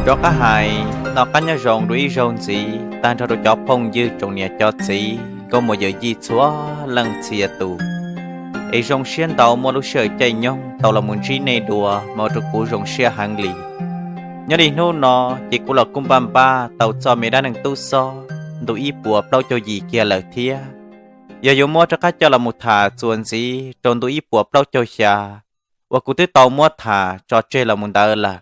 Rov qab hais noj qab nyob zoo dua ib zaug ntxiv tag nrho rau cov phooj ywg tsoom niam cov txiv nkauj muam yawm yij txhua leej txhia tus. Es zoo siab ntau muaj lub sij hawm caij nyoog tau los mus ntsib nej dua mas ua rau kuv zoo siab heev li. Nyob li hnub no ces kuv los kuj npaj npaj tau txoj me dab neeg tub xob ntu ib puas plaub caug yim kiag lawm thiab. Yog yuav muab rov qab coj los mus tham txuas ntxiv rau ntu ib puas plaub caug xya uas kuv twb tau muab tham tso tseg los mus ntawd lawm.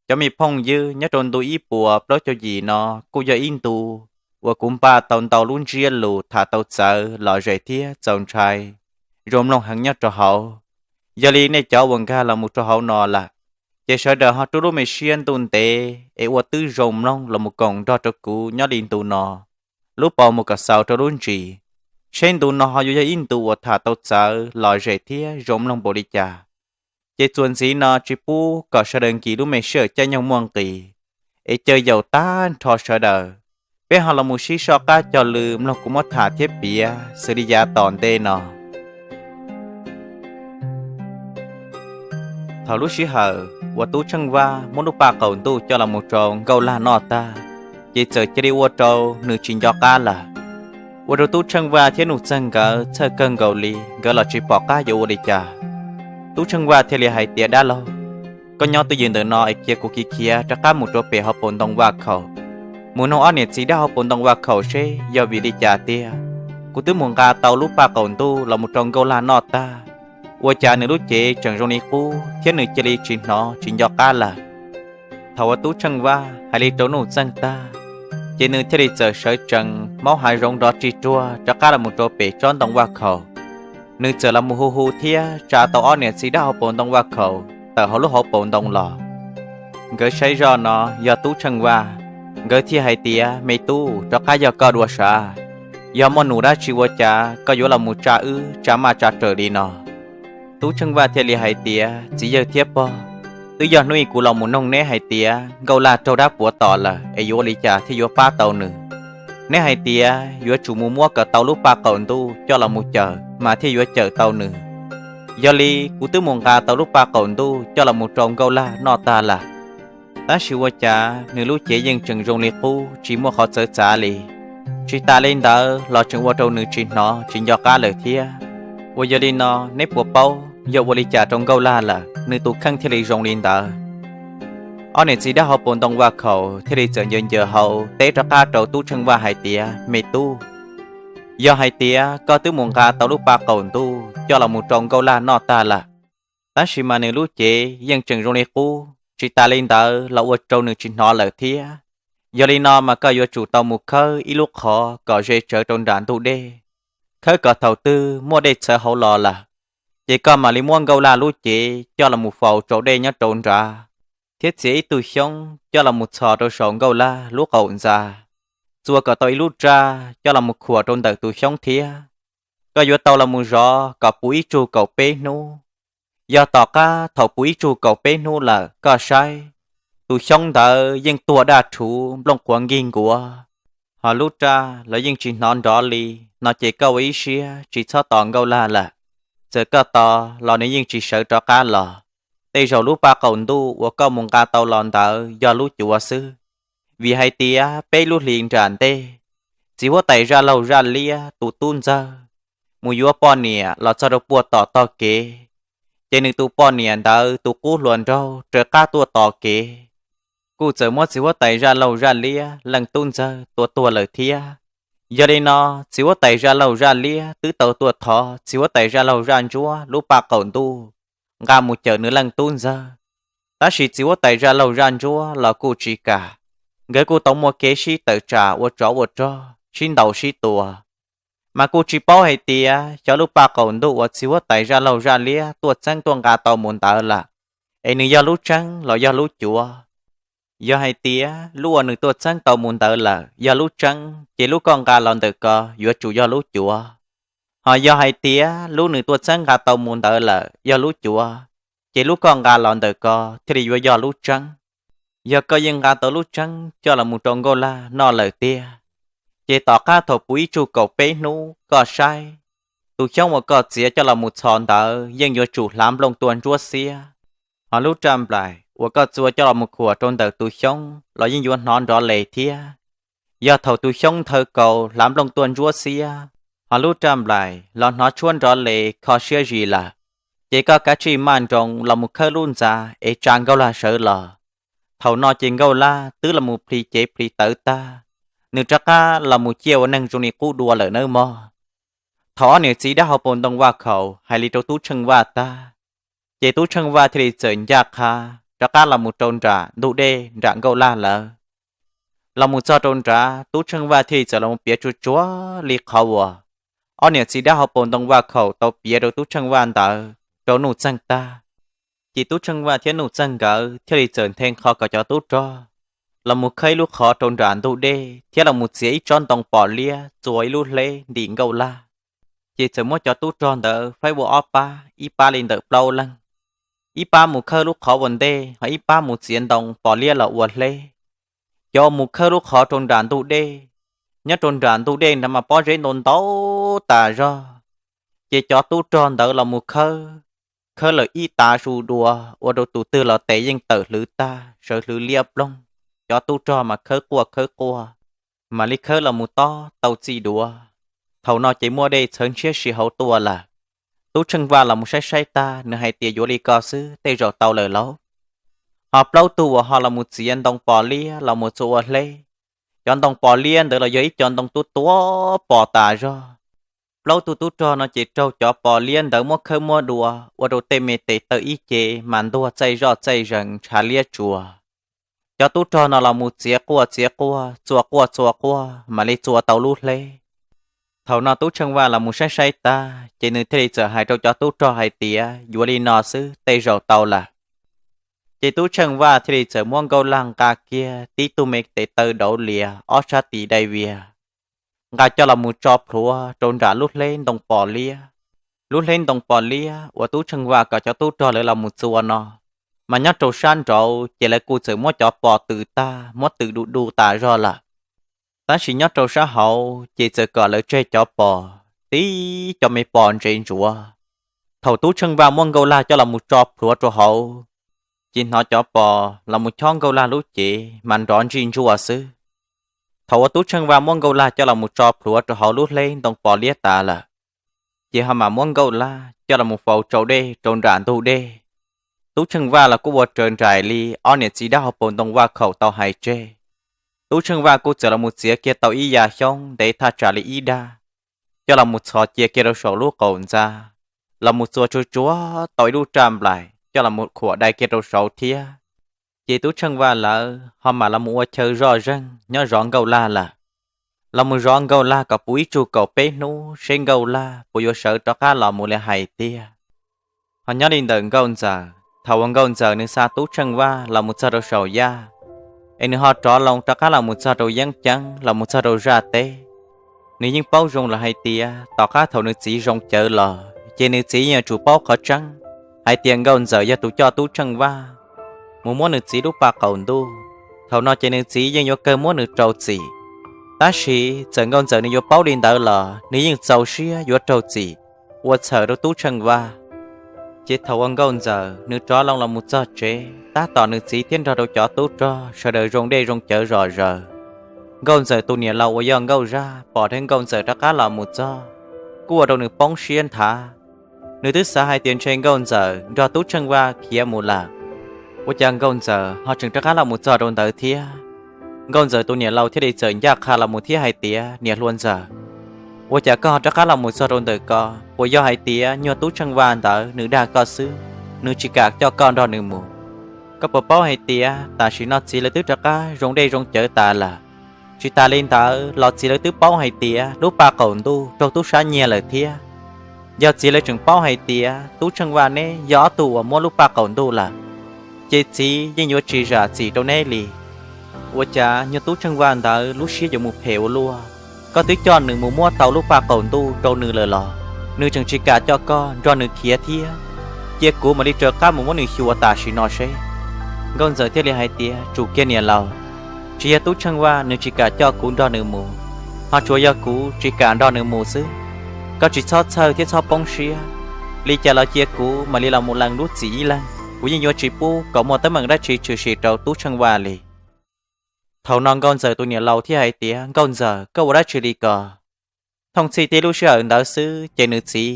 Cov me phooj ywg, nyob rau ntu ib puas plaub caug yim no kuj yog ib ntu uas kuv npaj tau ntau lub ntsiab lus tham tau txawv lom zem thiab txaus ntshai zoo mloog heev nyob rau hauv. Yog li nej cov uas nkag los mus rau hauv no lawm, ces sawv daws ho rub lub me siab ntuj ntev es ua tib zoo mloog los mus koom nrog rau kuv nyob li ntu no lub paus mus kom xaus rau lub ntsis, seb ntu no ho yuav yog ib ntu uas tham tau txawv lom zem thiab zoo mloog npaum li cas. Ces txuas ntxiv no tsis pub kom sawv daws nkim lub me sij hawm caij nyoog muaj nqis, es caw yaum tag nrho sawv daws, peb ho los mus sib soj qab cog lw mloog kuv muab tham thiab piav xws li yav tom ntej no. Thaum lub sij hawm uas Tub Tsheej Vaj muab lub paj qaum ntuj coj los mus rau Nkauj Laj noj tag, ces txawm cia li ua rau nws tsis nco qab lawm. Ua rau Tub Tsheej Vaj thiab Nuj Txeeg nkawd txhawj kawg nkaus li, nkawd los tsis pom qab yuav ua li cas. Tub Tsheej Vaj thiaj li hais tias, Dab laug, koj nyob twj ywm ntawm no es cia kuv khiav khiav rov qab mus rau pem hauv paus ntoo vaj khaum, mus noog ob niam txiv dab hauv paus ntoo vaj khaum seb yog vim li cas tiag. Kuv twb mus nqa tau lub paj qaum ntuj los mus rau Nkauj Laj noj tag, ua cas nws lub cev tseem zoo li qub thiab nws cia li tsis hnov tsis nco qab lawm. Thaum uas Tub Tsheej Vaj hais li rau Nuj Txeeg tag, ces nws thiaj li txawm sawv tsees maub hav zoov nrov rig ruag rov qab los mus rau pem tsob ntoo vaj khaum. Nws txawm los mus hu hu thiab tsa tau ob niam txiv dab hauv paus ntoo vaj khaum tawm hauv lub hauv paus ntoo los. Nkawd saib zoj no yog Tub Tsheej Vaj, nkawd thiaj hais tias, Me tub, rov qab yog koj dua sav. Yog muaj num dab tsi ua cas koj yuav los mus tsa wb tsa maj tsa rawm li no? Tub Tsheej Vaj thiaj li hais tias, Txiv yawg thiab pog, twb yog hnub ib kuv los mus noog neb hais tias Nkauj Laj raug dab puav tom lawm es yuav ua li cas thiaj yuav pab tau nws. Neb hais tias yuav tsum mus muab kom tau lub paj qaum ntuj coj los mus cawm mas thiaj yuav cawm tau nws. Yog li kuv twb mus nqa tau lub paj qaum ntuj coj los mus rau Nkauj Laj noj tag lawm. Tab sis ua cas nws lub cev yeej tseem zoo li qub tsis muaj qhov txawv txav li. Tsis tas li ntawd los tseem ua rau nws tsis hnov tsis nco qab lawm thiab. Uas yog li no, neb puas paub yog ua li cas rau Nkauj Laj lawm nws tus kheej thiaj li zoo li ntawd? Ob niam txiv dab hauv paus ntoo vaj khaum thiaj li txawm ncaws ncaws hau teb rov qab rau Tub Tsheej Vaj hais tias, Me tub, yog hais tias koj twb mus nqa tau lub paj qaum ntuj coj los mus rau Nkauj Laj noj tag lawm, tab sis mas nws lub cev yeej tseem zoo li qub, tsis tas li ntawd los ua rau nws tsis hnov lawm thiab. Yog li no mas koj yuav tsum tau mus khawb ib lub qhov kom ze tsawv rau nram ntug dej. Khawb kom thaum twg muaj dej txhawv hauv los lawm, ces koj mam li muab Nkauj Laj lub cev coj los mus faus rau dej nyob rau nrad, thiab txiav ib tug xyoob coj los mus txhos rau saum Nkauj Laj lub qaum ntxa, txua kom tau ib lub raj coj los mus khuam rau ntawm tus xyoob thiab. Koj yuav tau los mus zov kom puv ib tsug kaum peb hnub. Yog tom qab thaum puv ib tsug kaum peb hnub lawm koj saib, tus xyoob ntawd yeej tuag daj rhuv nplooj qhuav nkig nkuav, ho lub raj los yeej tsis hnov nrov li, no ces koj ua ib siab tsis txhob tos Nkauj Laj lawm. Txawm koj tos los nws yeej tsis sawv rov qab los. Tej zaum lub paj qaum ntuj uas koj mus nqa tau los ntawd yog lub cuav xwb, vim hais tias peb lub hlis nram ntej, txiv huab tais Zaj Laug Zaj Liab tus tub ntxawg mus yuav poj niam los txog rau puag tom tog kev, ces nws tus poj niam ntawd tus qub hluas nraug raws qab tuaj tos kev. Kuj txawm muab txiv huab tais Zaj Laug Zaj Liab leej tub ntxawg tua tuag lawm thiab. Yog li no, txiv huab tais Zaj Laug Zaj Liab twb tau tuaj thov txiv huab tais Zaj Laug Zaj Ntsuab lub paj qaum ntuj nqa mus cawm nws leej tub ntxawg, tab sis txiv huab tais Zaj Laug Zaj Ntsuab los kuj tsis kam. Nkawd kuj tau muaj kev sib tawm tsam ua tsov ua rog, sib ntaus sib tua. Mas kuj tsis paub hais tias xyov lub paj qaum ntuj uas txiv huab tais Zaj Laug Zaj Liab tuaj txeeb tuaj nqa tau mus ntawd lawm, es nws yog lub tseeb los yog lub cuav. Yog hais tias lub uas nws tuaj txeeb tau mus ntawd lawm yog lub tseeb, ces lub koj nqa los ntawm ko yuav tsum yog lub cuav. Ho yog hais tias lub nws tuaj txeeb nqa tau mus ntawd lawm yog lub cuav, ces lub koj nqa los ntawm ko thiaj li yuav yog lub tseeb. Yog koj yeej nqa tau lub tseeb coj los mus rau Nkauj Laj noj lawm tiag, ces tom qab thaum puv ib tsug kaum peb hnub koj saib, tus xyoob uas koj txiav coj los mus txhos ntawd yeej yuav tsum hlav nplooj tua ntsuab xiab, ho lub raj nplaim uas koj txua coj los mus khuam rau ntawm tus xyoob los yeej yuav hnov nrov les thiab. Yog thaum tus xyoob nthawv kaus hlav nplooj tuaj ntsuab xiab, ho lub raj nplaim los hnov tshuab nrov les kho siab zis lawm, ces koj kav tsij maj nroos los mus khawb lub ntxa es tsa Nkauj Laj sawv los. Thaum no ces Nkauj Laj twb los mus plhis cev plhis tawv tag, nws rov qab los mus ciaj ua neeg zoo li qub dua lawm nawb mog. Thaum ob niam txiv dab hauv paus ntoo Vaj Khaum hais li rau Tub Tsheej Vaj tag, ces Tub Tsheej Vaj thiaj li txawm ncaj qha rov qab los mus rau nram ntug dej nram Nkauj Laj lawm. Los mus txog rau nrad, Tub Tsheej Vaj thiaj li txawm los mus piav tsuas tsuas li qhov uas ob niam txiv dab hauv paus ntoo Vaj Khaum tau piav rau Tub Tsheej Vaj ntawd rau Nuj Txeeg tag. Ces Tub Tsheej Vaj thiab Nuj Txeeg nkawd thiaj li txawm nthe qho kom cov tub rog los mus khawb ib lub qhov rau nram ntug dej thiab los mus txiav ib tsob ntoo pos liab txua ib lub hleb ntim Nkauj Laj. Ces txawm muab cov tub rog ntawd faib ua ob pab, ib pab li ntawm plaub leeg, ib pab mus khawb lub qhov ua ntej, ho ib pab mus txiav ntoo pos liab los ua hleb. Cov mus khawb lub qhov rau nram ntug dej, nyob rau nram ntug dej nrad mas pob zeb ntau ntau tas zog, ces cov tub rog ntawd los mus khawb, khawb lawm ib tav su dua, ua rau tus twg los tes yeej tawm hlwv tag sawv hlwv liab ploog. Cov tub rog mas khawb quaj khawb quaj, mam li khawb los mus tob tau txij duav. Thaum no ces muaj dej txhawv ntshiab si hauv tuaj lawm. Tub Tsheej Vaj los mus saib saib tag, nws hais tias, Yuav li ko xwb tej zaum tau lawm lauj. Ho plaub tug uas ho los mus txiav ntoo pos liab los mus txua ua hleb, cov ntoo pos liab ntawd los yog ib co ntoo tub tuav pos tas zog. Plaub tug tub rog no ces raug cov pos liab ntawd muab khawb muab dua, ua rau tej me tes taw ib ce mas ntuag txaij zoj txaij zees ntshav liab tsuas. Cov tub rog no los mus txiav quaj txiav quaj, txua quaj txua quaj, mam li txua tau lub hleb. Thaum no Tub Tsheej Vaj los mus saib saib tag, ces nws thiaj li txawm hais rau cov tub rog hais tias, Yuav li no xwb tej zaum tau lawm. Ces Tub Tsheej Vaj thiaj li txawm muab Nkauj Laj nqa kiag tib tug me tes taw dauv lias ob sab tis dai vias, nqa coj los mus tso plhuav rau nram lub hleb ntoo pos liab. Lub hleb ntoo pos liab uas Tub Tsheej Vaj kom cov tub rog lawv los mus txua no, mas nyob rau sab nraud ces lawv kuj txawm muab cov pos twm tag, muab twm du du tas zog lawm. Tab sis nyob rau sab hauv ces txawm kom lawv tseg cov pos, tib co me pos ntse ntsuav. Thaum Tub Tsheej Vaj muab Nkauj Laj coj los mus tso plhuav rau hauv, ces hnov cov pos los mus chob Nkauj Laj lub cev mas nrov ntsij ntsuaj xwb. Thaum uas Tub Tsheej Vaj muab Nkauj Laj coj los mus tso plhuav rau hauv lub hleb ntoo pos liab tas lawm, ces ho mam muab Nkauj Laj coj los mus faus tsau dej rau nram ntug dej. Tub Tsheej Vaj los kuj ua raws nraim li ob niam txiv dab hauv paus ntoo Vaj Khaum tau hais tseg. Tub Tsheej Vaj kuj txawm los mus txiav kiag tau ib ya xyoob ntev thaj tsam li ib dag, coj los mus txhos cia kiag rau saum lub qaum ntxa, los mus txua tsuag tsuag tau ib lub raj nplaim coj los mus khuam dai kiag rau saud thiab. Ces Tub Tsheej Vaj lawv ho mam los mus ua chaw zoj zeeg nyob zov Nkauj Laj lawm. Los mus zov Nkauj Laj kom puv ib tsug kaum peb hnub seb Nkauj Laj puas yuav sawv rov qab los mus li hais tiag. Ho nyob li ntawm Nkauj Ntxawm, thaum uas Nkauj Ntxawm nws xa Tub Tsheej Vaj los mus txog rau saum yaj, es nws ho rov loo rov qab los mus txog rau yeeb ceeb los mus txog rau zaj teb, nws yeej paub zoo lawm hais tias tom qab thaum nws txiv zoo cawv los ces nws txiv yeej yuav tsum paub qhov tseeb hais tias Nkauj Ntxawm yog tus coj Tub Tsheej Vaj mus muab nws txiv lub paj qaum ntuj. Thaum no ces nws txiv yeej yuav kawg muab nws rau txim. Tab sis txawm Nkauj Ntxawm nws yuav paub li ntawd los nws yeej txaus siab yuav raug txim ua txhawm rau Tub Tsheej Vaj. Ces thaum uas Nkauj Ntxawm nws rov loo los mus txog tsev, tab tom nws txiv thiab nrog rau cov tub rog sawv daws zoo dej zoo cawv zom zaws. Nkauj Ntxawm tus niam laus uas yog Nkauj Zaj pom dheev Nkauj Ntxawm rov qab los mus txog, kuj ua rau nws poob siab nthav. Nws twb xav hais tias ntshe Nkauj Ntxawm nrog Tub Tsheej Vaj khiav mus lawm, ua cas Nkauj Ntxawm ho tseem rov qab los mus txog rau ntawd thiab. Nkauj Ntxawm tus niam laus thiaj li txawm ncaj qha los mus thiab hais tias, Niam hluas Ntxawm, ua cas koj ho rov qab los mus txog rau ntawm ko? Puas yog hais tias nyuag Tub Tsheej Vaj ntawd nws dag koj xwb, nws tsis kam coj koj nrog nws mus? Koj puas paub hais tias tam sim no txiv lawv twb rov qab zoo dej zoo cawv tas lawm? Tsis tas li ntawd los txiv lawv twb paub hais tias lub paj qaum ntuj raug tub sab nyiag lawm thiab. Yog txiv lawv tseem paub hais tias Tub Tsheej Vaj neb yog ob tug uas muab lub paj qaum ntuj lawm, ces txiv yeej yuav tsis zam txim rau neb li. Ua cas nyuag Tub Tsheej Vaj ntawd lub siab yuav mus phem ua luaj? Koj twb coj nws mus muab tau lub paj qaum ntuj rau nws lawm los nws tseem tsis kam coj koj nrog nws khiav thiab. Cia kuv mam li raws qab mus muab nws xyuas tam sim no seb. Nkauj Ntxawm thiaj li hais tias, Tsum kiag niam laus, tsis yog Tub Tsheej Vaj nws tsis kam coj kuv nrog nws mus, ho tsuas yog kuv tsis kam nrog nws mus xwb. Koj tsis txhob txhawj thiab txhob poob siab, li cas los cia kuv mam li los mus lees lub txim ib leeg. kuv yeej yuav tsis pub kom muaj teeb meem dab tsi tshwm sim rau tub Tsheej Vaj li. Thaum no Nkauj Ntxawm tus niam laus thiaj hais tias, Nkauj Ntxawm, koj ua dab tsi li ko? Thooj txhij tib lub sij hawm ntawd xwb ces nws txiv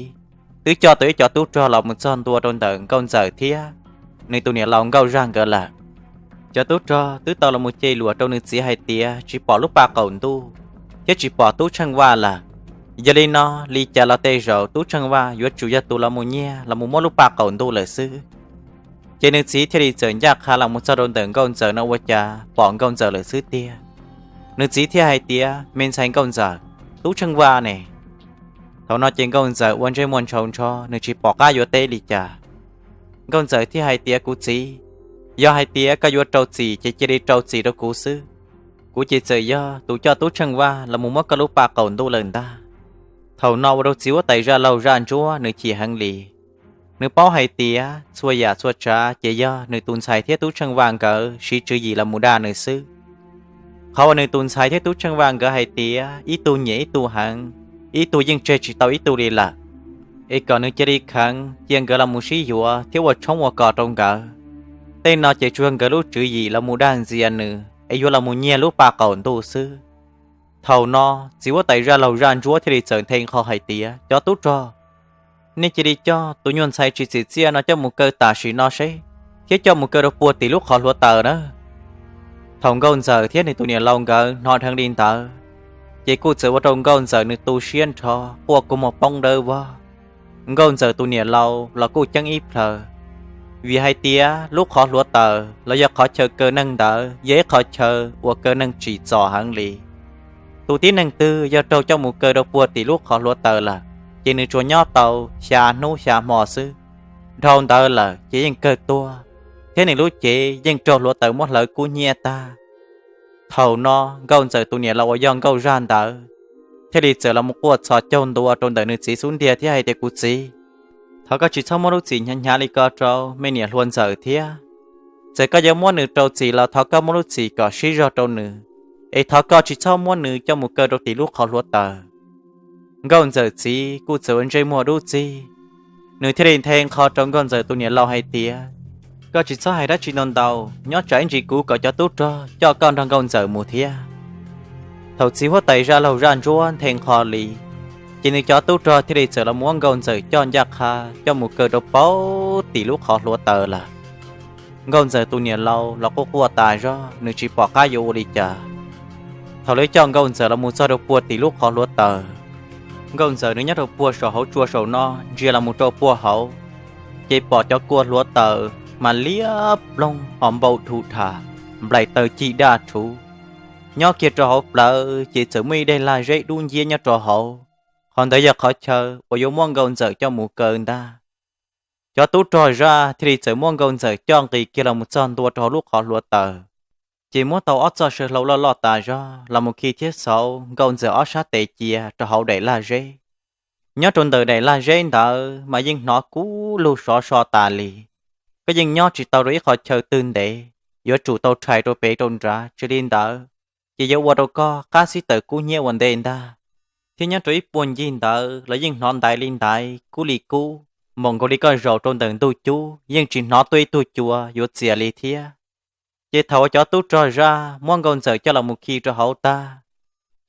twb coj tau ib co tub rog los mus txog ntua rau ntawm Nkauj Ntxawm thiab nws tus niam laus Nkauj Zaj nkawd lawm. Cov tub rog twb tau los mus ce luam rau nws txiv hais tias tsis pom lub paj qaum ntuj thiab tsis pom tub Tsheej Vaj lawm. Yog li no, li cas los tej zaum tub Tsheej Vaj yuav tsum yog tus los mus nyiag los mus muab lub paj qaum ntuj lawm xwb. Ces nws txiv thiaj li txawm ncaj qha los mus txog rau ntawm Nkauj Ntxawm no ua cas pom Nkauj Ntxawm lawm xwb tiag. Nws txiv thiaj hais tias, Me ntxhais Nkauj Ntxawm, tub Tsheej Vaj ne? Thaum no ces Nkauj Ntxawm ua ntsej muag ntshaus ntsho, nws tsis pom qab yuav teb li cas. Nkauj Ntxawm thiaj hais tias, Kuv txiv, yog hais tias koj yuav rau txim ces cia li rau txim rau kuv xwb. Kuv ces txawm yog tus coj tub Tsheej Vaj los mus muab koj lub paj qaum ntuj lawm ntag. Thaum no ua rau txiv huab tais Zaj Laug Zaj Ntsuab nws chim heev li. Nws paub hais tias txhua yam txhua tsav ces yog nws tus ntxhais thiab tub Tsheej Vaj nkawd siv tswv yim los mus dag nws xwb. Qhov uas nws tus ntxhais thiab tub Tsheej Vaj nkawd hais tias ib tug nyiam ib tug heev, ib tug yeej tseg tsis tau ib tug li lawm, es kom nws cia li kheev cia nkawd los mus sib yuav thiab ua tshoob ua kos rau nkawd. Tej no ces tsuas nkawd lub tswv yim los mus dag ntxias nws es yuav los mus nyiag lub paj qaum ntuj xwb. Thaum no, txiv huab tais Zaj Laug Zaj Ntsuab thiaj li txawm nthe qho hais tias, Cov tub rog, nej cia li coj tus nyuag ntxhais tsis txim txiaj no coj mus kaw tam sim no seb, thiab coj mus kaw rau puag tim lub qhov hluav taws na. Thaum Nkauj Ntxawm thiab nws tus niam laus nkawd hnov dheev li ntawd, ces kuj txawm ua rau Nkauj Ntxawm nws tu siab nrho quaj kua muag poob dawb vog. Nkauj Ntxawm tus niam laus los kuj ceeb ib plhaw, vim hais tias lub qhov hluav taws los yog qhov chaw kaw neeg ntawd yog ib qhov chaw uas kaw neeg tsim txom heev li. Tus tib neeg twg yog raug coj mus kaw rau puag tim lub qhov hluav taws lawm, ces nws tsuas nyob tau xya hnub xya hmo xwb. Dhau ntawd lawm ces yeej kawg tuag, thiab nws lub cev yeej raug hluav taws muab hlawv kub hnyiab tag. Thaum no Nkauj Ntxawm tus niam laus uas yog Nkauj Zaj ntawd thiaj li txawm los mus quaj txhos caug ntua rau ntawm nws txiv xub ntiag thiab hais tias, Kuv txiv, thov koj tsis txhob muab lub txim hnyav hnyav li ko rau me niam hluas Ntxawm thiab. Txawm koj yuav muab nws rau txim los thov koj muab lub txim kom sib zog rau nws, es thov koj tsis txhob muab nws coj mus kaw rau tim lub qhov hluav taws. Nkauj Ntxawm txiv kuj txawm ua ntsej muag dub txig, nws thiaj li nthe qho rau Nkauj Ntxawm tus niam laus hais tias, Koj tsis txhob hais dab tsi ntau ntau, nyob tsam ib ntsis kuv kom cov tub rog coj koj nrog Nkauj Ntxawm mus thiab. Thaum txiv huab tais Zaj Laug Zaj Ntsuab nthe qho li, ces nws cov tub rog thiaj li txawm los muab Nkauj Ntxawm coj ncaj qha coj mus kaw rau puag tim lub qhov hluav taws lawm. Nkauj Ntxawm tus niam laus los quaj quaj tas zog, nws tsis pom qab yuav ua li cas. Thaum lawv coj Nkauj Ntxawm los mus txog rau puag tim lub qhov hluav taws, Nkauj Ntxawm nws nyob rau puag saum hauv tsua saum no ntsia los mus rau puag hauv, ces pom cov kua hluav taws mas liab ploog ho npau dhum dham, nplaim taws cig daj rhuv. Nyob kiag rau hauv plawv ces txawm muaj ib daim lag zeb dub nciab nyob rau hauv. Qhov ntawd yog qhov chaw uas yuav muab Nkauj Ntxawm coj mus kaw ntag. Cov tub rog zaj thiaj li txawm muab Nkauj Ntxawm coj nqis kiag los mus txog ntua rau hauv lub qhov hluav taws, ces muab tau ob txoj saw hlau loj loj tas zog los mus khi thiab xauv Nkauj Ntxawm ob sab tes cia rau hauv daim lag zeb. Nyob rau ntawm daim lag zeb ntawd mas yeej hnov kub lug sov so tas li. Koj yeej nyob tsis tau rau ib qhov chaw twg ntev, yuav tsum tau rhais rau pem rau nrad, tsis li ntawd ces yuav ua rau koj qab xib taws kub hnyiab ua ntej ntag. Thiab nyob rau ib puag ncig ntawd los yeej hnov ntaiv li ntaiv, kub li kub, npaum nkaus li koj zaum rau ntawm ntug cub yeej tsis hnov tuaj ib tug cua yuav txias li thiab. Ces thaum uas cov tub rog zaj muab Nkauj Ntxawm coj los mus khi rau hauv tag,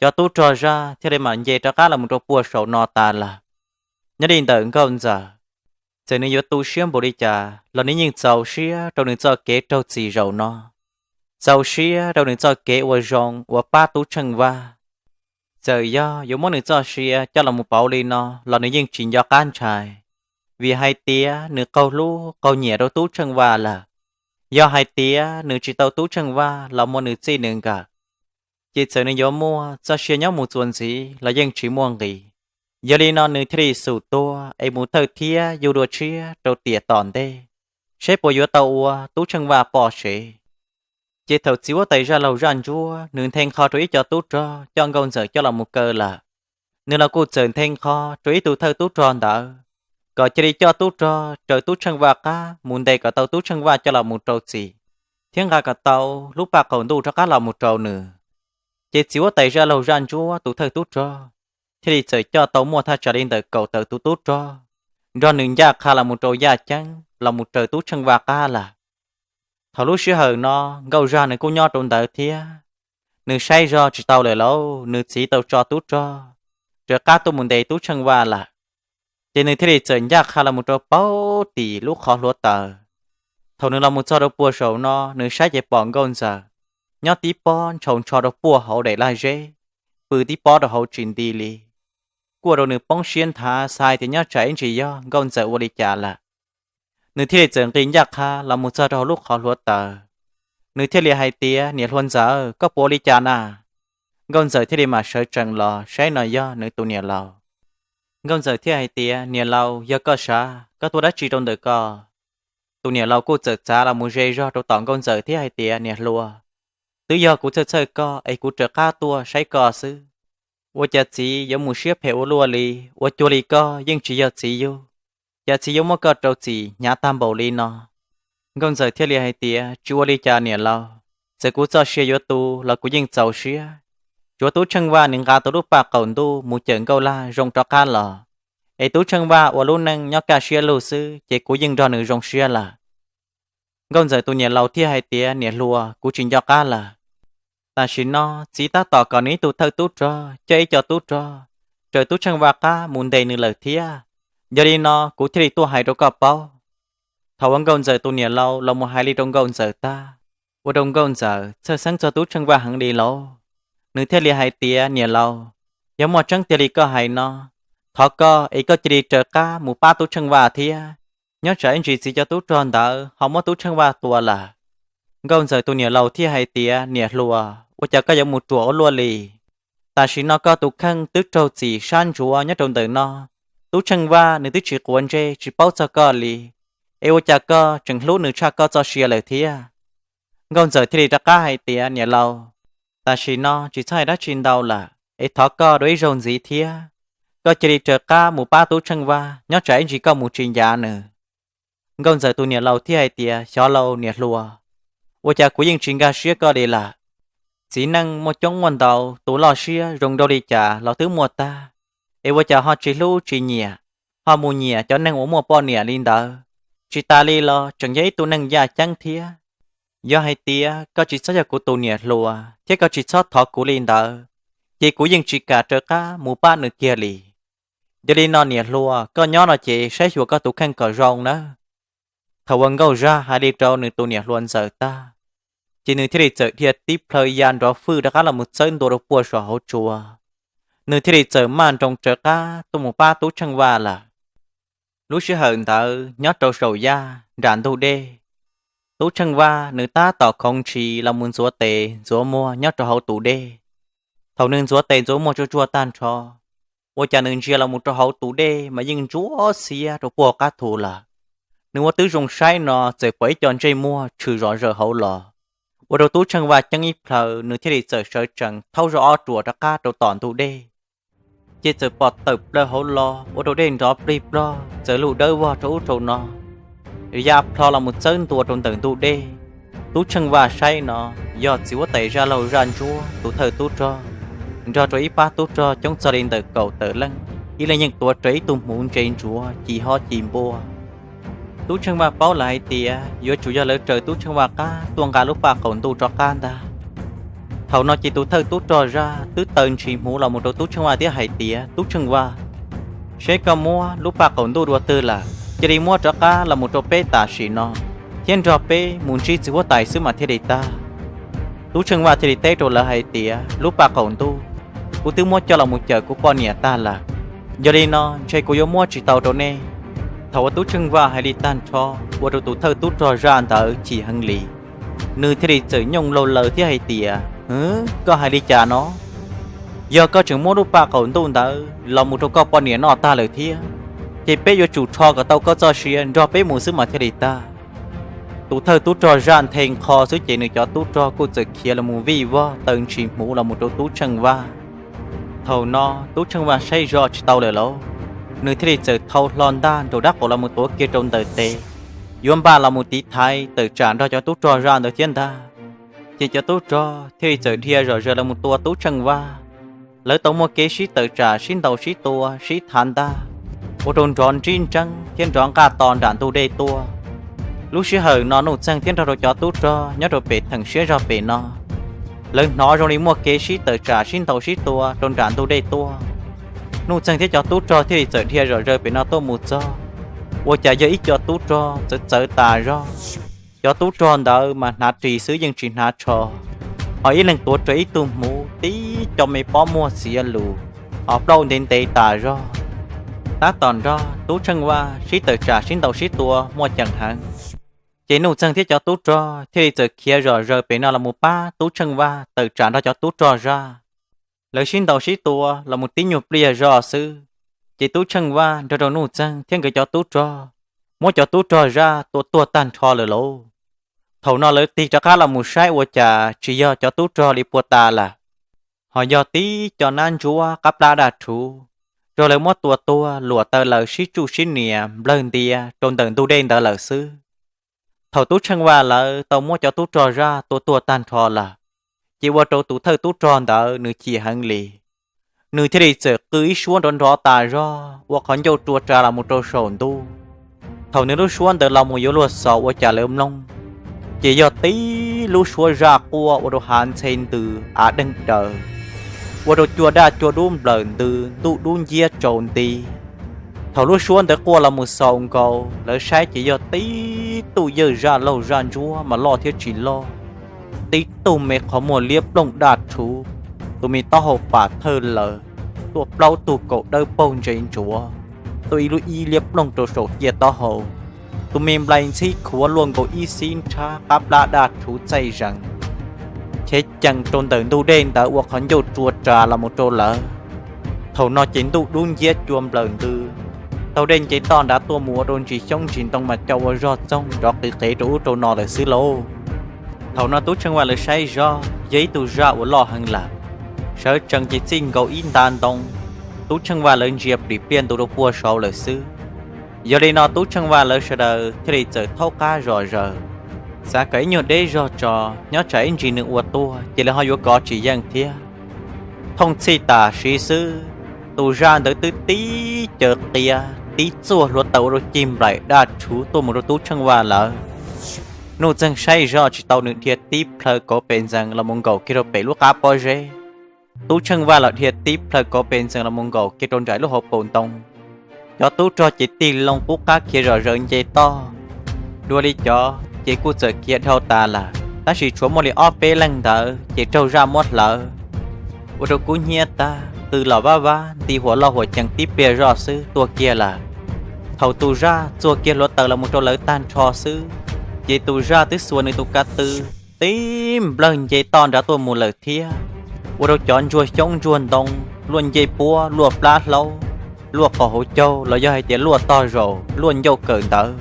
cov tub rog zaj thiaj li mam nce rov qab los mus rau puag saum no tas lawm. Nyob li ntawm Nkauj Ntxawm, txawm nws yuav tu siab npaum li cas los nws yeej txaus siab rau nws txoj kev raug txim zaum no, txaus siab rau nws txoj kev ua zoo uas pab tub Tsheej Vaj. Txawm yog yuav muab nws txoj sia coj los mus pauv li no los nws yeej tsis nco qab ntshai, vim hais tias nws qaug hlub qaug nyiam rau tub Tsheej Vaj lawm. Yog hais tias nws tsis tau tub Tsheej Vaj los muab nws txij nws nkawm, ces txawm nws yuav muaj txoj sia nyob mus txuas ntxiv los yeej tsis muaj nqis. Yog li no nws thiaj li xum tuag es mus thawj thiab yug dua tshiab rau tiam tom ntej, saib puas yuav tau ua tub Tsheej Vaj poj sev. Ces thaum txiv huab tais zaj laug zaj ntsuab nws nthe qho rau ib co tub rog coj Nkauj Ntxawm coj los mus kaw lawm, nws los kuj txawm nthe qho rau ib tug thawj tub rog ntawd, kom cia li coj tub rog raws tub Tsheej Vaj qab mus ntes kom tau tub Tsheej Vaj coj los mus rau txim, thiab nqa kom tau lub paj qaum ntuj rov qab los mus rau nws. Ces txiv huab tais zaj laug zaj ntsuab tus thawj tub rog thiaj li txawm coj tau muaj thaj tsam li ntawm kaum tawm tus tub rog, nrog nws ncaj qha los mus rau yaj ceeb los mus raws tub tsheej vaj qab lawm. Thaum lub sij hawm no, nkauj zaj nws kuj nyob rau ntawd thiab. Nws saib zog tsis tau lawm lauj, nws txiv tau tso tub rog raws qab tuaj mus ntes tub tsheej vaj lawm. Ces nws thiaj li txawm ncaj qha los mus rau puag tim lub qhov hluav taws. Thaum nws los mus txog rau puag saum no, nws saib ces pom nkauj ntxawm nyob tib pob ntshaus ntsho rau puag hauv daim laj zeb, pw tib pob rau hauv tsis nti li. Kuj ua rau nws poob siab nthav, xav hais tias nyob tsam ib ntsis yog nkauj ntxawm ua li cas lawm. Nws thiaj li txawm nqis ncaj qha los mus txog rau hauv lub qhov hluav taws. Nws thiaj li hais tias, Niam hluas ntxawm, koj puas ua li cas na? Nkauj ntxawm thiaj li mam sawv tsees los saib no yog nws tus niam laus. Nkauj ntxawm thiaj hais tias, Niam laus, yog koj sav, koj tuaj dab tsi rau ntawm ko? Tus niam laus kuj txawm txav los mus ze zog rau tom nkauj ntxawm thiab hais tias, Niam hluas, twb yog kuv txhawj txhawj koj es kuv raws qab tuaj saib koj xwb. Ua cas txiv yuav mus siab phem ua luaj li? Ua cuag li koj yeej tsis yog txiv yug, cas txiv yuav muab koj rau txim hnyav tag npaum li no? Nkauj ntxawm thiaj li hais tias, Tsis ua li cas niam laus, txawm kuv txoj sia yuav tu los kuv yeej txaus siab. Tsuav tub tsheej vaj nws nqa tau lub paj qaum ntuj mus cawm nkauj laj zoo rov qab los, es tub tsheej vaj ua lub neej nyob kaj siab lug xwb ces kuv yeej nrog nws zoo siab lawm. Nkauj ntxawm tus niam laus thiaj hais tias, Niam hluas, kuv tsis nco qab lawm. Tam sim no txiv tab tom kom nws ib tug thawj tub rog coj ib co tub rog raws tub tsheej vaj qab mus ntes nws lawm thiab. Yog li no kuv thiaj li tuaj hais rau koj paub. Thaum uas nkauj ntxawm tus niam laus los mus hais li rau nkauj ntxawm tag, ua rau nkauj ntxawm txhawj xeeb txog tub tsheej vaj heev li lauj. Nws thiaj li hais tias, Niam laus, yog muaj tseeb tiag li koj hais no, thov koj es koj cia li raws qab mus pab tub tsheej vaj thiab. Nyob tsam ib ntsis txiv cov tub rog ntawd ho muab tub tsheej vaj tua lawm. Nkauj ntxawm tus niam laus thiaj hais tias, Niam hluas, ua cas koj yuav mus ruam ua luaj li? Tam sim no koj tus kheej twb raug txim sab ntsuav nyob rau ntawm no. Tub tsheej vaj nws twb tsis quav ntsej tsis paub txog koj li, es ua cas koj tseem hlub nws tshaj koj txoj sia lawm thiab? Nkauj ntxawm thiaj li rov qab hais tias, Niam laus, tam sim no tsis txhob hais dab tsi ntau lawm, es thov koj dua ib zaug ntxiv thiab, koj cia li raws qab mus pab tub tsheej vaj, nyob tsam ib ntsis koj mus tsis ncav nws. Nkauj ntxawm tus niam laus thiaj hais tias, Xyov lauj niam hluas, ua cas kuv yeej tsis nkag siab koj li lawm. Txiv neej muaj coob muaj ntau, tus loj siab zoo nraug li cas los twb muaj tag, es ua cas ho tsis hlub tsis nyiam, ho mus nyiam cov neeg uas muaj poj niam li ntawd? Tsis tas li los tseem yog ib tug neeg yaj ceeb thiab. Yog hais tias koj tsis txhob yog kuv tus niam hluas thiab koj tsis txhob thov kuv li ntawd, ces kuv yeej tsis kam raws qab mus pab nws kiag li. Yog li no niam hluas, koj nyob no ces saib xyuas koj tus kheej kom zoo nawb. Thaum uas nkauj zaj hais li rau nws tus niam hluas ntxawm tag, ces nws thiaj li txawm dhia tib plhaw ya nrov fwj rov qab los mus txawb ntua rau puag saum hauv tsua. Nws thiaj li txawm maj nroos raws qab tuaj mus pab tub tsheej vaj lawm. Lub sij hawm ntawd nyob rau saum yaj nram ntug dej, tub tsheej vaj nws tab tom khoov ntshis los mus ntxuav tes ntxuav muag nyob rau hauv tus dej. Thaum nws ntxuav tes ntxuav muag tsuag tsuag tag nrho, ua cas nws ntsia los mus rau hauv tus dej mas yeej ntsuab xiab rau puag qab thu lawm. Nws ua tib zoo saib no txawm pom ib co ntsej muag tshwm zom zaws hauv los, ua rau tub tsheej vaj ceeb ib plhaw, nws thiaj li txawm sawv tsees thaub zog ob ruam rov qab rau tom ntug dej. Ces txawm pom tawm plaws hauv los ua rau dej nrov plig plog txawm lug dawb vog rau ub rau no, ya plho los mus txawb ntua rau ntawm ntug dej. Tub tsheej vaj saib no yog txiv huab tais zaj laug zaj ntsuab tus thawj tub rog nrog rau ib pab tub rog coob txog li ntawm kaum tawm leej, ib leeg yeej tuav rawv ib tug hmuv ntse ntsuav ci hob ci npua. Tub tsheej vaj paub lawm hais tias yuav tsum yog lawv raws tub tsheej vaj qab tuaj nqa lub paj qaum ntuj rov qab ntag. Thaum no ces tus thawj tub rog zaj twb taw ntshis hmuv los mus rau tub tsheej vaj thiab hais tias, Tub tsheej vaj, seb koj muab lub paj qaum ntuj dua twg lawm, cia li muab rov qab los mus rau peb tam sim no, thiab nrog peb mus ntsib txiv huab tais xwb mas thiaj li tag. Tub tsheej vaj thiaj li teb rau lawv hais tias, Lub paj qaum ntuj kuv twb muab coj los mus cawm kuv poj niam tag lawm, yog li no ntshe kuv yuav muab tsis tau rau nej. Thaum uas tub tsheej vaj hais li tag nrho, ua rau tus thawj tub rog zaj ntawd chim heev li. Nws thiaj li txawm nyooj laug laws thiab hais tias, Hwv, koj hais li cas no? Yog koj tseem muab lub paj qaum ntuj ntawd los mus rau koj poj niam noj tag lawm thiab, ces peb yuav tsum rho kom tau koj txoj sia nrog peb mus xwb mas thiaj li tag. Tus thawj tub rog zaj nthe nqho xwb ces nws cov tub rog kuj txawm khiav los mus vij vog taw ntshis hmuv los mus rau tub tsheej vaj. Thaum no tub tsheej vaj saib zoj tsis tau lawm lauj, nws thiaj li txawm thau hlo ntaj nraum dab qaum los mus tuav kiag rau ntawm tes, yuav npaj los mus tiv thaiv tawm tsam nrog cov tub rog zaj ntawd thiab ntag. Ces cov tub rog thiaj li txawm dhia zom zaws los mus tua tub tsheej vaj. Lawv tau muaj kev sib tawm tsam sib ntaus sib tua sib thav ntaj, ua rau nrov nrib nreeb thiab nrov nqaj to nram ntug dej tuaj. Lub sij hawm no Nuj Txeeg thiab nrog rau cov tub rog nyob rau pem theem siab zog pem no, lawv hnov zoo li muaj kev sib tawm tsam sib ntaus sib tua rau nram ntug dej tuaj. Nuj Txeeg thiab cov tub rog thiaj li txawm dhia zom zaws pem no tuaj mus txog, ua cas yog ib co tub rog txawv txawv tas zog. Cov tub rog ntawd mas hnav ris xwb yeej tsis hnav tsho, ho ib leeg tuav rawv ib tug hmuv tib co me pob muag txiav lus, ho plaub ntev ntev tas zog. Tab tom nrog Tub Tsheej Vaj sib tawm tsam sib ntaus sib tua muaj ceem heev, ces Nuj Txeeg thiab cov tub rog thiaj li txawm khiav zom zaws pem no los mus pab Tub Tsheej Vaj tawm tsam nrog cov tub rog zaj. Lawv sib ntaus sib tua los mus tib nyuag pliag zog xwb, ces Tub Tsheej Vaj nrog rau Nuj Txeeg thiab nkawd cov tub rog muab cov tub rog zaj tua tuag tag nrho lawm lauj. Thaum no lawv tig rov qab los mus saib ua cas tsis yog cov tub rog li puag ta lawm, ho yog tib co nab ntsuab qab plab daj rhuv, raug lawv muab tua tuag luam taw laws sib tsuj sib nias nplawg ntia rau ntawm ntug dej ntawd lawm xwb. Thaum Tub Tsheej Vaj lawv tau muab cov tub rog zaj tua tuag tag nrho lawm, ces ua rau tus thawj tub rog ntawd nws chim heev li. Nws thiaj li txawm qw ib suab nrov nrov tas zog ua qhov ncauj rua ras los mus rau saum ntuj. Thaum nws lub suab ntawd los mus yuav luag xaus ua cas lawv mloog, ces yog tib lub suab zaj quaj ua rau hav ntxhe ntws av deeg daws, ua rau cua daj cua dub nplawm ntws ntuj dub nciab tsaus nti. Thaum lub suab ntawd quaj los mus xaus nkaus, lawv saib ces yog tib tug yawg zaj laug zaj ntsuab mas loj thiab tsis loj, tib tug me qhov muag liab plooj daj rhuv, tus me taub hau pam thawj lawm, tuaj plaub tug kaum dawb paug ntse ntsuav, tuaj ib lub ib liab plooj rau saum ciaj taub hau, tus me nplai ntxhib khuav luaj nkaus ib xib nrhab qab plab daj rhuv txaij zees, chev cees rau ntawm ntug dej ntawd ua qhov ncauj rua ras los mus rau lawv. Thaum no ces ntuj dub nciab cua nplawm ntws, taug dej nce toj nrad tuaj mus ua rau ntsis xyoob ntsis ntoo mas co ua zog txoog nrov qis qev rau ub rau no lawm xwb lauj. Thaum no Tub Tsheej Vaj lawv saib zoj yog ib tug zaj uas loj heev lawm, sawv tsees ces txij nkaus ib nta ntoo, Tub Tsheej Vaj lawv ntsia plim pliaj ntu rau puag saud lawm xwb. Yog li no Tub Tsheej Vaj lawv sawv daws thiaj li txawm thaub qab zom zaws, xav kom ib nyuag deb zog tso, nyob tsam ib ntsis nws ua tuag ces lawv ho yuav kov tsis yeej thiab. Thooj txhij tam sim xwb, tus zaj ntawd twb tib caws qia tib txuag hluav taws ua rau cig nplaim daj rhuv tuaj mus rau Tub Tsheej Vaj lawv. Nuj Txeeg saib zoj tsis tau nws dhia tib plhaw kauv pes ntxees los mus nkaum kiag rau pem lub qab pob zeb. Tub Tsheej Vaj los dhia tib plhaw kauv pes ntxees los mus nkaum kiag rau nraim lub hauv paus ntoo. Cov tub rog ces tig loo qub qab khiav zom zaws nce toj. Dua li cov ces kuj txawm khiav dhau tas lawm, tab sis tshuav muaj li ob peb leeg ntawd ces raug zaj muab hlawv, ua rau kub hnyiab tag, qw los vab vab nti huam loj huam cees tib pliag zoj xwb tuag kiag lawm. Thaum tus zaj txuag kiag hluav taws los mus rau lawv tag nrho xwb, ces tus zaj twb xuas nws tus ka tw tib nplawg nce toj nrad tuaj mus lawm thiab, ua rau cov ntsuag xyoob ntsuag ntoo, luaj ncej puab, luaj plab hlaub, luaj qos hauv caug los yog hais tias luaj tog zaum, luaj ncauj kawm ntawv,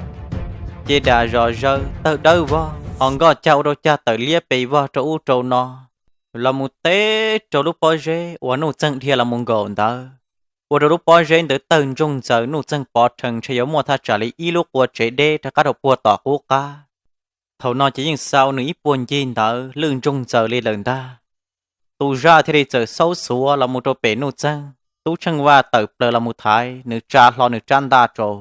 ces dam zom zaws tawg dawb vog, ho nkoj cag ua rau cag tawm liab pes vog rau ub rau no, los mus teb rau lub pob zeb uas Nuj Txeeg dhia los mus nkaum ntawd, ua rau lub pob zeb ntawd tawg ntsoog ntxaws, Nuj Txeeg pov rhees ntshe yuav muaj thaj tsam li ib lub qua tsev deb rov qab rau puag tom qub qab. Thaum no ces yeej xa ua nws ib puag ncig ntawd lwj ntsoog ntxaws li lawm ntag. Tus zaj thiaj li txawm xaub xuav los mus rau pem Nuj Txeeg, Tub Tsheej Vaj tawm plaws los mus thaiv, nws tsa hlo nws rab ntaj rau.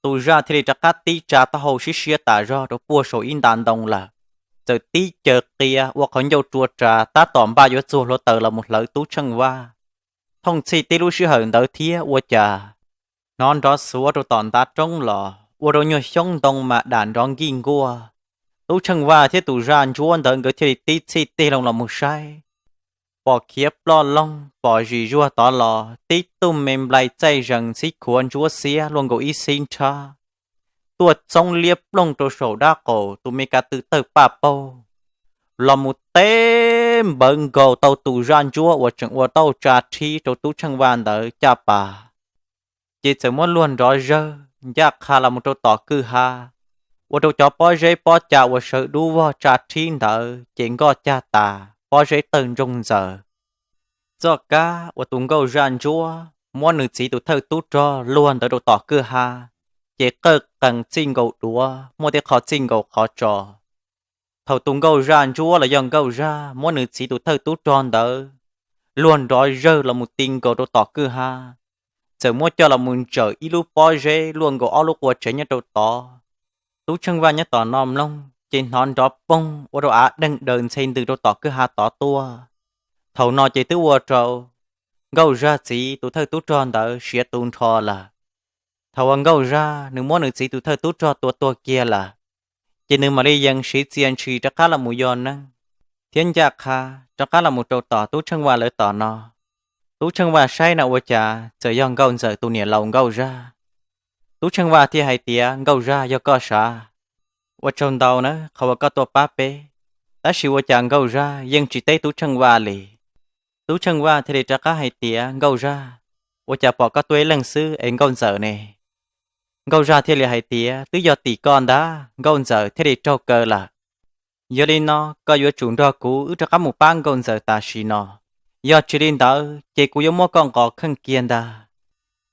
Tus zaj thiaj li rov qab tib tsa taub hau siab siab tas zog rau puag saum ib nta ntoo lawm, txawm tib caws qia ua qhov ncauj rua ras tab tom npaj yuav txuag hluav taws los mus hlawv Tub Tsheej Vaj. Thooj txhij tib lub sij hawm ntawd thiab ua cas hnov nrov xuav rau tom ntav roob los ua rau nyuag xyoob ntoo mas dam nrov nkij nkuaj. Tub Tsheej Vaj thiab tus zaj ntsuab ntawd nkawd thiaj li tib txhij tig loo los mus saib, pom khiav ploj loog, pom zis zuag tod los tib tug me nplai txaij zees ntxhib khuav ntsuab xiab luaj nkaus ib xib nrhab, tuaj txoob liab plooj rau saum dab qaum tus me ka tw tawg paj paug, los mus teb npawv nkaus tau tus zaj ntsuab uas tseem ua tau tsa rhib rau Tub Tsheej Vaj ntawd caj pas, ces txawm muab luag nrov zawg ncaj qha los mus rau tom kwj ha, ua rau cov pob zeb pob ca uas sawv dub vog tsa rhib ntawd ces nkoj cag tas, pob zeb tawg ntsoog ntxaws. Txoj kab uas tus nkauj zaj ntsuab muab nws txiv tus thawj tub rog luag ntawd rau tom kwj ha, ces qawj qees txij nkaus duav, muaj tej qho txij nkaus qhov tso. Thaum tus nkauj zaj ntsuab los yog nkauj zaj muab nws txiv tus thawj tub rog ntawd luag nrov zawg los mus ti nkaus rau tom kwj ha, txawm muab coj los mus ntsawm ib lub pob zeb luaj nkaus ob lub qua tsev nyob rau tod. Tub Tsheej Vaj nyob tom no mloog ces hnov nrov poog ua rau av deeg daws ntxhe ntws rau tom kwj ha tod tuaj. Thaum no ces twb ua rau Nkauj Zaj txiv tus thawj tub rog ntawd siav tu nrho lawm. Thaum uas Nkauj Zaj nws muab nws txiv tus thawj tub rog tua tuag kiag lawm, ces nws mam li yees siv txia ntshis rov qab los mus yos neeg thiab ncaj qha rov qab los mus rau tom Tub Tsheej Vaj lawv tom no. Tub Tsheej Vaj saib no ua cas txawm yog Nkauj Ntxawm tus niam laus Nkauj Zaj. Tub Tsheej Vaj thiaj hais tias, Nkauj Zaj, yog koj sav, ua tsaug ntau na qhov uas koj tuaj pab peb. Tab sis ua cas Nkauj Zaj yeej tsis teb Tub Tsheej Vaj li. Tub Tsheej Vaj thiaj li rov qab hais tias, Nkauj Zaj, ua cas pom koj tuaj ib leeg xwb es Nkauj Ntxawm ne? Nkauj Zaj thiaj li hais tias, Twb yog tim koj ntag, Nkauj Ntxawm thiaj li raug kaw lawm. Yog li no koj yuav tsum nrog kuv wb rov qab mus pab Nkauj Ntxawm tam sim no, yog tsis li ntawd ces kuv yuav muab koj nqos kheej kiag ntag.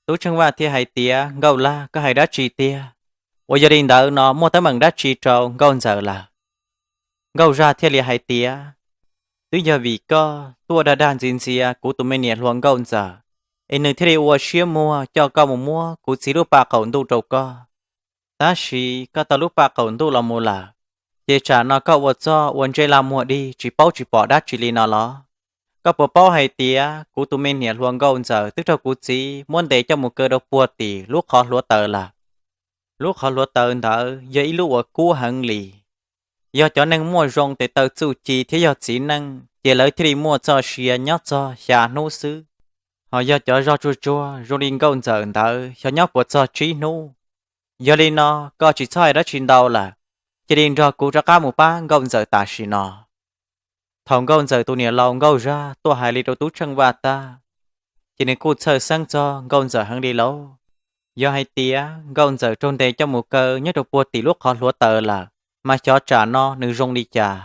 Tub Tsheej Vaj thiaj hais tias, Nkauj Lag, koj hais dab tsi tiag? Uas yog li ntawd no muaj teeb meem dab tsi rau Nkauj Ntxawm lawm? Nkauj Zaj thiaj li hais tias, Twb yog vim koj tuaj dag dag ntxias ntxias kuv tus me niam hluas Nkauj Ntxawm, es nws thiaj li ua siab muag coj koj mus muab kuv txiv lub paj qaum ntuj rau koj. Tab sis koj tau lub paj qaum ntuj los mus lawm, ces tsam no koj ua txoj ua ntsej laj muag dig tsis paub tsis pom dab tsi li no los? Koj puas paub hais tias kuv tus me niam hluas Nkauj Ntxawm twb raug kuv txiv muab ntes coj mus kaw rau puag tim lub qhov hluav taws lawm? Lub qhov hluav taws ntawd yog ib lub uas kub heev li. Yog cov neeg muaj zoo tes taw txuj ci thiab yog txiv neej ces lawv thiaj li muaj txoj sia nyob txog xya hnub xwb. Ho yog cov zog tsuag tsuag zoo li Nkauj Ntxawm ntawd xyov nyob puas txog tsib hnub. Yog li no koj tsis txhob hais dab tsi ntau lawm, cia li nrog kuv rov qab mus pab Nkauj Ntxawm tam sim no. Thaum Nkauj Ntxawm tus niam laus Nkauj Zaj tuaj hais li rau Tub Tsheej Vaj tag, ces nws kuj txhawj xeeb txog Nkauj Ntxawm heev li lauj. Yog hais tias Nkauj Ntxawm raug ntes coj mus kaw nyob rau puag tim lub qhov hluav taws lawm, mas xyov tsam no nws zoo li cas.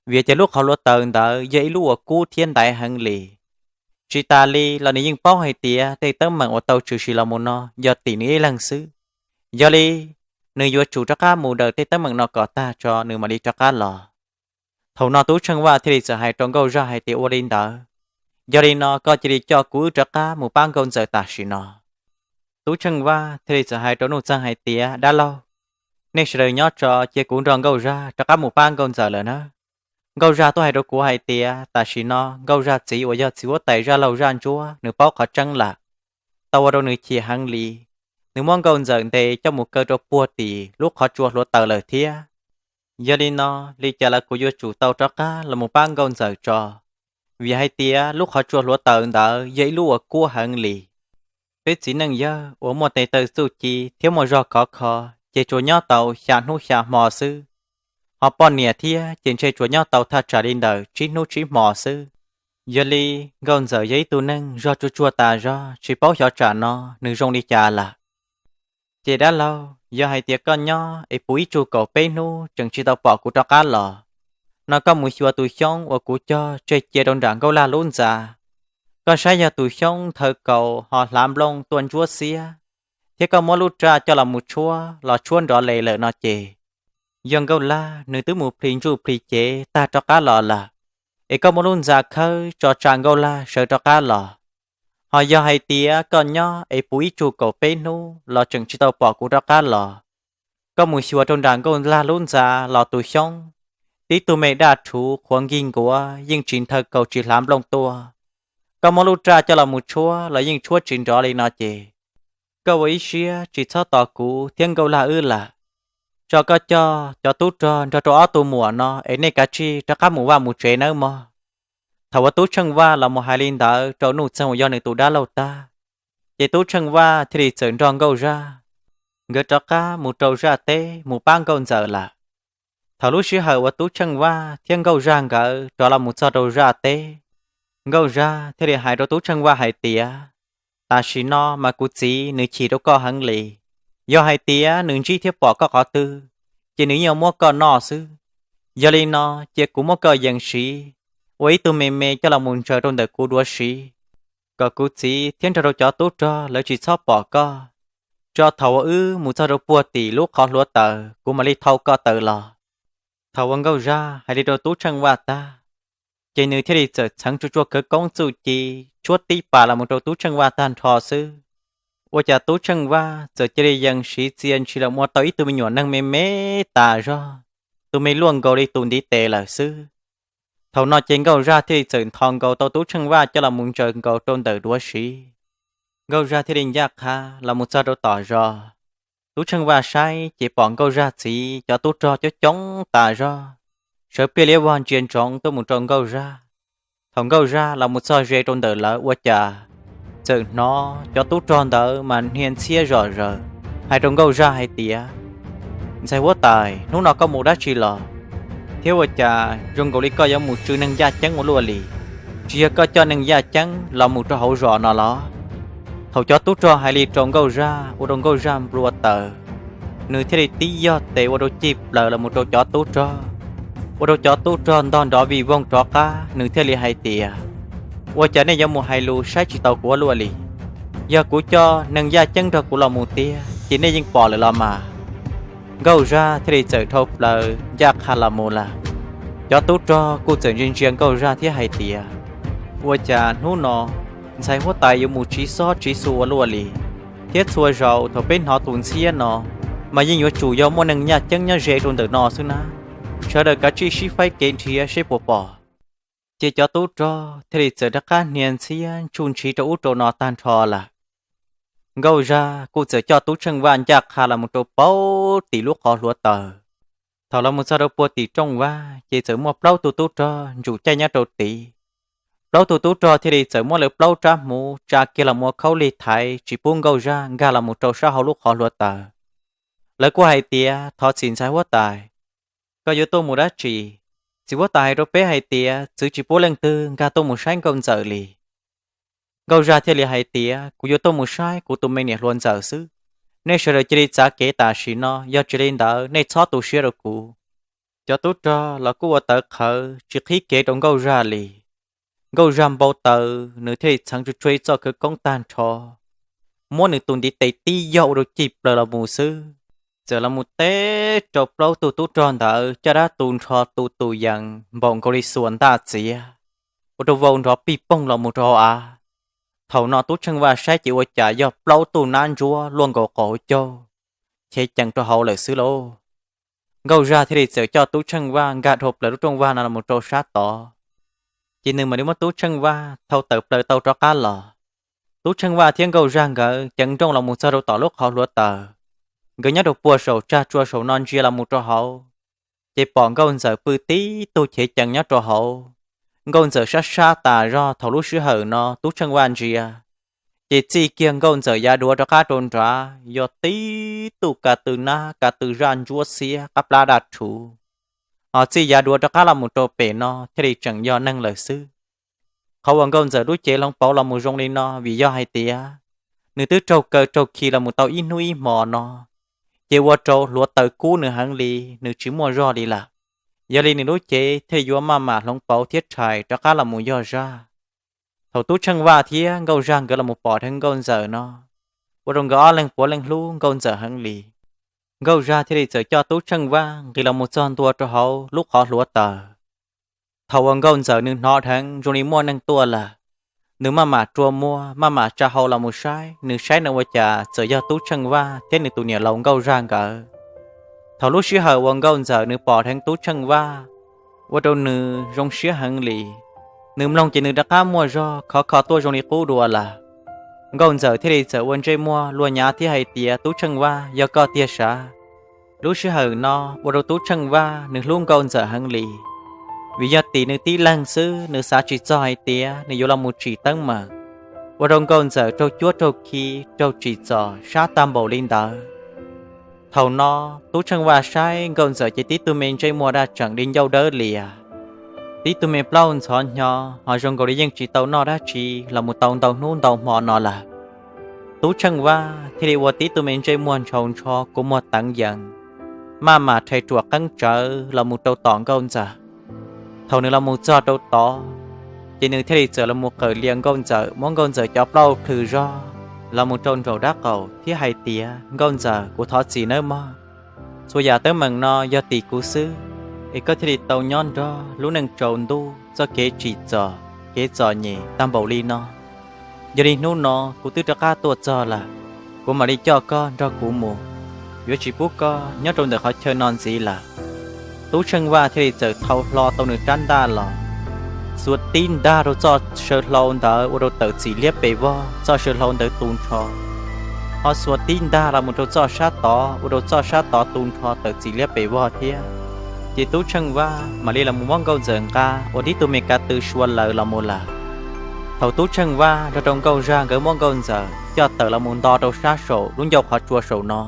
Vim tias lub qhov hluav taws ntawd yog ib lub uas kub thiab ntaiv heev li. Tsis tas li los nws yeej paub hais tias tej teeb meem uas tau tshwm sim los mus no yog tim nws ib leeg xwb. Yog li, nws yuav tsum rov qab mus daws tej teeb meem no kom tag tso nws mam li rov qab los. Thaum no Tub Tsheej Vaj thiaj li txawm hais rau Nkauj Zaj hais tias, Ua li ntawd, yog li no koj cia li coj kuv wb rov qab mus pab Nkauj Ntxawm tam sim no. Tub Tsheej Vaj thiaj li txawm hais rau Nuj Txeeg hais tias, Dab laug, nej sawv daws nyob tso, cia kuv nrog Nkauj Zaj rov qab mus pab Nkauj Ntxawm lawm nawb. Nkauj Zaj tuaj hais rau kuv hais tias tam sim no Nkauj Zaj txiv uas yog txiv huab tais Zaj Laug Zaj Ntsuab nws paub qhov tseeb lawm, tau ua rau nws chim heev li. Nws muab Nkauj Ntxawm ntes coj mus kaw rau puag tim lub qhov tsua hluav taws lawm thiab. Yog li no, li cas los kuv yuav tsum tau rov qab los mus pab Nkauj Ntxawm tso, vim hais tias lub qhov tsua hluav taws ntawd yog ib lub uas kub heev li. Peb txiv neej yawg uas muaj tes taw txuj ci thiab muaj zog khov kho ces tsuas nyob tau xya hnub xya hmo xwb, ho poj niam thiab ces ntshe tsuas nyob tau thaj tsam li ntawm tsib hnub tsib hmo xwb. Yog li, Nkauj Ntxawm yog ib tug neeg zog tsuag tsuag tas zog tsis paub xyov tsam no nws zoo li cas lawm. Ces dab laug, yog hais tias koj nyob es puv ib tsug kaum peb hnub tseem tsis tau pom kuv rov qab los, no koj mus xyuas tus xyoob uas kuv cog tseg cia rau nram Nkauj Lag lub ntxa. Koj saib yog tus xyoob nthaw kaus ho hlav nplooj tuaj ntsuab xiab, thiab koj muab lub raj coj los mus tshuab los tshuab nrov les lawm no ces, yog Nkauj Lag nws twb mus plhis ntsuj plhis cev tag rov qab los lawm, es koj muab lub ntxa khawb tso tsa Nkauj Lag sawv rov qab los. Ho yog hais tias koj nyob es puv ib tsug kaum peb hnub los tseem tsis tau pom kuv rov qab los, koj mus xyuas rau nram Nkauj Lag lub ntxa los tus xyoob, tib tug me daj rhuv qhuav nkig nkuav yeej tsis nthaw kaus tsis hlav nplooj tuaj. Koj muab lub raj coj los mus tshuab los yeej tshuab tsis nrov li no ces, koj ua ib siab tsis txhob tos kuv thiab Nkauj Lag wb lawm. Tso koj coj cov tub rog nrog rau ob tug muam no es nej kav tsij rov qab mus vaj mus tsev nawb mog. Thaum uas Tub Tsheej Vaj los mus hais li ntawd rau Nuj Txeeg uas yog nws tus dab laug tag, ces Tub Tsheej Vaj thiaj li txawm nrog Nkauj Zaj nkawd rov qab mus rau zaj teb mus pab Nkauj Ntxawm lawm. Thaum lub sij hawm uas Tub Tsheej Vaj thiab Nkauj Zaj nkawd rov los mus txog rau zaj teb, Nkauj Zaj thiaj li hais rau Tub Tsheej Vaj hais tias, Tam sim no mas kuv txiv nws chim rau koj heev li. Yog hais tias nws ntsib thiab pom koj qhov twg, ces nws yeej yuav muab koj noj xwb. Yog li no, cia kuv muab koj yees siv ua ib tug me me coj los mus ntsaws rau ntawm kuv duav siv, kom kuv txiv thiab nrog rau cov tub rog lawv tsis txhob pom koj. Tso thaum uas wb mus txog rau puag tim lub qhov hluav taws kuv mam li thau koj tawm los. Thaum uas Nkauj Zaj hais li rau Tub Tsheej Vaj tag, ces nws thiaj li txawm txheev tsuag tsuag khawv koob txuj ci tshuab tib pas los mus rau Tub Tsheej Vaj tag nrho xwb. Ua cas Tub Tsheej Vaj txawm cia li yees siv txia ntshis los ua tau ib tug me nyuam neeg me me tas zog, tus me luaj nkaus li tus ntiv tes lawm xwb. Thaum no ces Nkauj Zaj thiaj li txawm nthos nkaus tau Tub Tsheej Vaj coj los mus ntsaws nkaus rau ntawm duav siv. Nkauj Zaj thiaj li ncaj qha los mus txog rau tom zos. Tub Tsheej Vaj saib ces pom Nkauj Zaj txiv cov tub rog coob coob tas zog, sawv pliaj liab vog ntsia ntsoov tuaj mus rau Nkauj Zaj. Thaum Nkauj Zaj los mus txog ze rau ntawm lawv ua cas txawm hnov cov tub rog ntawd mas hnia ntxhiab zom zaws, hais rau Nkauj Zaj hais tias, Ntxhais huab tais, hnub no koj mus dab tsi los? Thiab ua cas zoo nkaus li koj yuav mus tsw neeg ncaj ceeb ua luaj li? Tsis yog koj coj neeg ncaj ceeb los mus rau hauv zos no los? Thaum cov tub rog hais li rau Nkauj Zaj ua rau Nkauj Zaj nplua taws, nws thiaj li tib yog tes ua rau cig plaws los mus rau cov tub rog, ua rau cov tub rog ntog nrov vij voog rov qab. Nws thiaj li hais tias, Ua cas nej yuav mus hais lus saib tsis taus kuv ua luaj li? Yog kuv coj neeg ncaj ceeb nrog kuv los mus tiag ces nej yeej pom lawm los mas. Nkauj Zaj thiaj li txawm dhau plaws ncaj qha los mus lawm. Cov tub rog kuj txawm ntsia ntsia Nkauj Zaj thiab hais tias, Ua cas hnub no ntxhais huab tais yuav mus tsiv xob tsiv xu ua luaj li? Thiab txhua zaus thaum peb hnov tus ntxhiab no mas yeej yuav tsum yog muaj neeg ncaj ceeb nyob ze rau ntawm no xwb na. Sawv daws kav tsij sib faib kev nrhiav seb puas pom. Ces cov tub rog thiaj li txawm rov qab hnia ntxhiab ntsuj ntshiv rau ub rau no tag nrho lawm. Nkauj Zaj kuj txawm coj Tub Tsheej Vaj ncaj qha los mus rau puag tim lub qhov hluav taws. Thaum los mus txog rau puag tim rooj vag ces txawm muaj plaub tug tub rog ntsum caij nyob rau tid. Plaub tug tub rog thiaj li txawm muab lawv plaub rab hmuv tsa kiag los mus ua khaub lig thaiv tsis pub Nkauj Zaj nkag los mus rau sab hauv lub qhov hluav taws. Lawv kuj hais tias, Thov txim ntxhais huab tais, koj yuav tuaj mus dab tsi? Txiv huab tais hais rau peb hais tias txwv tsis pub leej twg nkag tuaj mus saib Nkauj Ntxawm li. Nkauj Zaj thiaj li hais tias, Kuv yuav tuaj mus saib kuv tus me niam hluas Ntxawm xwb. Nej sawv daws cia li txav kev tam sim no, yog tsis li ntawd nej txhob tu siab rau kuv. Cov tub rog los kuj ua tawv qhawv tsis qhib kev rau Nkauj Zaj li. Nkauj Zaj npau taws, nws thiaj li txheev tsuj tsuag ib txoj khawv koob tag nrho, muab nws tus ntiv tes tib yog ua rau cig plaws los mus xwb, txawm los mus teb rau plaub tug tub rog ntawd caj dab tu nrho tu tus yees npaum nkaus li xuas ntaj txiav, ua rau vau nrov pij poog los mus rau hauv av. Thaum no Tub Tsheej Vaj saib ces ua cas yog plaub tug nab ntsuab luaj nkaus qaum hauv caug, chev cees rau hauv lawm xwb lauj. Nkauj Zaj thiaj li txawm coj Tub Tsheej Vaj nkag dhau plaws lub rooj vag no los mus rau sab tod, ces nws mam li muab Tub Tsheej Vaj thau tawm plaws tau rov qab los. Tub Tsheej Vaj thiab Nkauj Zaj nkawd ceev nrooj los mus txog rau tom lub qhov hluav taws. Nkawd nyob rau puag saum tsag tsua saum no ntsia los mus rau hauv, ces pom Nkauj Ntxawm pw tib tug chev cees nyob rau hauv. Nkauj Ntxawm sab sab tas zog. Thaum lub sij hawm no Tub Tsheej Vaj ntsia, ces txij kiag Nkauj Ntxawm yav duav rov qab rau nrad yog tib tug ka tw nab ka tw zaj ntsuab xiab qab plab daj rhuv, ho txij yav duav rov qab los mus rau pem no thiaj li tseem yog neeg lawm xwb. Qhov uas Nkauj Ntxawm lub cev hloov pauv los mus zoo li no vim yog hais tias nws twb raug kaw raug khi los mus tau ib hnub ib hmo no, ces ua rau hluav taws kub nws heev li, nws tsis muaj zog li lawm. Yog li nws lub cev thiaj yuav maj mam hloov pauv thiab rhais rov qab los mus yog zaj. Thaum Tub Tsheej Vaj thiab Nkauj Zaj nkawd los mus pom dheev Nkauj Ntxawm no, ua rau nkawd ob leeg puav leej hlub Nkauj Ntxawm heev li. Nkauj Zaj thiaj li txawm coj Tub Tsheej Vaj nqis los mus txog ntua rau hauv lub qhov hluav taws. Thaum uas Nkauj Ntxawm nws hnov dheev zoo li muaj neeg tuaj lawm, nws maj mam rua muag maj mam tsa hau los mus saib. Nws saib no ua cas txawm yog Tub Tsheej Vaj thiab nws tus niam laus Nkauj Zaj nkawd. Thaum lub sij hawm uas Nkauj Ntxawm nws pom dheev Tub Tsheej Vaj, ua rau nws zoo siab heev li. Nws mloog ces nws rov qab muaj zog khov kho tuaj zoo li qub dua lawm. Nkauj Ntxawm thiaj li txawm ua ntsej muag luag nyav thiab hais tias, Tub Tsheej Vaj, yog koj tiag sav? Lub sij hawm no ua rau Tub Tsheej Vaj nws hlub Nkauj Ntxawm heev li, vim yog tim nws tib leeg xwb, nws xav tsis txog hais tias nws yuav los mus tsim teeb meem, ua rau Nkauj Ntxawm raug cuab raug khi, raug tsim txom sab tag npaum li ntawd. Thaum no Tub Tsheej Vaj saib Nkauj Ntxawm ces tib tug me ntsej muag daj tseem li ncauj dawb lias, tib tug me plaub ntxhov hnyo, ho zoo nkaus li yeej tsis tau noj dab tsi los mus tau ntau hnub ntau hmo no lawm. Tub Tsheej Vaj thiaj li ua tib tug me ntsej muag ntshaus ntsho kua muag teev yees, maj mam rhais ruam qeeb tsawv los mus rau tom Nkauj Ntxawm. Thaum nws los mus txog rau tod, ces nws thiaj li txawm los mus qawm lias Nkauj Ntxawm, muab Nkauj Ntxawm cov plaub plhws zog los mus rau nraum dab qaum thiab hais tias, Nkauj Ntxawm, kuv thov txim nawb mog. Txhua yam teeb meem no yog tim kuv xwb, es koj thiaj li tau nyob nrog lub neej tsaus ntuj txoj kev tsim txom, kev txom nyem tag npaum li no. Yog li hnub no kuv twb rov qab tuaj txog lawm, kuv mam li coj koj nrog kuv mus, yuav tsis pub koj nyob rau ntawm qhov chaw no ntxiv lawm. Tub Tsheej Vaj thiaj li txawm thau hlo tau nws rab ntaj los, xuas tib ntaj rau txoj saw hlau ntawd ua rau tawm txim liab pes vog, txoj saw hlau ntawd tu nrho. Ho xuas tib ntaj los mus rau txoj sab tod ua rau txoj sab tod tu nrho tawm txim liab pes vog thiab. Ces Tub Tsheej Vaj mam li los mus muab Nkauj Ntxawm nqa ua tib tug me ka tw sua lawm los mus lawm. Thaum Tub Tsheej Vaj nrog rau Nkauj Zaj nkawd muab Nkauj Ntxawm coj tawm los mus nto rau sab saum lub ncauj qhov tsua saum no,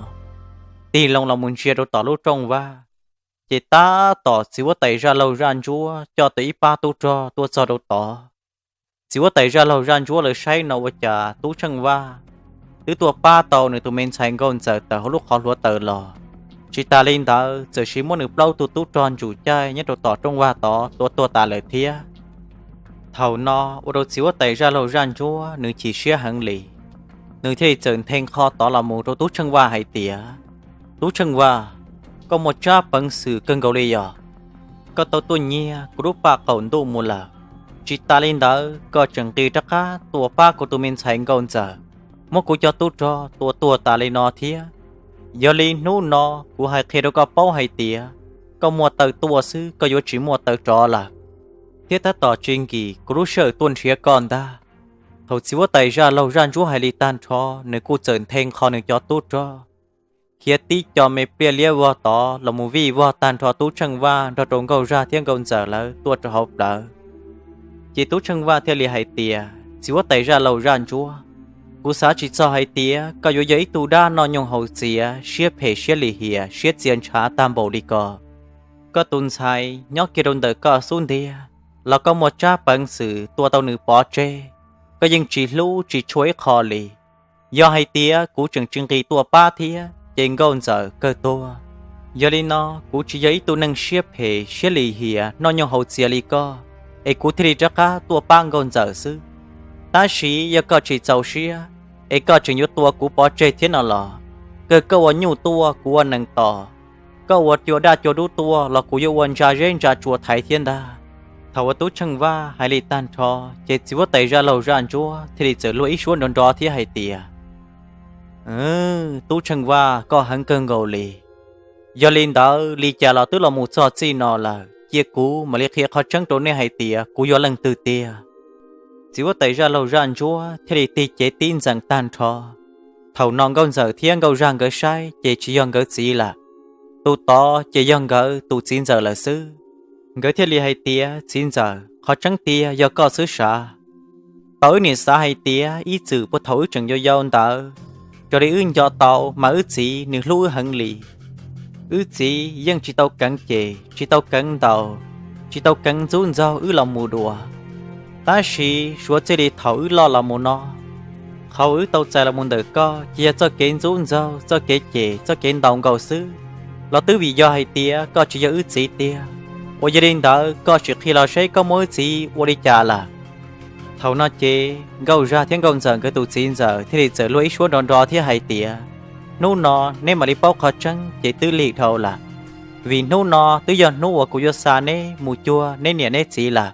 tig loo los mus ntsia rau tom lub rooj vag, ces tab tom txiv huab tais Zaj Laug Zaj Ntsuab coj tau ib pab tub rog tuaj txog rau tod. Txiv huab tais Zaj Laug Zaj Ntsuab lawv saib no ua cas Tub Tsheej Vaj twb tuaj pab tau nws tus me ntxhais Nkauj Ntxawm tawm hauv lub qhov hluav taws los, tsis tas li ntawd txawm sis muab nws plaub tug tub rog ntsum caij nyob rau tom rooj vag tod tua tuag tas lawm thiab. Thaum no ua rau txiv huab tais Zaj Laug Zaj Ntsuab nws chim siab heev li, nws thiaj li txawm nthe nqho tod los mus rau Tub Tsheej Vaj hais tias, Tub Tsheej Vaj, koj muaj tsab peev xwm kawg nkaus li yog koj tau tuaj nyiag kuv lub paj qaum ntuj mus lawm. Tsis tas li ntawd koj tseem nqis rov qab tuaj pab kuv tus me ntxhais Nkauj Ntxawm, muab kuv cov tub rog tua tuag tas li no thiab. Yog li hnub no kuv hais qhia rau koj paub hais tias, koj muaj taw tuaj xwb koj yuav tsis muaj taw rov lawm, thiab tab tom tsis nkim kuv lub sij hawm tuaj nrhiav koj ntag. Thaum txiv huab tais Zaj Laug Zaj Ntsuab hais li tag nrho, nws kuj txawm nthe nqho nws cov tub rog khiav tib co me pliaj liab vog tod los mus vij vog tag nrho Tub Tsheej Vaj nrog rau Nkauj Zaj thiab Nkauj Ntxawm lawv tuaj rau hauv plawv. Ces Tub Tsheej Vaj thiaj li hais tias, txiv huab tais Zaj Laug Zaj Ntsuab, kuv xav tsis txog hais tias koj yuav yog ib tug dab noj nyoog haus txiav, siab phem siab lim hiam, siab txia ntshav tag npaum li ko. Koj tus ntxhais nyob kiag rau ntawm koj xub ntiag los koj muaj tsab peev xwm tua tau nws pov tseg, koj yeej tsis hlub tsis tshua ib qho li. Yog hais tias kuv tseem tsis nqis tuaj pab thiab ces Nkauj Ntxawm kawg tuag. Yog li no kuv tsis yog ib tug neeg siab phem siab lim hiam noj nyoog haus txiav li koj, es kuv thiaj li rov qab tuaj pab Nkauj Ntxawm xwb. Tab sis yog koj tsis txaus siab, es koj tseem yuav tua kuv pov tseg thiab no los, kawg koj ua nyuj tuaj kuv ua nees tos, koj ua cua daj cua dub tuaj los kuv yuav ua ntsa zeb ntsa tsua thaiv thiab ntag. Thaum uas Tub Tsheej Vaj hais li tag nrho, ces txiv huab tais Zaj Laug Zaj Ntsuab thiaj li txawm luag ib suab nrov nrov thiab hais tias, Tub Tsheej Vaj, koj heev kawg nkaus li. Yog li ntawd li cas los twb los mus txog txij no lawm, cia kuv mam li qhia qhov tseeb rau nej hais tias kuv yog leej twg tiag. Txiv huab tais Zaj Laug Zaj Ntsuab thiaj li tig cev tib ntxees tag nrho. Thaum no Nkauj Ntxawm thiab Nkauj Zaj nkawd saib ces tsis yog nkawd txiv lawm, tus tod ces yog nkawd tus txiv ntxawm lawm xwb. Nkawd thiaj li hais tias, txiv ntxawm, qhov tseeb tiag yog koj xwb sav. Tau wb niam xav hais tias ib txwm puag thaum wb tseem yau yau ntawd, raws li wb nco tau mas wb txiv nws hlub wb heev li. Wb txiv yeej tsis tau keev cem, tsis tau keev ntaus, tsis tau keev ntxub ntxaug wb los mus dua. Tab sis suav txij li thaum wb loj los mus no, qhov uas wb tau txais los mus ntawm koj ces yog txoj kev ntxub ntxaug, txoj kev cem, txoj kev ntaus nkaus xwb, los twb vim yog hais tias koj tsis yog wb txiv tiag. Uas yog li ntawd koj sim qhia los seb koj muab wb txiv ua li cas lawm. Thaum no ces Nkauj Zaj thiab Nkauj Ntxawm nkawd tus txiv ntxawm thiaj li txawm luag ib suab nrov nrov thiab hais tias, hnub no neb mam li paub qhov tseeb ces twb lig dhau lawm, vim hnub no twb yog hnub uas kuv yuav xa neb mus cuag neb niam neb txiv lawm.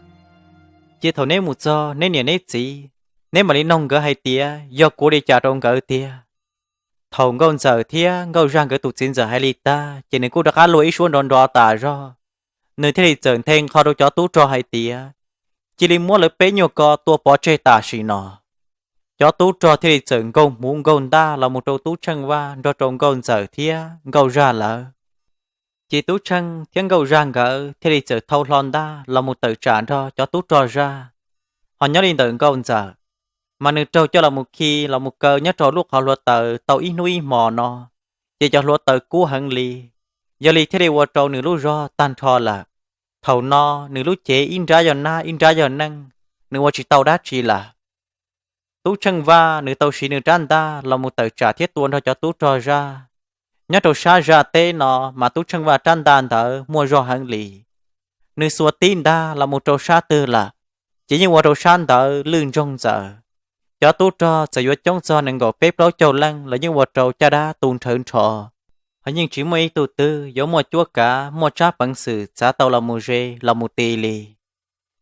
Ces thaum neb mus txog neb niam neb txiv, neb mam li noog nkawd hais tias yog kuv li cas rau nkawd tiag. Thaum Nkauj Ntxawm thiab Nkauj Zaj nkawd tus txiv ntxawm hais li tag ces nws kuj rov qab luag ib suab nrov nrov tas zog, nws thiaj li txawm nthe nqho rau cov tub rog hais tias, cia li muab lawv peb nyuag ko tua pov tseg tam sim no. Cov tub rog thiaj li txawm nkaug hmuv nkaug ntaj los mus rau Tub Tsheej Vaj nrog rau Nkauj Ntxawm thiab Nkauj Zaj lawv. Ces Tub Tsheej thiab Nkauj Zaj nkawd thiaj li txawm thau hlo ntaj los mus tawm tsam nrog cov tub rog zaj. Ho nyob li ntawm Nkauj Ntxawm, mas nws raug coj los mus khi los mus kaw nyob rau lub qhov hluav taws tau ib hnub ib hmos no, ces cov hluav taws kub heev li, yog li thiaj li ua rau nws lub zog tag nrho lawm. Thaum no nws lub cev ib nrab yog nab ib nrab yog neej, nws ua tsis tau dab tsi lawm. Tub Tsheej Vaj nws tau siv nws rab ntaj los mus tawm tsam thiab tua nrog cov tub rog zaj. Nyob rau sab zaj teb no mas Tub Tsheej Vaj rab ntaj ntawd muaj zog heev li. Nws xuas tib ntaj los mus rau sab twg lawm, ces yeej ua rau sab ntawd lwj ntsoog ntxaws. Cov tub rog txawm yuav coob txog nees nkaum peb plaub caug leej los yeej ua rau caj dab tu nrhawv nrho, ho yeej tsis muaj ib tug twg yuav muaj cuab kav muaj tsab peev xwm txav tau los mus ze los mus ti li.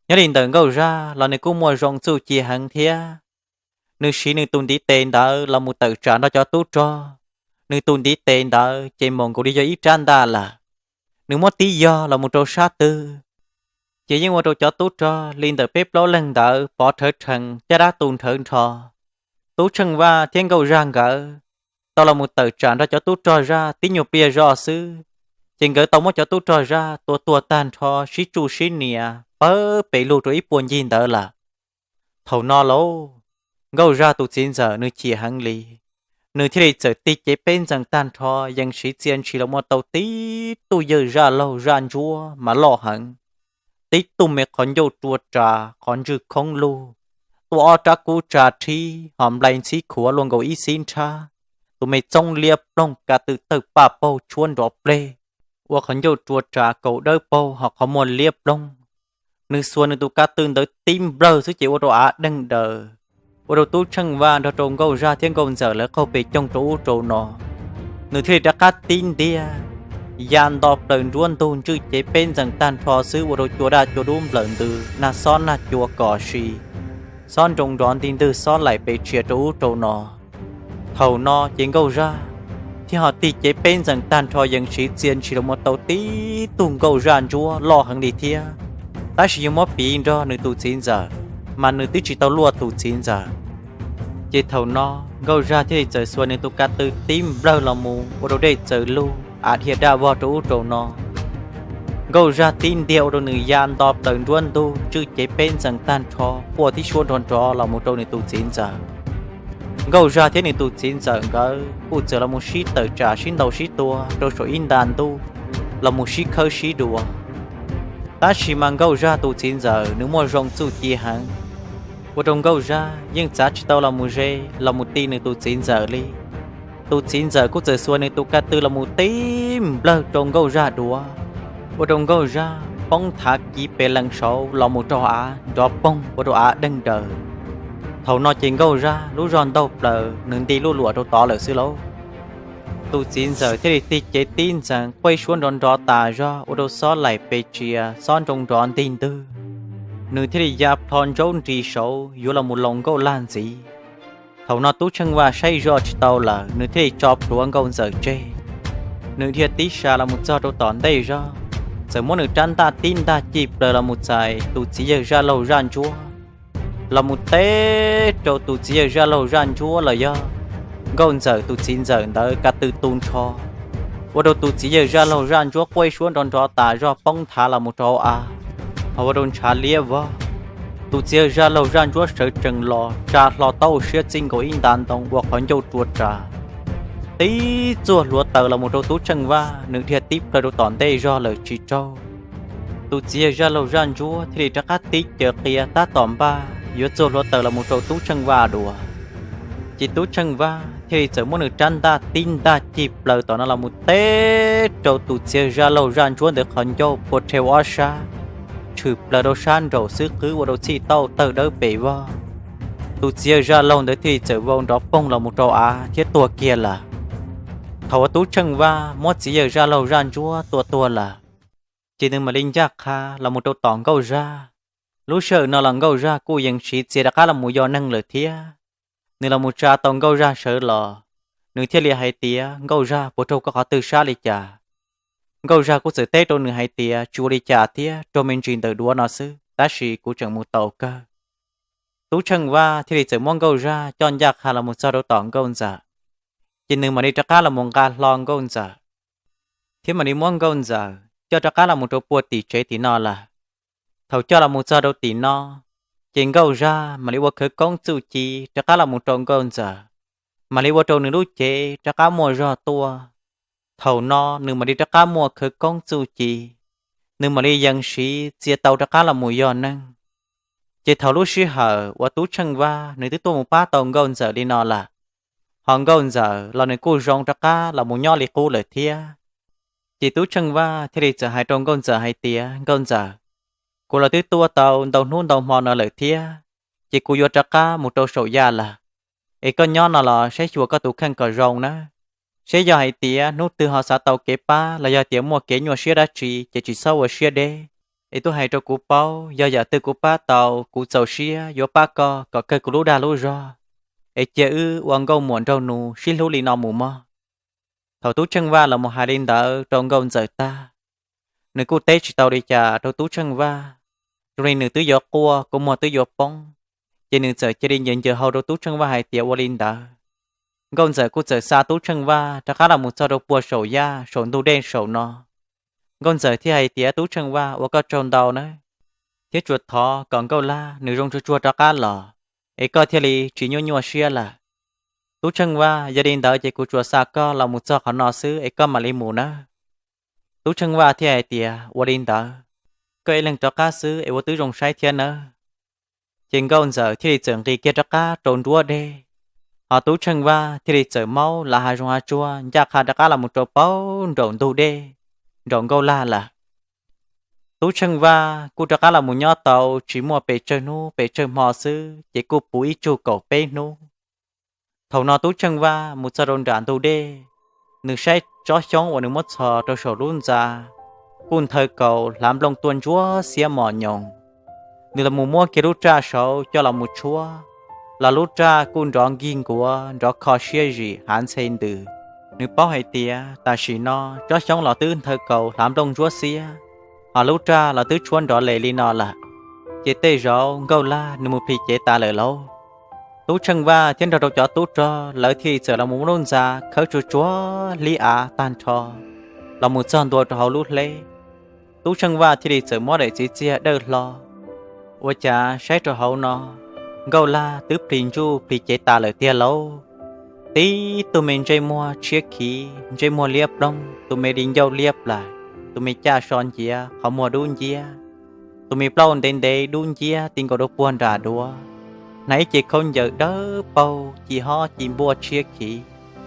Nyob li ntawm Nkauj Zaj los nws kuj muaj zoo txuj ci heev thiab. Nws siv nws tus ntiv tes ntawd los mus tawm tsam nrog cov tub rog. Nws tus ntiv tes ntawd ces npaum nkaus li yog ib rab ntaj lawm. Nws muab tib yog los mus rau sab twg, ces yeej ua rau cov tub rog li ntawm peb plaub leeg ntawd pov rhawv rhees caj dab tu nrhawv nrho. Tub Tsheej Vaj thiab Nkauj Zaj nkawd tau los mus tawm tsam nrog cov tub rog zaj tib nyuag pliag zoj xwb, ces nkawd tau muab cov tub rog zaj tua tuag tag nrho sib tsuj sib nias pawg pes lug rau ib puag ncig ntawd lawm. Thaum no lauj, Nkauj Zaj tus txiv ntxawm nws chim heev li. Nws thiaj li txawm tig cev peb ntxees tag nrho yees siv txia ntshis los muaj tau tib tug yawg zaj laug zaj ntsuab mas loj heev, tib tug me qhov ncauj rua ras qhov ntswg khoob lug, tuaj ob rab kub tsa rhib ho nplai ntxhib khuav luaj nkaus ib xib nrhab, tus me txoob liab ploog ka tw tawg paj paug tshuab nrov pleg, ua qhov ncauj rua ras kaus dawb paug ho qhov muag liab ploog. Nws xuas nws tus ka tw ntawd tib nplawg xwb ces ua rau av deeg daws, ua rau Tub Tsheej Vaj nrog rau Nkauj Zaj thiab Nkauj Ntxawm lawv qaug pes coog rau ub rau no. Nws thiaj li rov qab tib ntiag ya nto plaws nruab ntug ntswj cev peb ntxees tag nrho xwb ua rau cua daj cua dub nplawm ntws, nag xob nag cua kom si, xob nroo nrov nti ntwg xob laim pes tsia rau ub rau no. Thaum no ces Nkauj Zaj thiaj ho tig cev peb ntxees tag nrho yees siv txia ntshis los muaj tau tib tug Nkauj Zaj ntsuab loj heev li thiab, tab sis yog muab piv nrog nws tus txiv ntxawm mas nws twb tsis tau luaj tus txiv ntxawm. Ces thaum no Nkauj Zaj thiaj li txawm xuas nws tus ka tw tib nplawg los mus ua rau dej txawm lug av dhia daj vog rau ub rau no. Nkauj Zaj tib ntiag ua rau nws ya nto plaws nruab ntug ntswj cev peb ntxees tag nrho quaj tib suab nrov nrov los mus rau nws tus txiv ntxawm. Nkauj Zaj thiab nws tus txiv ntxawm nkawd kuj txawm los mus sib tawm tsam sib ntaus sib tua rau saum ib nta ntuj los mus sib khawb sib dua. Tab sis mas Nkauj Zaj tus txiv ntxawm nws muaj zoo txuj ci heev, ua rau Nkauj Zaj yeej txav tsis tau los mus ze los mus ti nws tus txiv ntxawm li. Tus txiv ntxawm kuj txawm xuas nws tus ka tw los mus tib nplawg rau Nkauj Zaj duav, ua rau Nkauj Zaj poob thav kiv pes lees saud los mus rau av nrov poog ua rau av deeg daws. Thaum no ces Nkauj Zaj lub zog ntaug plaws nws nti lub luam rau tod lawm xwb lauj. Tus txiv ntxawm thiaj li tig cev tib ntxees quaj suab nrov nrov tas zog ua rau xob laim pes tsia xob nroo nrov nti ntwg. Nws thiaj li ya plho ntsaub nris saud yuav los mus loos Nkauj Laj ntxiv. Thaum no Tub Tsheej Vaj saib zoj tsis tau lawm nws thiaj li tso plhuav Nkauj Ntxawm tseg. Nws dhia tib sa los mus txog rau tom ntej zog, txawm muab nws rab ntaj tib ntaj cig plaws los mus txais tus txiv yawg zaj laug zaj ntsuab, los mus teb rau tus txiv yawg zaj laug zaj ntsuab los yog Nkauj Ntxawm tus txiv ntxawm ntawd ka tw tu nrho, ua rau tus txiv yawg zaj laug zaj ntsuab quaj suab nrov nrov tas zog poob nthav los mus rau hauv av, ho ua rau ntshav liab vog. Tus txiv yawg zaj laug zaj ntsuab sawv tsees los tsa hlo taub hau siab txij nkaus ib nta ntoo ua qhov ncauj rua ras, tib txuag hluav taws los mus rau Tub Tsheej Vaj, nws dhia tib plaws rau tom ntej zog lawm tsis raug. Tus txiv yawg zaj laug zaj ntsuab thiaj li rov qab tib caws qia tab tom npaj yuav txuag hluav taws los mus rau Tub Tsheej Vaj dua. Ces Tub Tsheej Vaj thiaj li txawm muab nws rab ntaj tib ntaj cig plaws tom no los mus teb rau tus txiv yawg zaj laug zaj ntsuab ntawd qhov ncauj pua rhe ua ob sab, tshwm plaws rau sab nraum xwb qwb ua rau txhij tauj tawg dawb pes vog. Tus txiv yawg zaj laug ntawd thiaj li txawm vau nrov poog los mus rau av thiab tuag kiag lawm. Thaum uas Tub Tsheej Vaj muab txiv yawg zaj laug zaj ntsuab tua tuag lawm, ces nws mam li ncaj qha los mus rau tom Nkauj Zaj. Lub sij hawm no los Nkauj Zaj kuj yees siv txia rov qab los mus yog neeg lawm thiab. Nws los mus tsa tau Nkauj Zaj sawv los, nws thiaj li hais tias, Nkauj Zaj, puas raug koj qhov twg sab li cas? Nkauj Zaj kuj txawm teb rau nws hais tias, tsis ua li cas thiab, raug me ntsis ntawm duav no xwb, tab sis kuv tseem mus tau kawg. Tub Tsheej Vaj thiaj li txawm muab Nkauj Zaj coj ncaj qha los mus txog rau tom Nkauj Ntxawm, ces nws mam li rov qab los mus nqa hlo Nkauj Ntxawm, thiab mam li muab Nkauj Ntxawm coj rov qab los mus rau puag tim tsev tim no lawm. Thaum coj los mus txog rau tim no, ces Nkauj Zaj mam li ua khawv koob txuj ci rov qab los mus rau Nkauj Ntxawm, mam li ua rau nws lub cev rov qab muaj zog tuaj. Thaum no nws mam li rov qab muaj khawv koob txuj ci, nws mam li yees siv txia tau rov qab los mus yog neeg. Ces thaum lub sij hawm uas Tub Tsheej Vaj nws twb tuaj mus pab tau Nkauj Ntxawm li no lawm, ho Nkauj Ntxawm los nws kuj zoo rov qab los mus nyob li qub lawm thiab. Ces Tub Tsheej Vaj thiaj li txawm hais rau Nkauj Ntxawm hais tias, Nkauj Ntxawm, kuv los twb tuaj tau ntau hnub ntau hmo no lawm thiab, ces kuv yuav rov qab mus rau saum yaj lawm. Es koj nyob no los saib xyuas koj tus kheej kom zoo nawb. Seb yog hais tias hnub twg ho xav tau kev pab los yog tias muaj kev nyuaj siab dab tsi ces tsis txhob ua siab deb, es tuaj hais rau kuv paub, yog yam twg kuv pab tau kuv txaus siab yuav pab koj kom kawg kuv lub dag lub zog. es cia wb ua nkauj muam nraug nus sib hlub li no mus mog. Thaum Tub Tsheej Vaj los mus hais li ntawd rau Nkauj Ntxawm tag, nws kuj teb tsis tau li cas rau Tub Tsheej Vaj, zoo li nws twb yuav quaj kua muag twb yuav poob, ces nws txawm cia li ncaws ncaws hau rau Tub Tsheej Vaj hais tias ua li ntawd. Nkauj Ntxawm kuj txawm xa Tub Tsheej Vaj rov qab los mus txog rau puag saum yaj saum ntug dej saum no. Nkauj Ntxawm thiaj hais tias Tub Tsheej Vaj, ua koj tsaug ntau nawb, thiab tsuas thov kom Nkauj Laj nws zoo tsuag tsuag rov qab los, es koj thiaj li tsis nyuaj nyuaj siab lawm. Tub Tsheej Vaj, yog li ntawd ces kuv tsuas xa koj los mus txog qhov no xwb es koj mam li mus nawb. Tub Tsheej Vaj thiaj hais tias ua li ntawd, koj ib leeg rov qab xwb es ua tib zoo saib thiab nawb. Ces Nkauj Ntxawm thiaj li txawm nqis kiag rov qab rau nruab dej, ho Tub Tsheej Vaj thiaj li txawm maub lav hav zoov hav tsuag ncaj qha rov qab los mus rau paub nraum ntug dej, nraum Nkauj Laj lawm. Tub Tsheej Vaj kuj rov qab los mus nyob tau tsis muaj pes tsawg hnub pes tsawg hmo xwb ces kuj puv ib tsug kaum peb hnub. Thaum no Tub Tsheej Vaj mus txog rau nram ntug dej, nws saib tsob xyoob uas nws muab txhos rau saum lub ntxa kuj nthaw kaus hlav nplooj tuaj ntsuab xiab mos nyoos. Nws los mus muab kiag lub raj saud coj los mus tshuab, los lub raj kuj nrov nkig nkuav nrov kho siab zim hav ntxhe ntws. Nws paub hais tias tam sim no tsob xyoob los twb nthaw kaus hlav nplooj ntsuab xiab, ho lub raj los twb tshuab nrov les li no lawm, ces tej zaum Nkauj Laj nws mus plhis cev tas lawm lauj. Tub Tsheej Vaj thiab nrog rau cov tub rog lawv thiaj li txawm los mus muab lub ntxa khawb tsuag tsuag hlib av tag nrho los mus txog ntua rau hauv lub hleb. Tub Tsheej Vaj thiaj li txawm muab daim txiv txiag dawj hlo, ua cas saib rau hauv no Nkauj Laj twb plhis ntsuj plhis cev tas lawm tiag lauj. Tib tug me ntsej muag tshiab khiv, ntsej muag liab ploog, tus me di ncauj liab plam, tus me caj so nciav qhov muag dub nciab, tus me plaub ntev ntev dub nciab ti nkaus rau puag nram duav, hnav ib ce khaub ncaws dawb paug ci hob ci npuaj tshiab khiv,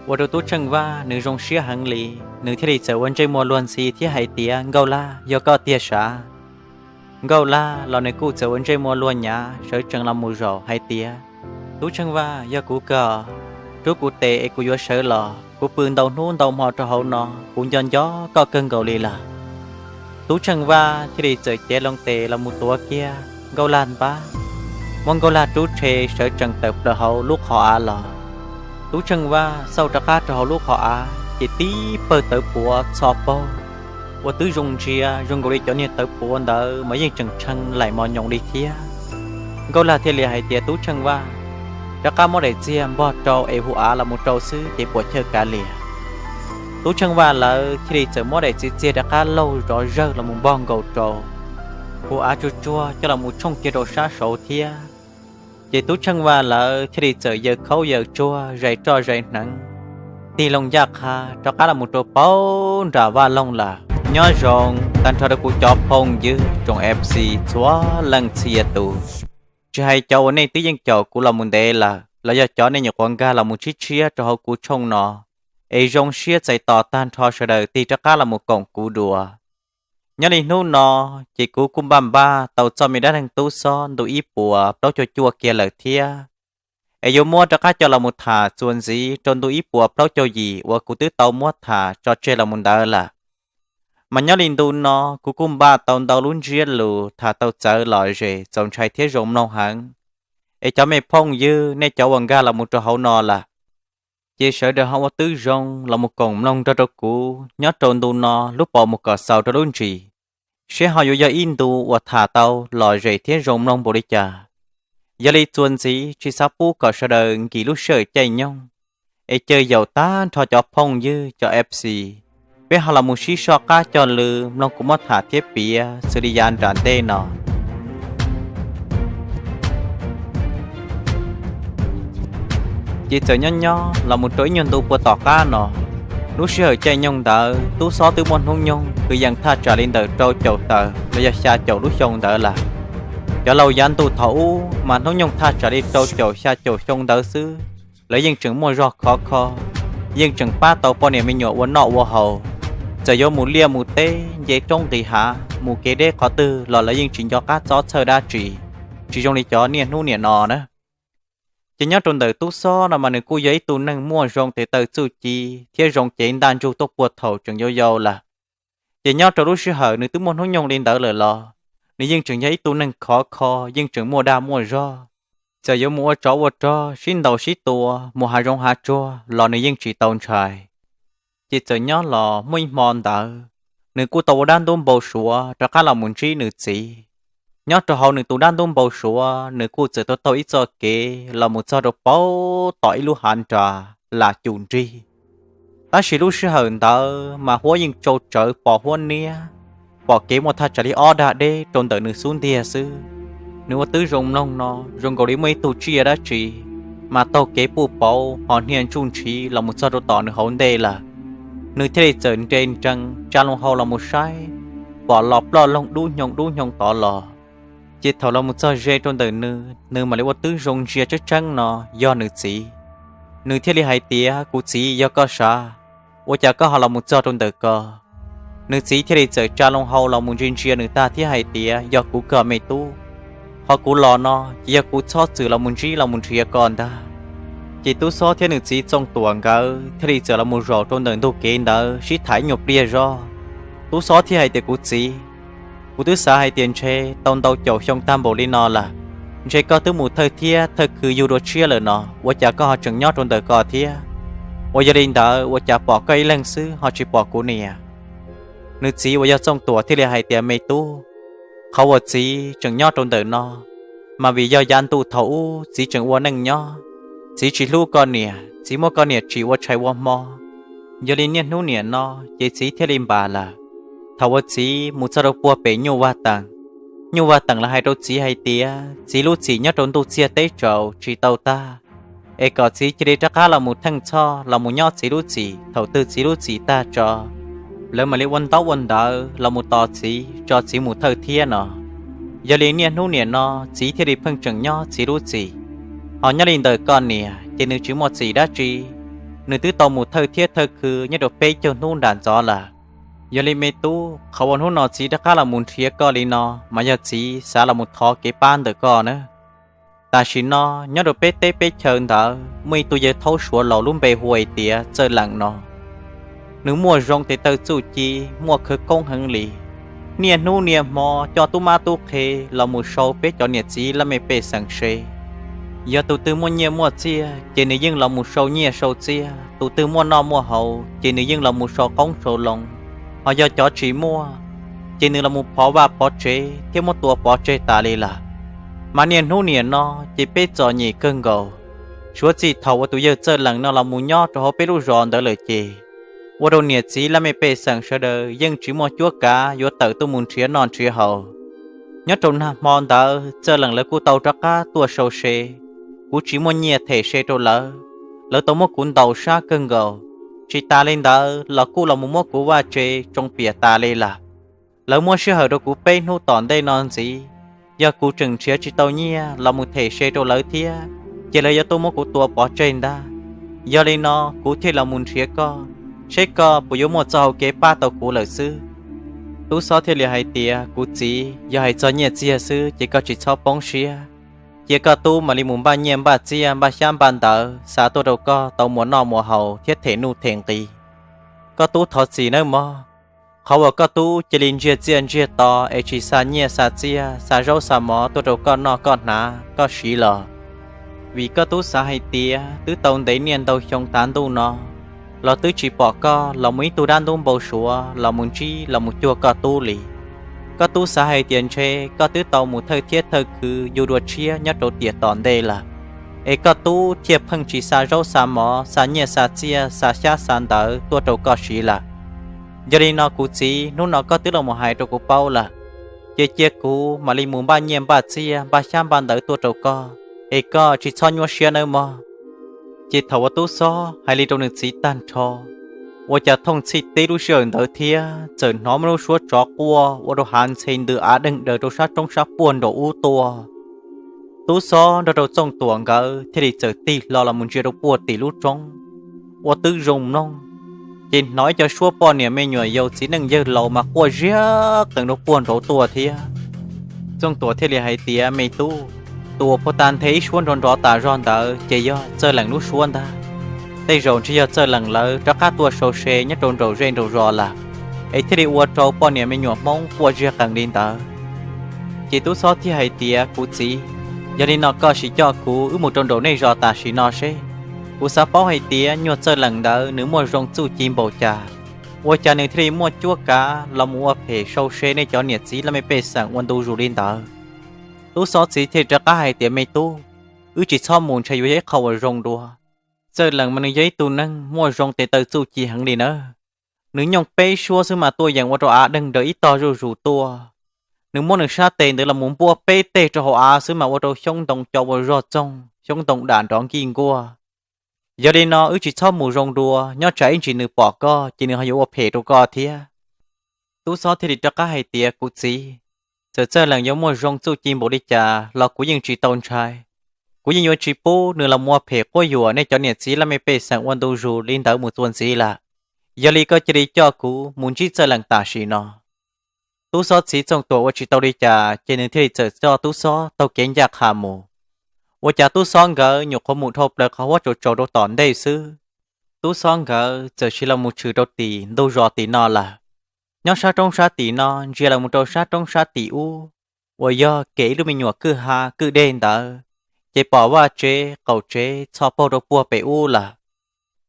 ua rau Tub Tsheej Vaj nws zoo siab heev li. Nws thiaj li txawm ua ntsej muag luag ntxhi thiab hais tias Nkauj Laj, yog koj tiag sav? Nkauj Laj los nws kuj txawm ua ntsej muag luag nyav sawv tsees los mus zaum hais tias, Tub Tsheej Vaj, yog kuv kawg, rub kuv tes es kuv yuav sawv los. Kuv pw ntau hnub ntau hmo rau hauv no, kuv nco nco koj kawg nkaus li lawm. Tub Tsheej Vaj thiaj li txawm cev loo tes los mus tuav kiag Nkauj Laj npab, muab Nkauj Laj rub rhe sawv tsees tawm plaws hauv lub qhov av los. Tub Tsheej Vaj xauj rov qab rau hauv lub qhov av ces tib pawg tawv puav txho paug uas twb zoo ntsia zoo nkaus li cov niag tawv puav ntawd mas yeej tseem tshee laim mos nyoos li thiab. Nkauj Laj thiaj li hais tias, Tub Tsheej Vaj, rov qab muab daim txiag npog rau es hu av los mus rau xwb ces puas chawj kav liam? Tub Tsheej Vaj lawv thiaj li txawm muab daim txiv txiag rov qab laug zov zawg los mus npog nkaus rau, hu av tsuag tsuag coj los mus tshooj kiag rau sab saud thiab. Ces Tub Tsheej Vaj lawv thiaj li txawm yaws khaub yaws tsuag zais roj zais hneev, tig loo ncaj qha rov qab los mus rau paub nram vaj loog lawm. Nyob zoo tag nrho rau kuv cov phooj ywg tsoom F C txhua leej txhia tus, tsis hais cov uas nej twb yeej caum kuv los mus ntev lawm los yog cov nej nyuam qhuav nkag los mus tshiab tshiab rau hauv kuv tshooj no, es zoo siab txais tos tag nrho sawv daws tig rov qab los mus koom kuv dua. Nyob li hnub no, ces kuv kuj npaj npaj tau txoj me dab neeg tub xob ntu ib puas plaub caug cuaj kiag lawm thiab, es yuav muab rov qab coj los mus tham txuas ntxiv rau ntu ib puas plaub caug yim uas kuv twb tau muab tham tso tseg los mus ntawd lawm. Mas nyob li ntu no kuv kuj npaj tau ntau lub ntsiab lus tham tau txawv lom zem txaus ntshai thiab zoo mloog heev. Es cov me phooj ywg nej cov uas nkag los mus rau hauv no lawm, ces sawv daws ho ua tib zoo los mus koom mloog nrog rau kuv nyob rau ntu no lub pos mus kom xaus rau lub ntsis, seb ho yuav yog ib ntu uas tham tau lom zem thiab zoo mloog npaum li cas. Yog li txuas ntxiv tsis xav pub kom sawv daws nkim lub sij hawm caij nyoog, es caw yaum tag nrho cov phooj ywg cov F C, peb ho los mus sib soj qab cog lw mloog kuv muab tham thiab piav xws li yav nram ntej no. Ces txawm nyob nyob los mus rau ib nyuag ntu puag tom qab no, lub sij hawm caij nyoog ntawd tub xob twb muaj hnub nyoog kwv yees thaj tsam li ntawm rau caum tawm los yog xya caum lub xyoo ntawd lawm. Cov laus yav ntuj thaum ub mas hnub nyoog thaj tsam li rau caum xya caum xyoo ntawd xwb, lawv yeej tseem muaj zog khov kho, yeej tseem pab tau poj niam me nyuam ua noj ua haus. Txawm yuav mus liaj mus teb, nce roob nqis hav, mus kev deb qhov twg los lawv yeej tsis nco qab txob txhawj dab tsi, tsis zoo li cov niaj hnub niam no na. Ces nyob rau ntawm tub xob no mas nws kuj yog ib tug neeg muaj zoo tes taw txuj ci thiab zoo cev ntaj ntsug tuaj puag thaum tseem yau yau lawm. Ces nyob rau lub sij hawm nws twb muaj hnub nyoog li ntawd lawm los nws yeej tseem yog ib tug neeg khov kho, yeej tseem muaj dag muaj zog. Txawm yuav mus ua tsov ua rog, sib ntaus sib tua, mus hav zoov hav tsuag los nws yeej tsis tau ntshai. Ces txawm nyob los muaj ib hmo ntawd, nws kuj tau ua dab ntub npau suav rov qab los mus ntsib nws txiv. Nyob rau hauv nws tus dab ntub npau suav, nws kuj txawm tau taug ib txoj kev los mus txog rau paub tom ib lub hav nras lam cum nrig. Tab sis lub sij hawm ntawd mas huab yeej tsau tsawv pos huab niab, pom kev muaj thaj tsam li ob dag deb rau ntawm nws xub ntiag xwb. Nws ua twb zoo mloog no, zoo nkaus li muaj ib tug tsiaj dab tsi mas taug kev puj pauv ho hnia ntsuj ntshiv los mus txog rau tom nws hauv ntej lawm. Nws thiaj li txawm nres nrees tsa loo hau los mus saib, pom los ploj loog dub hnyoo dub hnyoo tod los. Ces thaum los mus txog ze rau ntawm nws, nws mam li ua twb zoo ntsia tseeb tseeb no yog nws txiv. Nws thiaj li hais tias, Kuv txiv, yog koj sav, ua cas koj ho los mus txog rau ntawm ko? Nws txiv thiaj li txawm tsa loo hau los mus ntsia ntsia nws tag thiab hais tias, Yog kuv koj me tub, qhov kuv los no ces yog kuv txhob txwm los mus ntsib los mus nrhiav koj ntag. Ces tub xob thiab nws txiv Txooj Tuam nkawd thiaj li txawm los mus zaum rau ntawm ntug kev ntawd sib tham ib nyuag pliag zog. Tub xob thiaj hais tias, Kuv txiv, kuv twb xav hais tias ntshe tau ntau caum xyoo tag npaum li no lawm, ntshe koj twb mus thawj thiab thawj khw yug dua tshiab lawm no, ua cas koj ho tseem nyob rau ntawm ko thiab? Uas yog li ntawd ua cas pom koj ib leeg xwb ho tsis pom kuv niam? Nws txiv uas yog Txooj Tuam thiaj li hais tias, Me tub, qhov uas txiv tseem nyob rau ntawm no mas vim yog yav ntuj thaum ub txiv tseem ua neej nyob, txiv tsis hlub koj niam, txiv muab koj niam tsim ua tshais ua hmo. Yog li niaj hnub niam no ces txiv thiaj li npam lawm. Thaum uas txiv mus txog rau puag pem Nyuj Vaj Teem, Nyuj Vaj Teem lawv hais rau txiv hais tias txiv lub txim nyob rau ntuj txiag teb tsaus tsis tau tag, es kom txiv cia li rov qab los mus theej txhoj los mus nyob txiv lub txim, thaum twg txiv lub txim tag tso, lawv mam li ua ntaub ua ntawv los mus tos txiv tso txiv mus thawj thiab no. Yog li niaj hnub niam no txiv thiaj li pheej tseem nyob txiv lub txim. Ho nyob li ntawm koj niam ces nws tsis muaj txim dab tsi, nws twb tau mus thawj thiab thawj khw nyob rau peb caug hnub nram ntxov lawm. Yog li me tub, qhov uas hnub no txiv rov qab los mus nrhiav koj li no mas yog txiv xav los mus thov kev pab ntawm koj na. Tam sim no nyob rau peb teb peb chaw ntawd muaj ib tug yawg thaub Suav laus lub npe hu hais tias Txawj Leem no. Nws muaj zoo tes taw txuj ci, muaj khawv koob heev li, niaj hnub niaj hmo coj tub mab tub qhe los mus sau peb cov niam txiv laj mej pej xeem se. Yog tus twg muaj nyiaj muaj txiaj ces nws yeej los mus sau nyiaj sau txiaj, tus twg muaj noj muaj haus ces nws yeej los mus sau qoob sau loo, ho yog cov tsis muaj ces nws los mus phov vaj phov tsev thiab muab tua pov tseg tas li lawm. Mas niaj hnub niam no ces peb txom nyem kawg nkaus. Suav txij thaum uas tus yawg Txawj Leem no los mus nyob rau hauv peb lub zos ntawd lawm ces ua rau niam txiv laj mej pej xeem sawv daws yeej tsis muaj cuab kav yuav tawm tuaj mus nrhiav noj nrhiav haus. Nyob rau nag hmo ntawd Txawj Leem lawv kuj tau rov qab tuaj sau se. Kuv tsis muaj nyiaj them se rau lawv, lawv tau muab kuv ntaus sab kawg nkaus. Tsis tas li ntawd los kuj los mus muab kuv vaj tse tsoo piam tas li lawm. Lawv muab sij hawm rau kuv peb hnub tom ntej no ntxiv, yog kuv tseem nrhiav tsis tau nyiaj los mus them se rau lawv thiab ces lawv yuav tuaj muab kuv tua pov tseg ntag. Yog li no kuv thiaj los mus nrhiav koj, seb koj puas yuav muaj txoj hau kev pab tau kuv lawm xwb. Tub xob thiaj li hais tias, Kuv txiv, yog hais txog nyiaj txiag xwb ces koj tsis txhob poob siab. Cia koj tub mam li mus npaj nyiaj npaj txiaj npaj xyab npaj ntawv xa tuaj rau koj tau muas noj muas haus thiab them nuj them nqi. Koj tub thov txim nawb mog. Qhov uas koj tub cia li ntsiag txiaj ntsiag to es tsis xa nyiaj xa txiaj xa zaub xa mov tuaj rau koj noj koj hnav koj siv los vim koj tub xav hais tias twb tau ntev niaj ntau xyoo tav ntuj no los twb tsis pom koj los mus ib tug dab ntub npau suav los mus ntsib los mus cuag koj tub li. Koj tub xav hais tias ntshe koj twb tau mus thawj thiab thawj khw yug dua tshiab nyob rau tiam tom ntej lawm, es koj tub thiaj pheej tsis xa zaub xa mov xa nyiaj xa txiaj xa xyab xa ntawv tuaj rau koj siv lawm. Yog li no kuv txiv, hnub no koj twb los mus hais rau kuv paub lawm, ces cia kuv mam li mus npaj nyiaj npaj txiaj npaj xyab npaj ntawv tuaj rau koj, es koj tsis txhob nyuaj siab nawb mog. Ces thaum uas tub xob hais li rau nws txiv tag nrho, ua cas thooj txhij tib lub sij hawm ntawd thiab txawm hnov muaj lub suab tsov quaj ua rau hav ntxhe ntws av deeg daws rau sab roob sab puag nraum ub tuaj. Tub xob nrog rau Txooj Tuam nkawd thiaj li txawm tig hlo los mus ntsia rau puag tim lub roob, ua twb zoo mloog, ces hnov ib co suab poj niam me nyuam yaus txiv neej yawg laus mas quaj ziag qees rau puag nraud tuaj thiab. Txooj Tuam thiaj li hais tias, Me tub, tus uas puag ta nthe ib suab nrov nrov tas zog ntawd ces yog Txawj Leem lub suab ntag. Tej zaum ntshe yog Txawj Leem lawv rov qab tuaj sau se nyob rau nraum zej nraum zos lawm, es thiaj li ua rau poj niam me nyuam Hmoob quaj ziag qees li ntawd. Ces tub xob thiaj hais tias, Kuv txiv, Yog li no koj sim coj kuv wb mus rau nraum nej zos tam sim no seb, kuv xav paub hais tias nyuag Txawj Lees ntawd nws muaj zoo txuj ci npaum cas, ua cas nws thiaj li muaj cuab kav los mus ua phem sau se nej cov niam txiv laj mej pej xeem ua ntu zus li ntawd. Tub Xob txiv thiaj li rov qab hais tias, Me tub, wb tsis txhob mus ntshe yuav yog ib qho uas zoo dua. Txawj Lees mas nws yog ib tug neeg muaj zoo tes taw txuj ci heev li nawb. Nws nyooj peb suab xwb mas tuaj yeem ua rau av deeg nraws ib tog zuj zus tuaj. Nws muab nws sab tes ntawd los mus npuaj peb teg rau hauv av xwb mas ua rau xyoob ntoo co ua zog txoog, xyoob ntoo dam nrov nkij nkuaj. Yog li no wb tsis txhob mus zoo dua, nyob tsam ib ntsis nws pom koj ces nws ho yuav ua phem rau koj thiab. Tub Xob thiaj li rov qab hais tias, Kuv txiv, txawm Txawj Lees yuav muaj zoo txuj ci npaum li cas los kuv yeej tsis tau ntshai. Kuv yeej yuav tsis pub nws los mus ua phem quab yuam nej cov niam txiv laj mej pej xeem ua ntu zus li ntawd mus txuas ntxiv lawm. Yog li koj cia li coj kuv mus ntsib Txawj Lees tam sim no. Tub Xob txiv Txooj Tuam ua tsis tau li cas ces nws thiaj li txawm coj Tub Xob taug kev ncaj qha mus. Ua cas Tub Xob nkawd nyuam qhuav mus dhau plaws qhov huab tsaus tsaus rau tom ntej xwb, Tub Xob nkawd txawm sim los mus tshwm rau tim ntug zos tim no lawm. Nyob sab roob sab tim no ntsia los mus rau sab roob sab tim ub, uas yog kem ib lub me nyuam kwj ha kwj dej ntawd, ces pom vaj tsev qaum tsev txho paug rau puag pem ub lawm.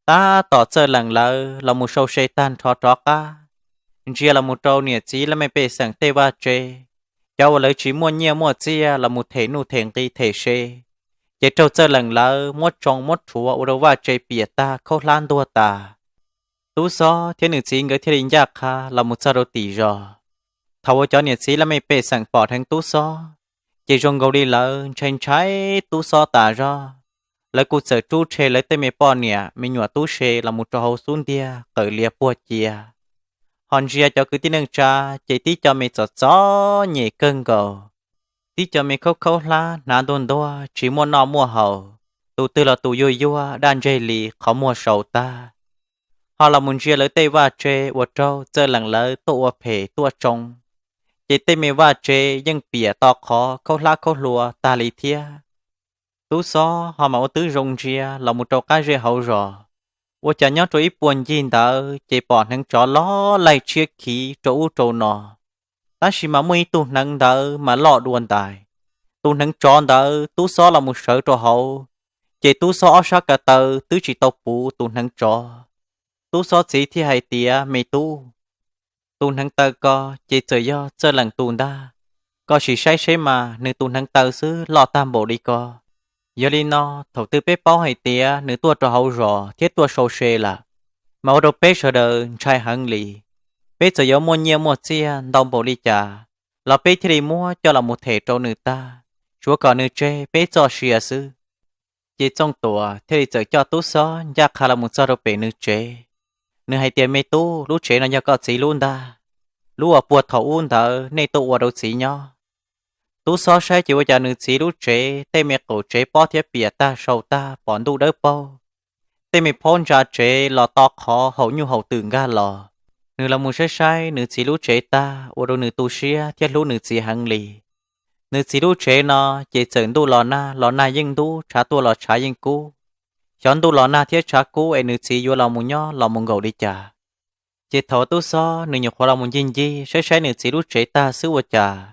Tab tom Txawj Lees lawv los mus sau se tag nrho rov qab, ntsia los mus rau niam txiv laj mej pej xeem tej vaj tsev, cov uas lawv tsis muaj nyiaj muaj txiaj los mus them nuj them nqi them se, ces raug Txawj Lees lawv muab tsoo muab rhuav ua rau vaj tsev piam tag khaub hlab ntuag tas. Tub Xob thiab nws txiv nkawd thiaj li ncaj qha los mus txog rau tim zos. Thaum uas cov niam txiv laj mej pej xeem pom dheev Tub Xob, ces zoo nkaus li lawv ntshai ntshai Tub Xob tas zog. Lawv kuj txawm rub rhe lawv tej me poj niam me nyuam tub se los mus rau hauv xub ntiag qawm lias puag cia. Ho ntsia cov kwv tij neej tsa, ces tib co me txom txom nyem kawg nkaus, tib co me khaub khaub hlab hnav ntuag ntuag tsis muaj noj muaj haus, tus twg los tus yuag yuag daj ntseg li qhov muag sau tag. Ho los mus ntsia lawv tej vaj tsev uas raug Txawj Lees lawv tuaj ua phem tuaj tsoo, ces tej me vaj tsev yeej piam to qhov khaub hlab khaub hlua tag li thiab. Tub Xob ho mas ua twb zoo ntsia los mus rau qab zej hauv zos, ua cas nyob rau ib puag ncig ntawd ces pom hneev tsov loj laig tshiab khiv rau ub rau no. Tab sis mas muaj ib tug hneev ntawd mas loj dua ntais. Tus hneev tsov ntawd Tub Xob los mus sawv rau hauv, ces Tub Xob ob sab ko taw twb tsis tau puv tus hneev tsov. Tub Xob txiv thiaj hais tias, Me tub, tus hneev taw ko ces txawm yog Txawj Lees tus ntag. Koj sim saib seb mas nws tus hneev taw xwb loj tag npaum li ko. Yog li no, thaum twg peb paub hais tias nws tuaj rau hauv zos thiab tuaj sau se lawm, mas ua rau peb sawv daws ntshai heev li. Peb txawm yuav muaj nyiaj muaj txiaj ntau npaum li cas los peb thiaj li muab coj los mus them rau nws tag, tsuav kom nws tseg peb txoj sia xwb. Ces Txooj Tuam thiaj li txawm coj Tub Xob ncaj qha los mus txog rau pem nws tsev. Nws hais tias, Me tub, lub tsev no yog koj txiv lub ntag, lub uas puag thaum ub ntawd nej tuaj ua rau txiv nyob. Tub Xob saib ces ua cas nws txiv lub tsev tej me qaum tsev pob thiab piam tag sau tag pom ntuj dawb paug, tej me phaub ntsa tsev los to qhov haus nyuj haus twm nkag los. Nws los mus saib saib nws txiv lub tsev tag ua rau nws tu siab thiab hlub nws txiv heev li. Nws txiv lub tsev no ces txawm ntuj los nag los nag yeej ntub, tshav tuaj los tshav yeej kub. Xyov ntuj los nag thiab tshav kub es nws txiv yuav los mus nyob los mus nkaum li cas. Ces thaum Tub Xob nws nyuam qhuav los mus ncig ncig saib saib nws txiv lub tsev tag xwb ua cas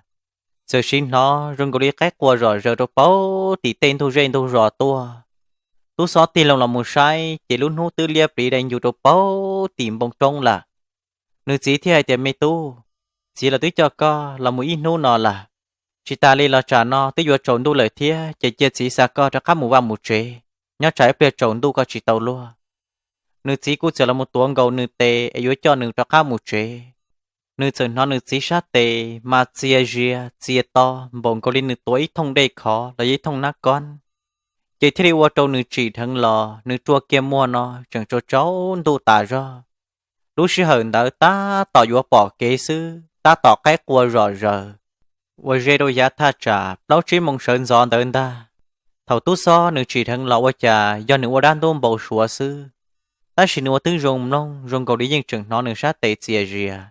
txawm sim hnov zoo nkaus li qaib qua zom zaws rau pauv tim tej ntug zej ntug zos tuaj. Tub Xob tig loo los mus saib ces lub hnub twb liab pliv dai ncus rau pauv tim npoo roob lawm. Nws txiv thiaj hais tias, Me tub, txiv los twb coj koj los mus ib hnub no lawm, tsis tas li los tsam no twb yuav tsaus ntuj lawm thiab ces cia txiv xa koj rov qab mus vaj mus tsev, nyob tsam ib pliag tsaus ntuj koj tsis tau luag. Nws txiv kuj txawm los mus tuav nkaus nws tes es yuav coj nws rov qab mus tsev. Nws txawm hnov nws txiv sab tes mas txias zias txias to npaum nkaus li nws tuav ib thooj dej khov los yog ib thooj nab kob, ces thiaj li ua rau nws tsim dheev los nws rua kiag muag no tseem tsaus tsaus ntuj tas zog. Lub sij hawm ntawd tab tom yuav pom kev xwb tab tom qaib qua zom zaws uas ze rau yav thaj tsam plaub tsib moos sawv ntxov ntawd ntag. Thaum Tub Xob nws tsim dheev los ua cas yog nws ua dab ntub npau suav xwb, tab sis nws ua twb zoo mloog zoo nkaus li yeej tseem hnov nws sab tes txias zias,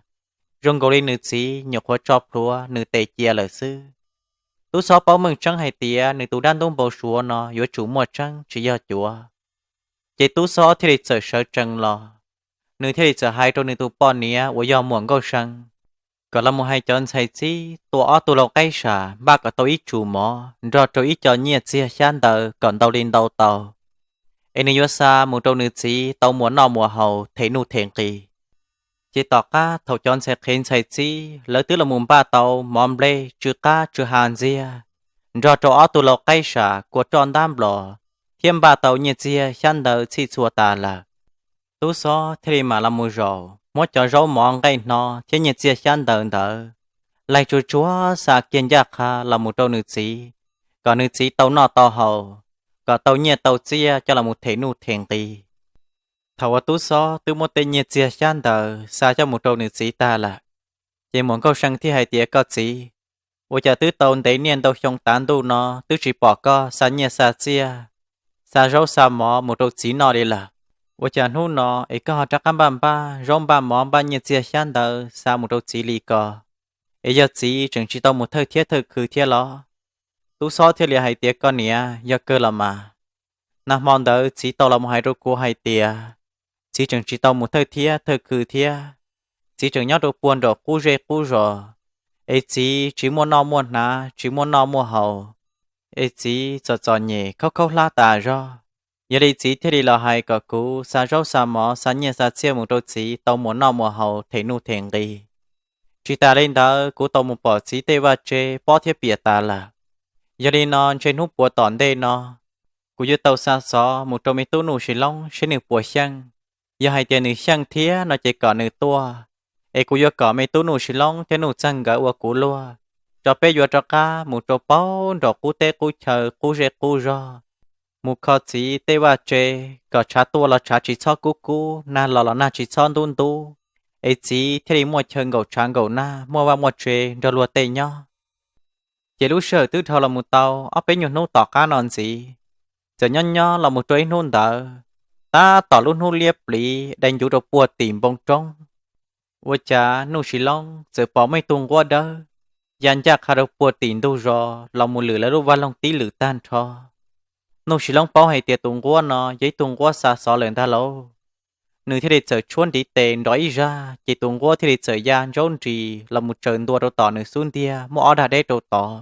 zoo nkaus li nws txiv nyuam qhuav tso plhuav nws tes cia lawm xwb. Tub Xob paub meej tseeb hais tias nws tus dab ntub npau suav no yuav tsum muaj tseeb tsis yog cuav. Ces Tub Xob thiaj li txawm sawv tsees los, nws thiaj li txawm hais rau nws tus poj niam uas yog Muam Nkauj See, kom los mus hais cov ntxhais txib tua ob tug lau qaib sam npaj kom tau ib tsum mov nrog rau ib co nyiaj txiag xyab ntawv kom ntau li ntau tau, es nws yuav xa mus rau nws txiv tau muas noj muas haus them nuj them nqis. Ces tom qab thaum cov ntxhais qhev ntxhais txib lawv twb los mus npaj tau mov nplej tsw qab tsw ha ntxiag, nrog rau ob tug lau qaib sam kua roj ntab nplos, thiab npaj tau nyiaj txiag xyab ntawv txhij txhua tas lawm, tub xob thiaj li mam los mus zaum muab cov zaub mov nqaij hno thiab nyiaj txiag xyab ntawv ntawd laig tsuag tsuag xa kiag ncaj qha los mus rau nws txiv, kom nws txiv tau noj tau haus, kom tau nyiaj tau txiaj coj los mus them nuj them nqis. Thaum uas tub xob twb muab tej nyiaj txiag xyab ntawv xa coj mus rau nws txiv tag lawm, ces muam Nkauj See thiaj hais tias, Koj txiv, ua cas twb tau ntev niaj ntau xyoo tav ntuj no twb tsis pom koj xa nyiaj xa txiaj, xa zaub xa mov mus rau txiv noj li lawm? Ua cas hnub no es koj ho rov qab npaj npaj zaub npaj mov npaj nyiaj txiag xyab ntawv xa mus rau txiv li ko? Es yog txiv tseem tsis tau mus thawj thiab thawj khw thiab los? Tub xob thiaj li hais tias, Koj niam, yog kawg los mas. Nag hmo ntawd txiv tau los mus hais rau kuv hais tias txiv tseem tsis tau mus thawj thiab thawj khw thiab, txiv tseem nyob rau puag nraum qub zej qub zos, es txiv tsis muaj noj muaj hnav tsis muaj noj muaj haus, es txiv txom txom nyem khaub khaub hlab tas zog. Yog li txiv thiaj li los hais kom kuv xa zaub xa mov xa nyiaj xa txiaj mus rau txiv tau muas noj muas haus them nuj them nqis. Tsis tas li ntawd kuv tau mus pom txiv tej vaj tse pob thiab piam tas lawm. Yog li no ntshe hnub puav tom ntej no kuv yuav tau xa xov mus rau me tub Nuj Sis Loob saib nws puas xyeej. Yog hais tias nws xyeej thiab no ces kom nws tuaj, es kuv yuav kom me tub Nuj Sis Loob thiab Nuj Txeeg nkawd ua kuv luag, tso peb yuav rov qab mus rau paub nraum qub teb qub chaw qub zej qub zog, mus kho txiv tej vaj tse, kom tshav tuaj los tshav tsis txhob kub kub, nag los los nag tsis txhob ntub ntub, es txiv thiaj li muaj chaw nkaum tshav nkaum nag, muaj vaj muaj tse nrog luag tej nyob. Ces lub sij hawm twb dhau los mus tau ob peb nyuag hnub tom qab no ntxiv, txawm nyob nyob los mus rau ib hnub ntawd, tab tom lub hnub liab pliv dai ncuv rau puag tim npoo roob, ua cas Nuj Sis Loob txawm pom muaj ib tug nquab dawb ya ncaj qha rau puag tim ntug zos los mus lwm lawv lub vaj loog tib lwm tag nrho. Nuj Sis Loob paub hais tias tus nquab no yog ib tug nquab xa xov lawm ntag lauj. Nws thiaj li txawm tshuab ntiv tes nrov ib zaj, ces tus nquab thiaj li txawm ya ntsaub nris los mus tsaws ntua rau tom nws xub ntiag muaj ob dag deb rau tod.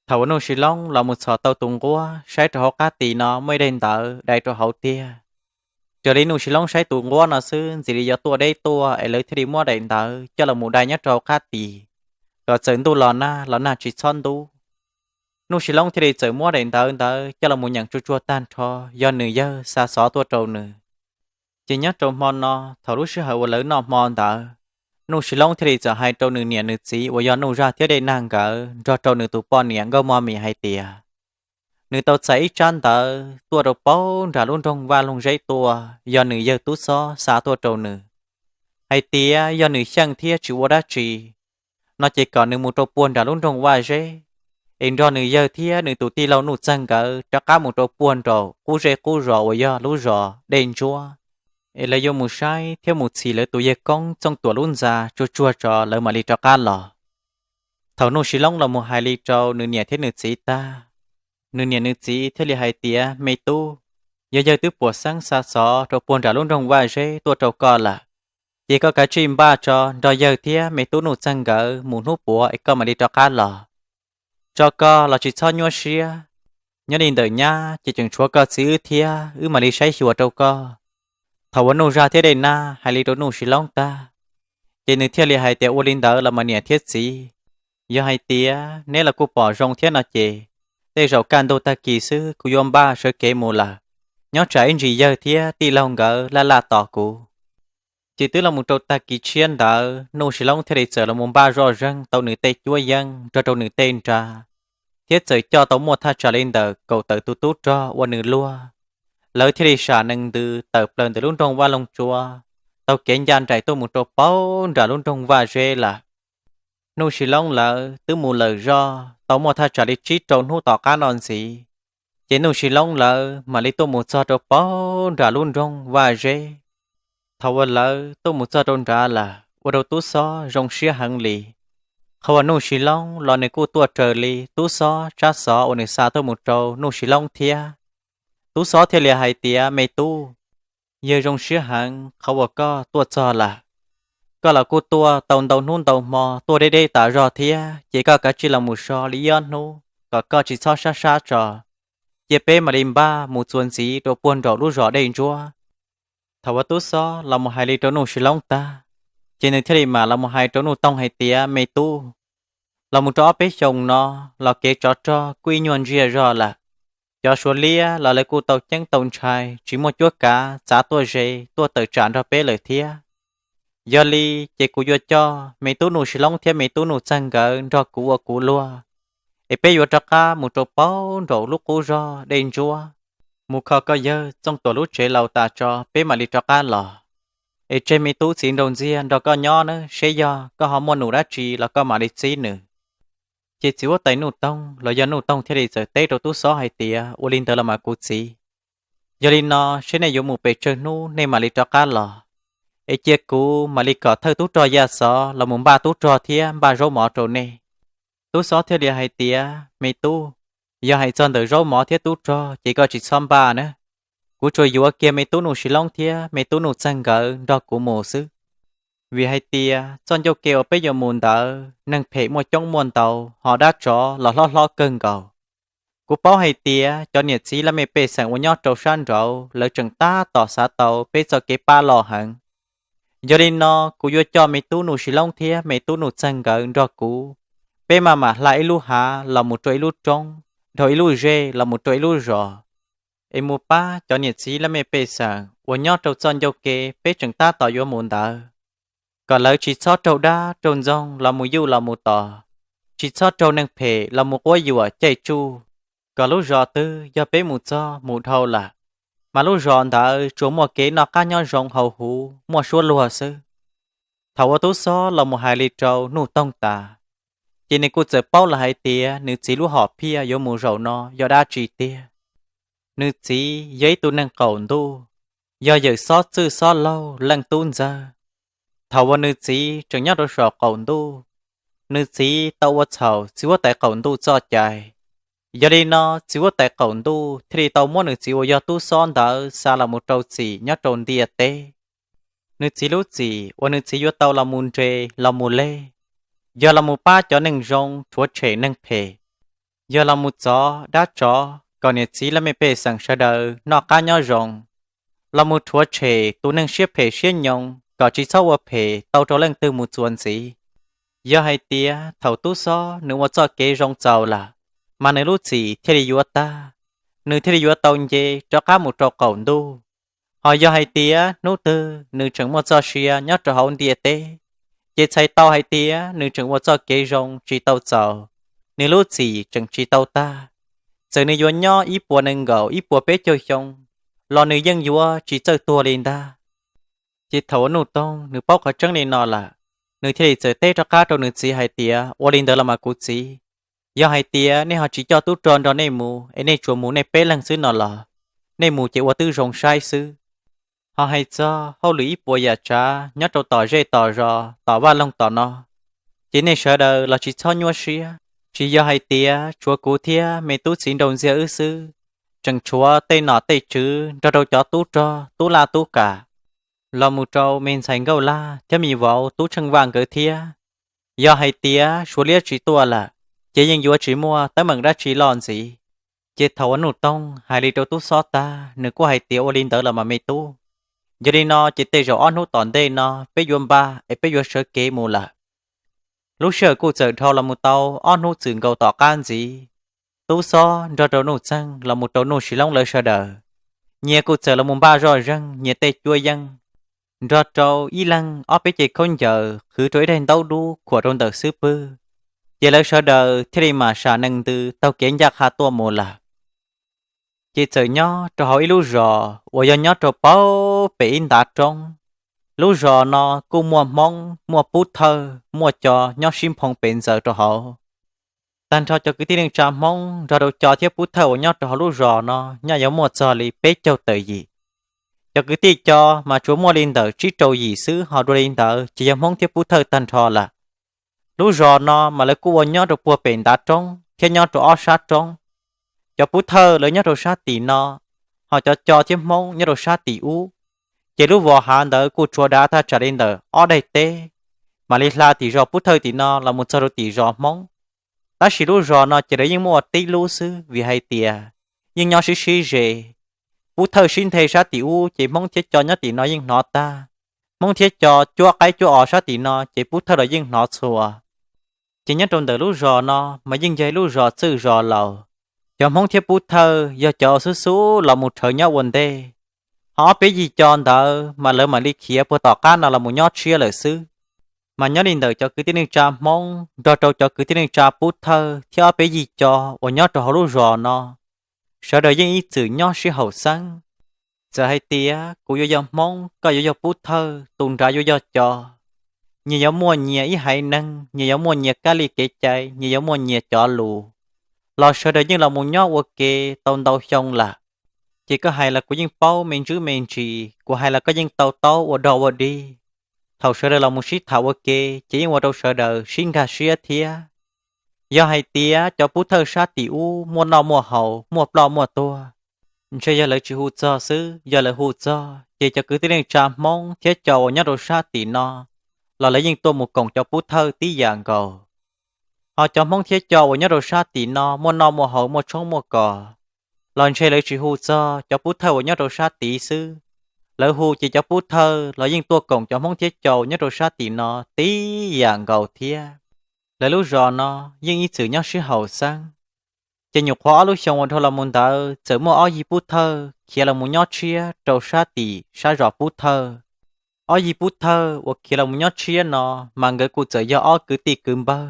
Thaum uas Nuj Sis Loob los mus txhom tau tus nquab, saib rau hauv qab tis no muaj ib daim ntawv dai rau hauv tiag. Raws li Nuj Sis Loob saib tus nquab no xwb ntxim li yuav tuaj deb tuaj es lawv thiaj li muab daim ntawv coj los mus dai nyob rau hauv qab tis, kom txawm ntuj los nag los nag tsis txhob ntub. Nuj Sis Loob thiaj li txawm muab daim ntawv ntawd coj los mus nyeem tsuag tsuag tag nrho yog nws yawg xa xov tuaj rau nws. Ces nyob rau hmo no thaum lub sij hawm uas lawv noj hmo ntawd, Nuj Sis Loob thiaj li txawm hais rau nws niam nws txiv uas yog Nuj Zaj thiab Dej Nag nkawd nrog rau nws tus poj niam Nkauj Mos Mis hais tias, nws tau txais ib tsab ntawv tuaj rau paub nram lub nroog Vaj Loog Zeb tuaj, yog nws yawg Tub Xob xa tuaj rau nws, hais tias yog nws xyeej thiab tsis ua dab tsi no ces kom nws mus rau puag nram lub nroog Vaj Zeb, es nrog nws yawg thiab nws tus tij laug Nuj Txeeg nkawd rov qab mus rau puag nraum qub zej qub zos uas yog lub zos Dej Ntsuab, es lawv yuav mus saib thiab mus txhim lawv tus yawg koob Txooj Tuam lub ntxa tsuag tsuag tso lawv mam li rov qab los. Thaum Nuj Sis Loob los mus hais li rau nws niam thiab nws txiv tag, nws niam nws txiv thiaj li hais tias, me tub, yog yawg twb puas xeeb xa xov rau puag nram lub nroog Vaj Zeb tuaj rau koj lawm, ces koj kav tsij npaj tso nrog yawg thiab me tub Nuj Txeeg nkawd mus hnub puav es koj mam li rov qab los. Tso koj los tsis txhob nyuaj siab, nyob li ntawm nyab ces tseem tshuav koj txiv wb thiab, wb mam li saib xyuas rau koj. Thaum uas Nuj Zaj thiab Dej Nag hais li rau Nuj Sis Loob tag, ces nws thiaj li hais tias, ua li ntawd los mas niam thiab txiv, yog hais tias neb los kuj pom zoo thiab no ces, tej zaum kaj ntug tag kis xwb kuv yuav npaj sawv kev mus lawm, nyob tsam ib ntsis yawg thiab tij laug nkawd laj laj tos kuv. Ces twb los mus rau tag kis tshiab ntawd Nuj Sis Loob thiaj li txawm los mus npaj zoj zeeg tau nws tej cuab yeej nrog rau nws tej nra, thiab txawm coj tau muaj thaj tsam li ntawm kaum tawm tus tub rog ua nws luag. Lawv thiaj li sam nees ntws tawm plaws ntawm lub nroog Vaj Loog Tsua, taug kev ncaj nraim tuaj mus rau paub nram lub nroog Vaj Zeb lawm. Nuj Sis Loob lawv twb mus lawm zoj tau muaj thaj tsam li tsib rau hnub tom qab no ntxiv, ces Nuj Sis Loob lawv mam li tuaj mus txog rau paub nram lub nroog Vaj Zeb. Thaum uas lawv tuaj mus txog rau nrad lawm ua rau Tub Xob zoo siab heev li. Qhov uas Nuj Sis Loob los nws kuj tuaj raws li Tub Xob tsab xov uas nws xa tuaj mus rau Nuj Sis Loob thiab. Tub Xob thiaj li hais tias, me tub, yawg zoo siab heev qhov uas koj tuaj txog lawm. koj los kuj tuaj tau ntau hnub ntau hmo tuaj deb deb tas zog thiab, ces koj kav tsij los mus so li ib ob hnub kom koj tsis txhob sab sab tso. Cia peb mam li npaj mus txuas ntxiv rau puag nraum lub zos Dej Ntsuab. Thaum uas tub xob los mus hais li rau Nuj Sis Loob tag, ces nws thiaj li mam los mus hais rau Nuj Toog hais tias, Me tub, los mus rau ob peb xyoos no los kev tsov rog kuj ib nyuag ntsiag zog lawm. Cov Suav liab los lawv kuj tau ceeb tau ntshai tsis muaj cuab kav txav tuaj ze tuaj tawm tsam nrog peb lawm thiab. Yog li ces kuv yuav coj me tub Nuj Sis Loob thiab me tub Nuj Txeeg nkawd nrog kuv ua kuv luag, es peb yuav rov qab mus rau puag nraum lub qub zos Dej Ntsuab, mus kho koj yawg Txooj Tuam lub tsev laus tas tso peb mam li rov qab los. Es tseg me tub txiv nraug ntxiag nrog koj nyob nawb, seb yog koj ho muaj num dab tsi los koj mam li txib nws. Ces txiv huab tais Nuj Toog los yog Nuj Toog thiaj li txawm teb rau tub xob hais tias, Ua li ntawd los mas kuv txiv, yog li no seb nej yuav mus pes tsawg hnub nej mam li rov qab los, es cia kuv mam li kom thawj tub rog Yaj Xov los mus npaj tub rog thiab npaj zaub mov rau nej. Tub xob thiaj li hais tias, Me tub, yog hais txog ntawm zaub mov thiab tub rog ces koj tsis txhob npaj na. Kuv tsuas yuav kiag me tub Nuj Sis Loob thiab me tub Nuj Txeeg nkawd nrog kuv mus xwb. Vim hais tias txoj ncauj ke uas peb yuav mus ntawd neeg phem muaj coob muaj ntau, ho dab tsov los hlob hlob kawg nkaus. Kuv paub hais tias cov niam txiv laj mej pej xeem uas nyob rau sab nraud lawv tseem tab tom xav tau peb txoj kev pab loj heev. Yog li no kuv yuav coj me tub Nuj Sis Loob thiab me tub Nuj Txeeg nkawd nrog kuv, peb maj mam hla ib lub hav los mus rau ib lub roob, dhau ib lub zej los mus rau ib lub zos, es mus pab cov niam txiv laj mej pej xeem uas nyob rau txoj ncauj ke peb tseem tab tom yuav mus ntawd, kom lawv tsis txhob raug dab raug ntxoog los mus yuj los mus tom, tsis txhob raug neeg phem los mus quab yuam caij tsuj, kom lub zos twg yog peb mus txog mus dhau lawm, mas lub zos ntawd tsuas muaj kev noj qab nyob zoo hauv huv muaj suab luag xwb. Thaum uas tub xob los mus hais li rau Nuj Toog tas, ces nws kuj txawm paub lawm hais tias nws txiv lub hom phiaj yuav mus zaum no yog dab tsi tiag. Nws txiv yog ib tug neeg qaum ntuj, yog yawm xob txwj xob laug leej tub ntxawg. Thaum uas nws txiv tseem nyob rau saum qaum ntuj, nws txiv tau ua txhaum txiv huab tais qaum ntuj txoj cai. Yog li no txiv huab tais qaum ntuj thiaj li tau muab nws txiv uas yog tub xob ntawd xa los mus rau txim nyob rau ntiaj teb. Nws txiv lub txim uas nws txiv yuav tau los mus nres los mus leg, yog los mus pab cov neeg zoo rhuav tshem neeg phem, yog los mus txov dab tsov kom niam txiv laj mej pej xeem sawv daws noj qab nyob zoo, los mus rhuav tshem tus neeg siab phem siab nyoos kom tsis txhob ua phem tau rau leej twg mus txuas ntxiv. Yog hais tias thaum tub xob nws ua txoj kev zoo txaus lawm, mas nws lub txim thiaj li yuav tag, nws thiaj li yuav tau nce rov qab mus rau qaum ntuj. Ho yog hais tias hnub twg nws tseem muaj txoj sia nyob rau hauv ntiaj teb, ces txhais tau hais tias nws tseem ua txoj kev zoo tsis tau txaus, nws lub txim tseem tsis tau tag. Txawm nws yuav nyob ib puas nees nkaum ib puas peb caug xyoo, los nws yeej yuav tsis txawj tuag li ntag. Ces thaum uas Nuj Toog nws paub qhov tseeb li no lawm, nws thiaj li txawm teb rov qab rau nws txiv hais tias, Ua li ntawd los mas kuv txiv, yog hais tias nej ho tsis coj tub rog nrog nej mus es nej tsuas mus nej peb leeg xwb no los, nej mus ces ua twb zoo saib xwb. Ho hais txog hauj lwm ib puas yam tsav nyob rau tom zej tom zos tom vaj loog tom no, ces nej sawv daws los tsis txhob nyuaj siab. Tsis yog hais tias tshuav kuv thiab me tub txiv nraug ntxiag wb xwb, tseem tshuav tej nom tej tswv nrog rau cov tub rog tub laj tub kam, los mus rau me ntxhais Nkauj Laj thiab me vauv tub Tsheej Vaj nkawd thiab. Yog hais tias Suav liab tsis tuaj lawm, ces yeej yuav tsis muaj teeb meem dab tsi loj ntxiv. Ces thaum uas Nuj Toog hais li rau tub xob tag, nws kuj hais tias, Ua li ntawd los mas me tub, yog li no ces tej zaum ob hnub tom ntej no peb yuav npaj es peb yuav sawv kev mus lawm. Lub sij hawm kuj txawm dhau los mus tau ob hnub txwm nkaus tom qab ntxiv, tub xob nrog rau Nuj Txeeg los mus rau Nuj Sis Loob lawv sawv daws, nyias kuj txawm los mus npaj zoj zeeg nyias tej cuab yeej, nrog rau ib leeg ob peb ce khaub ncaws qhwv rau ib daim ntaub dub khuam rau ntawm xub pwg, ces lawv sawv daws thiaj li mam sam nees ntws taug kev ncaj qha tuaj mus lawm. Ces txawm nyob rau hauv ib lub zos uas yog nyob rau puag pem ib ntav roob. Lub zos no kuj muaj Hmoob, muaj Pub Thawj, muaj Co nyob sib nphoo pes ntxaws rau hauv. Tag nrho cov kwv tij neej tsa Hmoob nrog rau Co thiab Pub Thawj uas nyob rau hauv lub zos no nyaj yuav muaj txog li peb caug tawm yim. Cov kwv tij Co mas tsuas muaj li ntawm tsib rau yim xwb, ho dua li ntawd ces yog Hmoob thiab Pub Thawj tag nrho lawm. Lub zos no mas lawv kuj ua nyob rau puag pem ntav roob thiab nyob rau ob sab roob. Cov Pub Thawj lawv nyob rau sab tim no, ho cov Co thiab Hmoob nyob rau sab tim ub. Ces lub vos hav ntawd kuj tshuav dav thaj tsam li ntawm ob daim teb, mam li hla tim zos Pub Thawj tim no los mus txog rau tim zos Hmoob. Tab sis lub zos no ces lawv yeej muaj ua tib lub xwb vim hais tias yeej nyob sib sib ze. Pub Thawj sib nthe sab tim ub ces Hmoob thiab Co nyob tim no yeej hnov tag. Hmoob thiab Co cuab qaib cuab os sab tim no ces Pub Thawj los yeej hnov txhua. Ces nyob rau ntawm lub zos no mas yeej yog ib lub zos txwj zos laus. Cov Hmoob thiab Pub Thawj yog cov xub xub los mus rhawv nyob ua ntej. Ho ob peb yig Co ntawd mas lawv mam li khiav puag tom qab no los mus nyob tshiab lawm xwb. Mas nyob li ntawm cov kwv tij neej tsa Hmoob nrog rau cov kwv tij neej tsa Pub Thawj thiab ob peb yig Co uas nyob rau hauv lub zos no, sawv daws yeej ib txwm nyob sib haum xeeb. Txawm hais tias kuv yuav yog Hmoob, koj yuav yog Pub Thawj, tus nrad yuav yog Co, nyias yuav muaj nyias ib haiv neeg, nyias yuav muaj nyias kab li kev cai, nyias yuav muaj nyias cov lus, los sawv daws yeej los mus nyob ua ke tau ntau xyoo lawm. Ces koj hais los kuv yeej paub me ntsis me ntsis, kuv hais los koj yeej tau taub ua dog ua dig. Thaum sawv daws los mus sib tham ua ke ces yeej ua rau sawv daws sib nkag siab thiab. Yog hais tias cov Pub Thawj sab tim ub muaj noj muaj haus, muaj ploj muaj tuag, ntshe yog lawv tsis hu txog xwb, yog lawv hu txog ces cov kwv tij neej tsa Hmoob thiab Co uas nyob rau sab tim no los lawv yeej tuaj mus koom cov Pub Thawj tib yam nkaus. Ho cov Hmoob thiab Co uas nyob rau sab tim no muaj noj muaj haus, muaj tshoob muaj kos, los ntshe lawv tsis hu txog cov Pub Thawj uas nyob rau sab tid xwb, lawv hu ces cov Pub Thawj los yeej tuaj koom cov Hmoob thiab Co uas nyob rau sab tim no tib yam nkaus thiab. Lawv lub zos no yeej ib txwm nyob sib haum xeeb. Ces nyuam qhuav ob lub xyoo uas dhau los mus ntawd txawm muaj ob yig Pub Thawj khiav los mus nyob tshiab rau sab tim sab zos Pub Thawj. Ob yig Pub Thawj uas khiav los mus nyob tshiab no mas nkawd kuj txawm yog ob kwv tij kwv npawg,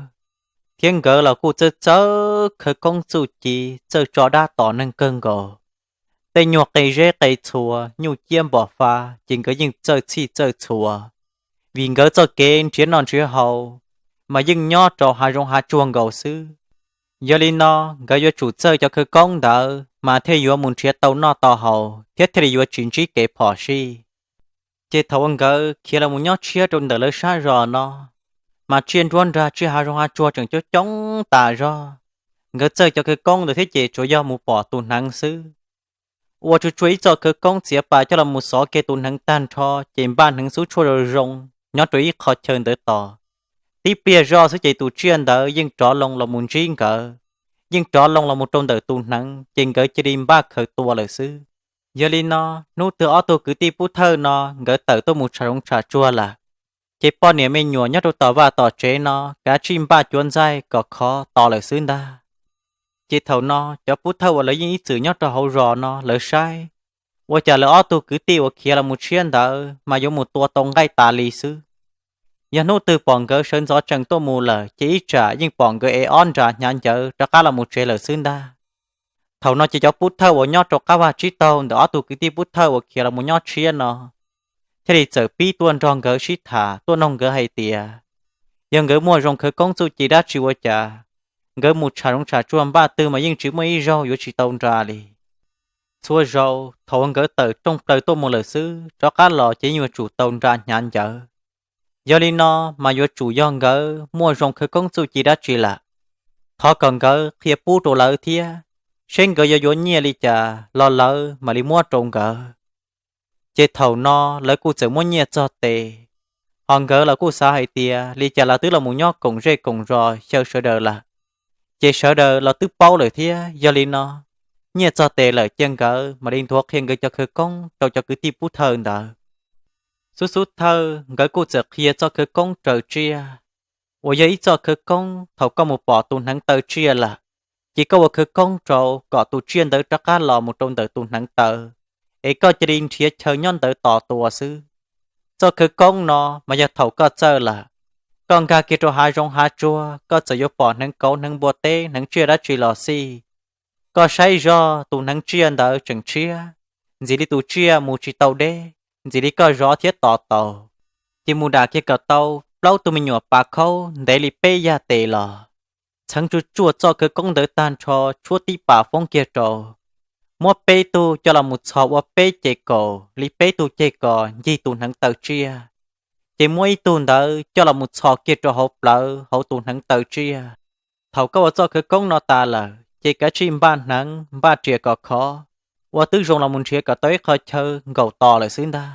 thiab nkawd los kuj txawj txawj khawv koob txuj ci, txawj tso dab tom neeg kawg nkaus. Tej nyuag qe zeb qe txhua, nyuj ciab npom fa ces nkawd yeej txawj txhij txawj txhua. Vim nkawd txoj kev nrhiav noj nrhiav haus mas yeej nyob rau hav zoov hav tsuag nkaus xwb. Yog li no, nkawd yuav tsum txawj cov khawv koob ntawd mas thiaj yuav mus nrhiav tau noj tau haus thiab thiaj li yuav tsis ntsib kev phom sij. Ces thaum uas nkawd khiav los mus nyob tshiab rau ntawm lawv sab zos no, mas tsiaj nruab nrag tsiaj hav zoov hav tsuag tseem coob coob tas zog. Nkawd txawj cov khawv koob ntawd thiab ces tsuas yog mus pom tus hneev xwb, ua tsuj tsuaj ib txoj khawv koob txiav pas coj los mus xov kiag tus hneev tag nrho ces npaj hneev xub tshuaj zoo zoo nyob rau ib qho chaw ntawd tos. Tib pliag zoj xwb ces tus tsiaj ntawd yeej rov loo los mus ntsib nkawd, yeej rov loo los mus rau ntawm tus hneev ces nkawd cia li npaj khaws tua lawm xwb. Yog li no, hnub twg ob tug kwv tij Pub Thawj no nkawd tawm tuaj mus tsham zoov tsham tsuag lawm, ces poj niam me nyuam nyob rau tom vaj tom tsev no kav tsij npaj cuav ntxaij kom khov tos lawm xwb ntag. Ces thaum no cov Pub Thawj uas lawv yeej ib txwm nyob rau hauv zos no lawv saib, ua cas lawv ob tug kwv tij uas khiav los mus tshiab ntawd mas yuav mus tua tau nqaij tas li xwb. Yog hnub twg pom nkawd sawv ntxov tsees tuaj mus lawm ces ib tsam yeej pom nkawd ev ob nra hnyav ncawv rov qab los mus tsev lawm xwb ntag. Thaum no ces cov Pub Thawj uas nyob rau qab vaj tsib taug ntawm ob tug kwv tij Pub Thawj uas khiav los mus nyob tshiab no thiaj li txawm pib tuaj nrog nkawd sib tham, tuaj noog nkawd hais tias, yog nkawd muaj zoo khawv koob txuj ci dab tsi ua cas nkawd mus tsham zoov tsham tsuag npaj twg mas yeej tsis muaj ib zaug yuav tsis tau nra li. Txhua zaus thaum uas nkawd tawm rooj plaws tuaj mus lawm xwb, rov qab los ces yeej yuav tsum tau nra hnyav ncawv. Yog li no mas yuav tsum yog nkawd muaj zoo khawv koob txuj ci dab tsi lawm. Thov kom nkawd qhia pub rau lawv thiab, seb nkawd yuav yuav nyiaj li cas los lawv mam li muab rau nkawd. Ces thaum no lawv kuj txawm muab nyiaj txog tes, ho nkawd los kuj xav hais tias li cas los twb los mus nyob koom zej koom zos xyaw sawv daws lawm, ces sawv daws los twb paub lawm thiab. Yog li no, nyiaj txog tes lawm cia nkawd mam li nthuav qhia nkawd cov khawv koob rau cov kwv tij Pub Thawj ntawd. Xub xub thawj nkawd kuj txawm qhia txoj khawv koob raws tsiaj, uas yog ib txoj khawv koob thaum koj mus pom tus hneev taw tsiaj lawm, ces koj ua khawv koob rau kom tus tsiaj ntawd rov qab los mus rau ntawm tus hneev taw, es koj cia li nrhiav chaw nyob ntawd tos tua xwb. Txoj khawv koob no mas yog thaum koj txawj lawm, koj nkag kiag rau hav zoov hav tsuag koj txawm yuav pom hneev kauv hneev npua teb hneev tsiaj dab tsi los xij, koj saib zog tus hneev tsiaj ntawd tseem tshiab, ntxim li tus tsiaj mus tsis tau deb, ntxim li koj zov thiab tos taus, ces mus dam kiag kom tau plaub tug me nyuam pav khaub ntev li peb yaj tes los, txheev tsuj tsuaj txoj khawv koob ntawd tag nrho, tshuab tib pas foob kiag rau, muab peb tug coj los mus txhos ua peb ce kaus li peb tug ceg kos ncig tus hneev taw tsiaj, ces muab ib tug ntawd coj los mus txhos kiag rau hauv plawv hauv tus hneev taw tsiaj. Thaum koj ua txoj khawv koob no tas lawm ces kav tsij npaj hneev npaj riam kom khov, ua twb zoo los mus nrhiav kom tau ib qho chaw nkaum tos lawm xwb ntag.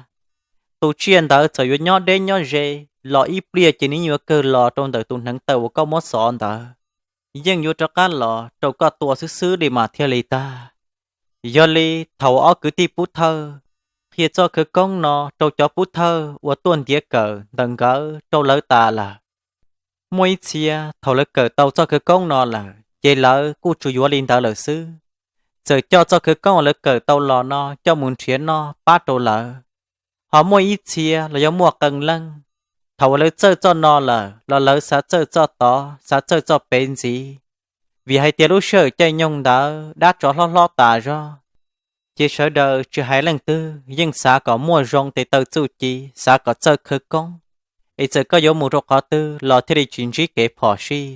Tus tsiaj ntawd txawm yuav nyob deb nyob ze, los ib pliag ces nws yuav kawg los rau ntawm tus hneev taw uas koj muab xov ntawd, yeej yuav rov qab los rau koj tua xwb xwb li mas thiaj li tag. Yog li thaum ob kwv tij Pub Thawj qhia txoj khawv koob no rau cov Pub Thawj uas tuaj ntiav kawm ntawm nkawd rau lawv tas lawm, muaj ib txhia thaum lawv kawm tau txoj khawv koob no lawm ces lawv kuj tsuas yuav li ntawd lawm xwb. Txawm coj txoj khawv koob uas lawv kawm tau los no coj mus nrhiav noj pab rau lawv. Ho muaj ib txhia los yog muaj qee leej, thaum uas lawv txawj txoj no lawm los lawv xav txawj txoj tod, xav txawj txoj pem ntxiv, vim hais tias lub sij hawm caij nyoog ntawd dab tsov hlob hlob tas zog, ces sawv daws tsis hais leej twg yeej xav kom muaj zoo tes taw txuj ci, xav kom txawj khawv koob, es txawm koj yuav mus rau qhov twg los thiaj li tsis ntsib kev phom sij.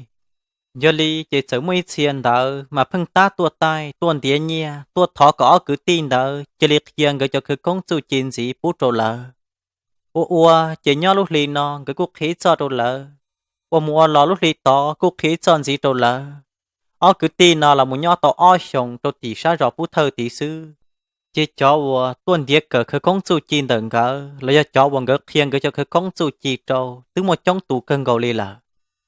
Yog li ces txawm muaj ib txhia ntawd mas pheej tab tuaj taij tuaj ntiav nyiaj tuaj thov kom ob kwv tij ntawd cia li qhia nkawd cov khawv koob txuj ci ntxiv pub rau lawv. Ua ua ces nyob lub hli no nkawd kuj qhia ib txoj rau lawv, ua mus ua los lub hli tod kuj qhia ib txoj ntxiv rau lawv. Ob kwv tij no los mus nyob tau ob xyoos rau tim sab zos Pub Thawj tid xwb, ces cov uas tuaj ntiav kawm khawv koob txuj ci ntawm nkawd los yog cov uas nkawd qhia nkawd cov khawv koob txuj ci rau twb muaj coob tus kawg nkaus li lawm.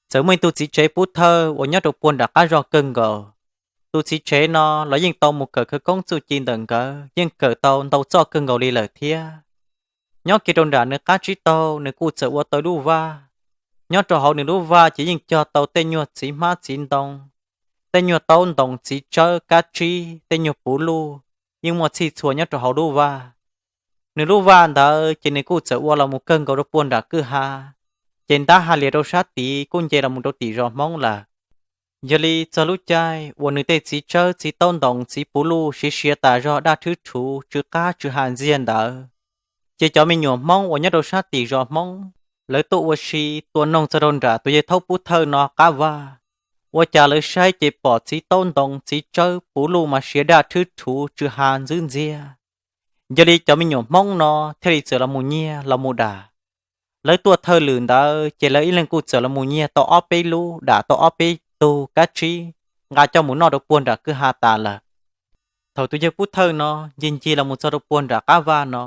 Txawm muaj ib tug txiv tsev Pub Thawj uas nyob rau puag nram qab zog kawg nkaus. Tus txiv tsev no los yeej tau mus kawm khawv koob txuj ci ntawm nkawd, yeej kawm tau ntau txoj kawg nkaus li lawm thiab. Nyob kiag rau nram nws qab tsib taug nws kuj txawm ua tau lub vaj. Nyob rau hauv nws lub vaj ces yeej cog tau tej nyuag txiv hmab txiv ntoo, tej nyuag taub ntoos txiv tsawb kab tsib, tej nyuag puv luj, yeej muaj txhij txhua nyob rau hauv lub vaj. Nws lub vaj ntawd ces nws kuj txawm ua los mus kawg nkaus rau puag nram kwj ha, ces ntab ha lias rau sab tid kuj nce los mus rau tim zos Hmoob lawm. Yog li txog lub caij uas nws tej txiv tsawb txiv taub ntoos txiv puv luj siav siav tas zog daj rhwb rhuv tsw qab tsw ha ntxiag ntawd, ces cov me nyuam Hmoob uas nyob rau sab tim zos Hmoob, lawv tuaj ua si tua noog txog rau nram tus yawg Thaub Pub Thawj no qab vaj. Ua cas lawv saib ces pom txiv taub ntoos txiv tsawb puv luj mas siav daj rhwb rhuv tsw ha ntxwb ntxiag. Yog li cov me nyuam Hmoob no thiaj li txawm los mus nyiag los mus dam. Lawv tuaj thawj lwm ntawd ces lawv ib leeg kuj txawm los mus nyiag tau ob peb lub, dam tau ob peb tug kab tsib, nqa coj mus noj rau puag nram kwj ha tas lawm. Thaum tus yawg Pub Thawj no ncig ncig los mus txog rau puag nram qab vaj no,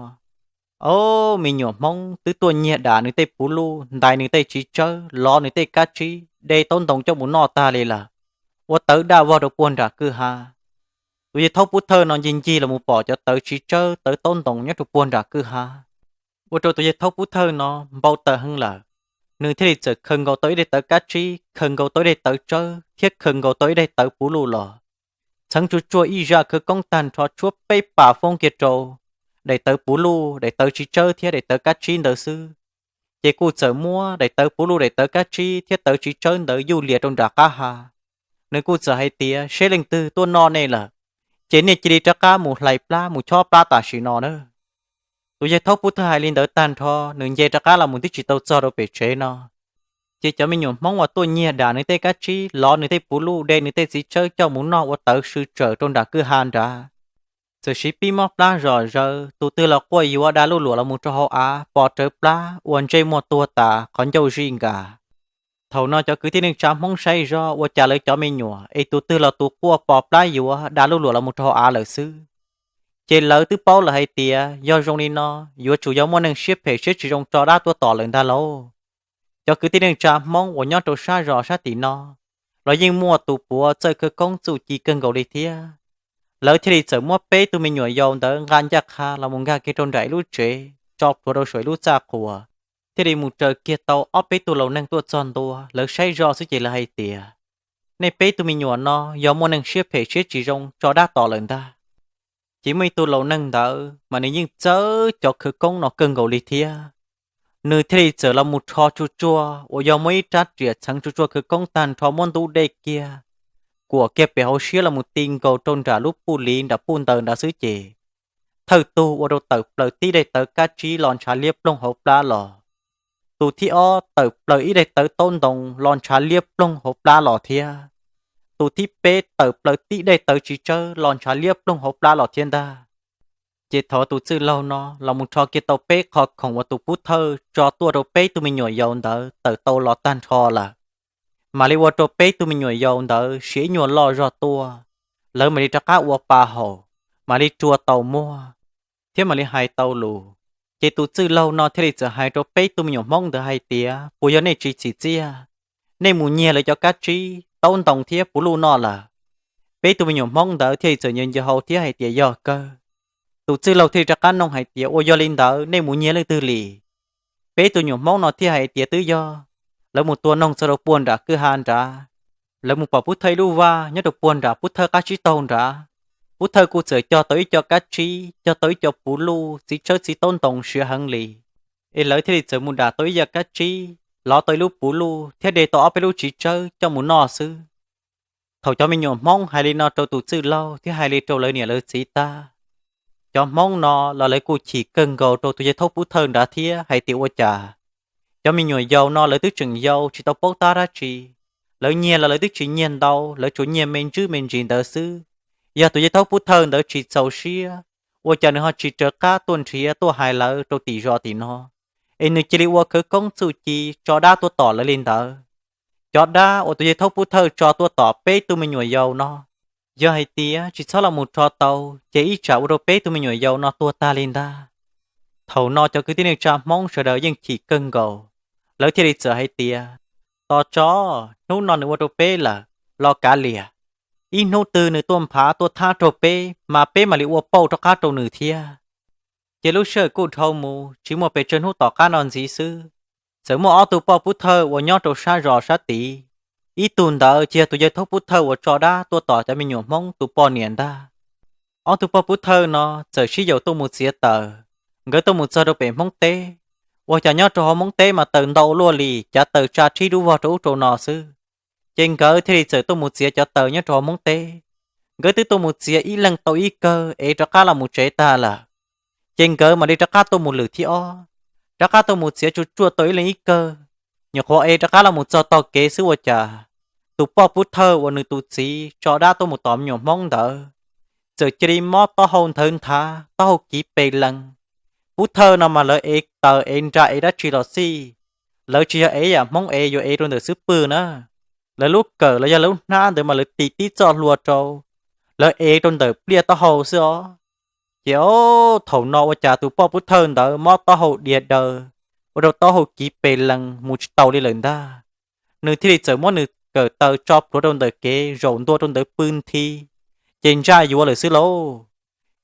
ob me nyuam Hmoob twb tuaj nyiag dam nws tej puv luj, ntais nws tej txiv tsawb, lov nws tej kab tsib, de taub ntoos coj mus noj tag li lawm, ua tawv daj vog rau puag nram kwj ha. Tus yawg Thaub Pub Thawj no ncig ncig los mus pom cov tawv txiv tsawb tawv taub ntoos nyob rau puag nram kwj ha, ua rau tus yawg Thaub Pub Thawj no npau taws heev lawm. Nws thiaj li txawm khaws nkaus tau ib daim tawv kab tsib, khaws nkaus tau ib daim tawv tsawb thiab khaws nkaus tau ib daim tawv puv luj los, txheev tsuag tsuag ib zaj khawv koob tag nrho tshuab peb pas foob kiag rau daim tawv puv luj, daim tawv txiv tsawb thiab daim tawv kab tsib ntawd xwb, ces kuj txawm muab daim tawv puv luj, daim tawv kab tsib thiab tawv txiv tsawb ntawd yuj lias rau nram qab ha. Nws kuj txawm hais tias, seb leej twg tuaj noj nej lawm, ces nej cia li rov qab mus hlais plab mus chob plab tam sim no na. Tus yawg Thaub Pub Thawj hais li ntawd tag nrho nws nce rov qab los mus twb tsis tau txog rau pem tsev no, ces cov me nyuam Hmoob uas tuaj nyiag dam nws tej kab tsib, lov nws tej puv luj, de nws tej txiv tsawb coj mus noj ua tawv sw tsawm rau nram kwj ha nrad, txawm siv pib mob plab zom zaws, tus twg los quaj yuav da luj luam los mus rau hauv av pos rawv plab uas ntsej muag tuag tas qhov ncauj zij nkas. Thaum no cov kwv tij neej tsa Hmoob saib zoj ua cas lawv cov me nyuam es tus twg los tus quaj pos plab yuav da luj luam los mus rau hauv av lawm xwb, ces lawv twb paub lawm hais tias yog zoo li no yuav tsum yog muaj neeg siab phem siab tsis zoo tso dab tuaj tom lawm ntag lauj. Cov kwv tij neej tsa Hmoob uas nyob rau sab zos sab tim no los yeej muaj tus puav txawj khawv koob txuj ci kawg nkaus li thiab. Lawv thiaj li txawm muab peb tug me nyuam yaus ntawd nqa ncaj qha los mus nkag kiag rau nram ib lub tsev tso plhuav rau saum ib lub txaj qhua, thiaj li mus raws kiag tau ob peb tug laus neeg tuaj txog ntua. Lawv saib zoj xwb ces lawv hais tias, nej peb tug me nyuam no yog muaj neeg siab phem siab tsis zoo tso dab tom lawm ntag. Ces muaj ib tug laus neeg ntawd mas nws yeej txawj cov khawv koob no kawg nkaus li thiab. Nws thiaj li txawm los mus rho tsuj tsuag uas yog muaj ib rab riam txheev tsuj tsuag khawv koob tag nrho muab ntub dej kiag, kuam kiag pem hauv siab los mus ti nkaus rau nram lub puj liv nram puj ntaws nrad xwb ces, thawj tug ua rau tawm plaws tib daim tawv kab tsib los ntshav liab ploog hauv plab los. Tus thib ob tawm plaws ib daim tawv taub ntoos los ntshav liab ploog hauv plab los thiab. Tus thib peb tawm plaws tib daim tawv txiv tsawb los ntshav liab ploog hauv plab los thiab ntag. Ces thov tus txwj laug no los mus rho kiag tau peb qho khoom uas tus pub thawj tso tuaj rau peb tug me nyuam yaus ntawd tawm tau los tag nrho lawm, mam li ua rau peb tug me nyuam yaus ntawd siav ib nyuag loj zog tuaj. Lawv mam li rov qab ua pa haum, mam li rua tau muag, thiab mam li hais tau lus. Ces tus txwj laug no thiaj li txawm hais rau peb tug me nyuam Hmoob ntawd hais tias, puas yog nej tsis txim txiaj, nej mus nyiag lawv cov kab tsib, taub ntoo thiab puv luj noj lawm? Peb tug me nyuam Hmoob ntawd thiaj li txawm nco nco hau thiab hais tias yog kawg. Tus txwj laug thiaj li rov qab nug hais tias, ua yog li ntawd nej mus nyiag leej twg li? Peb tug me nyuam Hmoob no thiaj hais tias twb yog lawv mus tua noog txog rau puag nram kwj ha nrad. Lawv mus pom pub thawj ib lub vaj nyob rau puag nram pub thawj qab tsib taug nrad. Pub thawj kuj txawm cog tau ib co kab tsib, cog tau ib co puv luj, txiv tshawb txiv taub ntoo siav heev li. Es lawv thiaj li txawm mus dam tau ib yam kab tsib, lov tau ib lub puv luj thiab de tau ob peb lub txiv tshawb coj mus noj xwb. Thaum cov me nyuam Hmoob hais li no rau tus txwj laug thiab hais li rau lawv niam lawv txiv tag, cov Hmoob no los lawv kuj chim kawg nkaus rau tus yawg thaub pub thawj nrad thiab hais tias ua cas cov me nyuam yaus no lawv twb tseem yau tsis tau paub tab dab tsi, lawv nyiag los lawv twb tsis nyiag ntau, lawv tsuas nyiag me ntsis me ntsis ntawd xwb. Yog tus yawg thaub pub thawj ntawd tsis txaus siab, ua cas nws ho tsis raws qab tuaj nrhiav tuaj hais lawv rau tim zos tim no, es nws cia li ua khawv koob txuj ci tso dab tuaj tom lawv li ntawd? Cov dab uas tus yawg thaub pub thawj tso tuaj tom peb tug me nyuam yaus no, yog hais tias tsis txhob los mus rho tau, ces ib tsam ua rau peb tug me nyuam yaus no tuag tag li ntag. Thaum no cov kwv tij neej tsa Hmoob sawv daws yeej chim kawg nkaus, lawv thiaj li txawm hais tias, tos tso, hnub no nws ua rau peb lawm, los kav liam. Ib hnub twg nws tuaj nphav tuaj thab rau peb mas peb mam li ua pauj rov qab rau nws thiab. Ces lub sij hawm kuj dhau mus tsis muaj pes tsawg hnub tom qab no ntxiv xwb, txawm muaj ob tug poj pub thawj uas nyob rau sab zos sab tid. Ib tug ntawd ces yog tus yawg thaub pub thawj uas tso dab tuaj tom cov me nyuam Hmoob tus poj niam ntag. Ob tug poj pub thawj no txawm sib yaum tuaj mus txiav taws. Nkawd tuaj mus txog rau pem Hmoob teb, ua cas nyob rau hauv Hmoob teb mas taws ntau luaj li, cav taws tsa rhib dub vog rau ub rau no xwb. Ces nkawd thiaj li txawm tuaj mus txiav cov taws nyob rau hauv Hmoob teb. Nkawd twb tuaj mus txiav ib leeg tau ib kawg es rov qab los mus tsev tag lawm, ces nkawd mam li rov qab tuaj mus lwm thib ob, rov qab tuaj mus txiav tsuj tsuaj tau ib leeg ib kawg, nyuam qhuav es rov qab los mus txog tog kev xwb ua cas tus poj pub thawj uas nws tus txiv tso dab tuaj mus tom me nyuam Hmoob ntawd txawm cia li mob taub hau nthawv nthav, taub hau kiv pes lees. Pub thawj no mas lawv ev taws ev nra ev dab tsi los xij, lawv tsis yog ev yam Hmoob ev yuav ev rau ntawm xub pwg na. Lawv lub kawm los yog lawv lub hnab ntawd mas lawv tis tib txoj hlua rau, lawv ev rau ntawm pliaj taub hau xwb os. Ces o, thaum no ua cas tus poj pub thawj ntawd mob taub hau diav daws, ua rau taub hau kiv pes lees mus tsis tau li lawm ntag. Nws thiaj li txawm muab nws kawm taws tso plhuav rau ntawm kev zaum ntua rau ntawd pw nthi, ces ntsaj yuav lawm xwb lauj.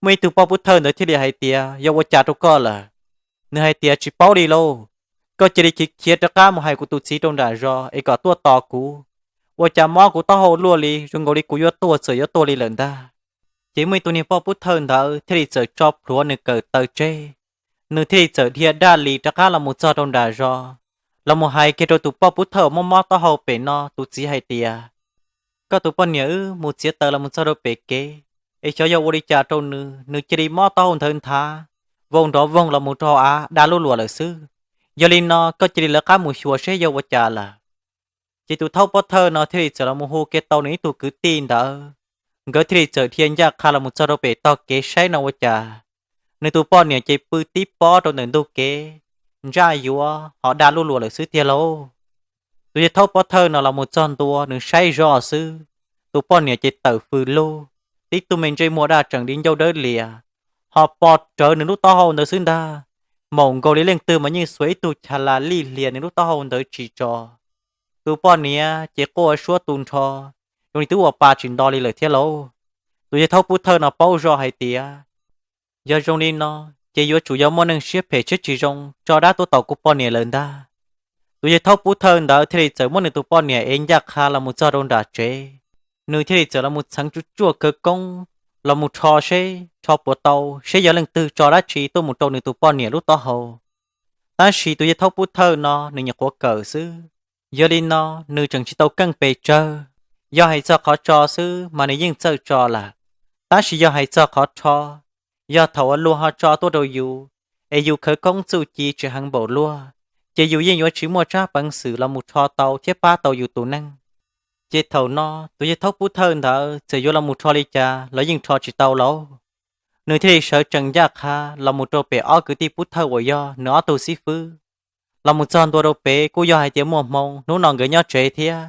Muaj ib tug poj pub thawj ntawd thiaj li hais tias, yog ua cas rau koj lawm? Nws hais tias, tsis paub li lauj, koj cia li khiav khiav rov qab mus hais kuv tus txiv rau nram zos es kom tuaj tos kuv. Ua cas mob kuv taub hau luaj li, zoo nkaus li kuv yuav tuag txawm yuav tuag li lawm ntag. Ces muaj ib tug niag poj pub thawj ntawd thiaj li txawm tso plhuav nws kawm taws tseg, nws thiaj li txawm dhia daj li rov qab los mus txog rau nram zos, los mus hais kiag rau tus poj pub thawj uas mob mob taub hau pem no tus txiv hais tias, koj tus poj niam wb mus txiav taws los mus txog rau pem kev, es xyov yog ua li cas rau nws, nws cia li mob taub hau nthawv nthav, vau nrov voog los mus rau hauv av dag lub luam lawm xwb. Yog li no koj cia li lawv qab mus xyuas seb yog ua cas lawm. Ces tus thaub pov thawj no thiaj li txawm los mus hu kiag tau nws ib tug kwv tij ntawd, nkawd thiaj li txawm dhia ncaj qha los mus txog rau pem tog kev saib no ua cas nws tus poj niam ces pw tib pob rau ntawm ntug kev, ntsaj yuav ho dag lub luam lawm xwb tiag lauj. Tus yawg thaub pov thawj no los mus txog ntua nws saib zoj xwb, tus poj niam ces tawm fws lug, tib tug me ntsej muag daj tseem di ncauj dawb lias, ho pom rawv nws lub taub hau ntawd xwb ntag. Maum nkaus li leej twg mas yeej xuas ib tug chav las lij hlias nws lub taub hau ntawd tsis tso. Tus poj niam ces quaj suab tu nrho, zoo li twb ua pa tsis nto li lawm thiab lauj. Tus yawg thaub pov thawj no paub zoj hais tias yog zoo li no ces yuav tsum yog muaj neeg siab phem siab tsis zoo tso dab tuaj tom kuv poj niam lawm ntag. Tus yawg thaub pov thawj ntawd thiaj li txawm muab nws tus poj niam ev ncaj qha los mus txog rau nram tsev. Nws thiaj li txawm los mus txheev tsuj tsuaj khawv koob los mus rho seb, rho puas tau seb yog leej twg tso dab tsi tuaj mus rau nws tus poj niam lub taub hau. Tab sis tus yawg thaub pov thawj no nws nyuam qhuav kawm xwb. Yog li no nws tseem tsis tau keej pes tsawg. Yog hais txog qhov tso xwb mas nws yeej txawj tso lawm, tab sis yog hais txog qhov rho, yog thaum uas luag ho tso tuaj rau yus, es yus khawv koob txuj ci tsis heev npaum luag, ces yus yeej yuav tsis muaj tsab peev xwm los mus rho tau thiab pab tau yus tus neeg. Ces thaum no tus yawg thaub pov thawj ntawd txawm yuav los mus rho li cas los yeej rho tsis tau lauj. Nws thiaj li sawv tsees ncaj qha los mus rau pem ob kwv tij pov thawj uas yog nws ob tug xib fwb. Los mus txog ntua rau pem kuj yog hais tias muaj hmoo, hnub no nkawd nyob tsev thiab.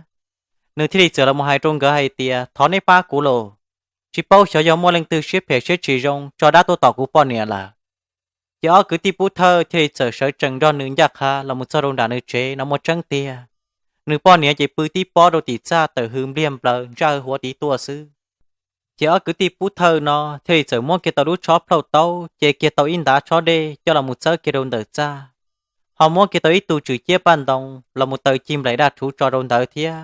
Nws thiaj li txawm los mus hais rau nkawd hais tias, thov neb pab kuv lauj, tsis paub xyov yog muaj leej twg siab phem siab tsis zoo tso dab tuaj tom kuv poj niam lawm. Ces ob kwv tij pub thawj thiaj li txawm sawv tsees nrog nws ncaj qha los mus txog rau nram nws tsev no muaj tseeb tiag. Nws poj niam ces pw tib pob rau tim txaj tawm hws npliag nplaws ntsaj hws huav tiv tuaj xwb. Ces ob kwv tij pub thawj no thiaj li txawm muab kiag tau lub tshob plhaub taub, ces kiag tau ib ntav tshob dej coj los mus txawb kiag rau ntawm txaj, ho muab kiag tau ib tug tswm ciab paj ntoos los mus taws cig nplaim daj rhuv tso rau ntawd thiab.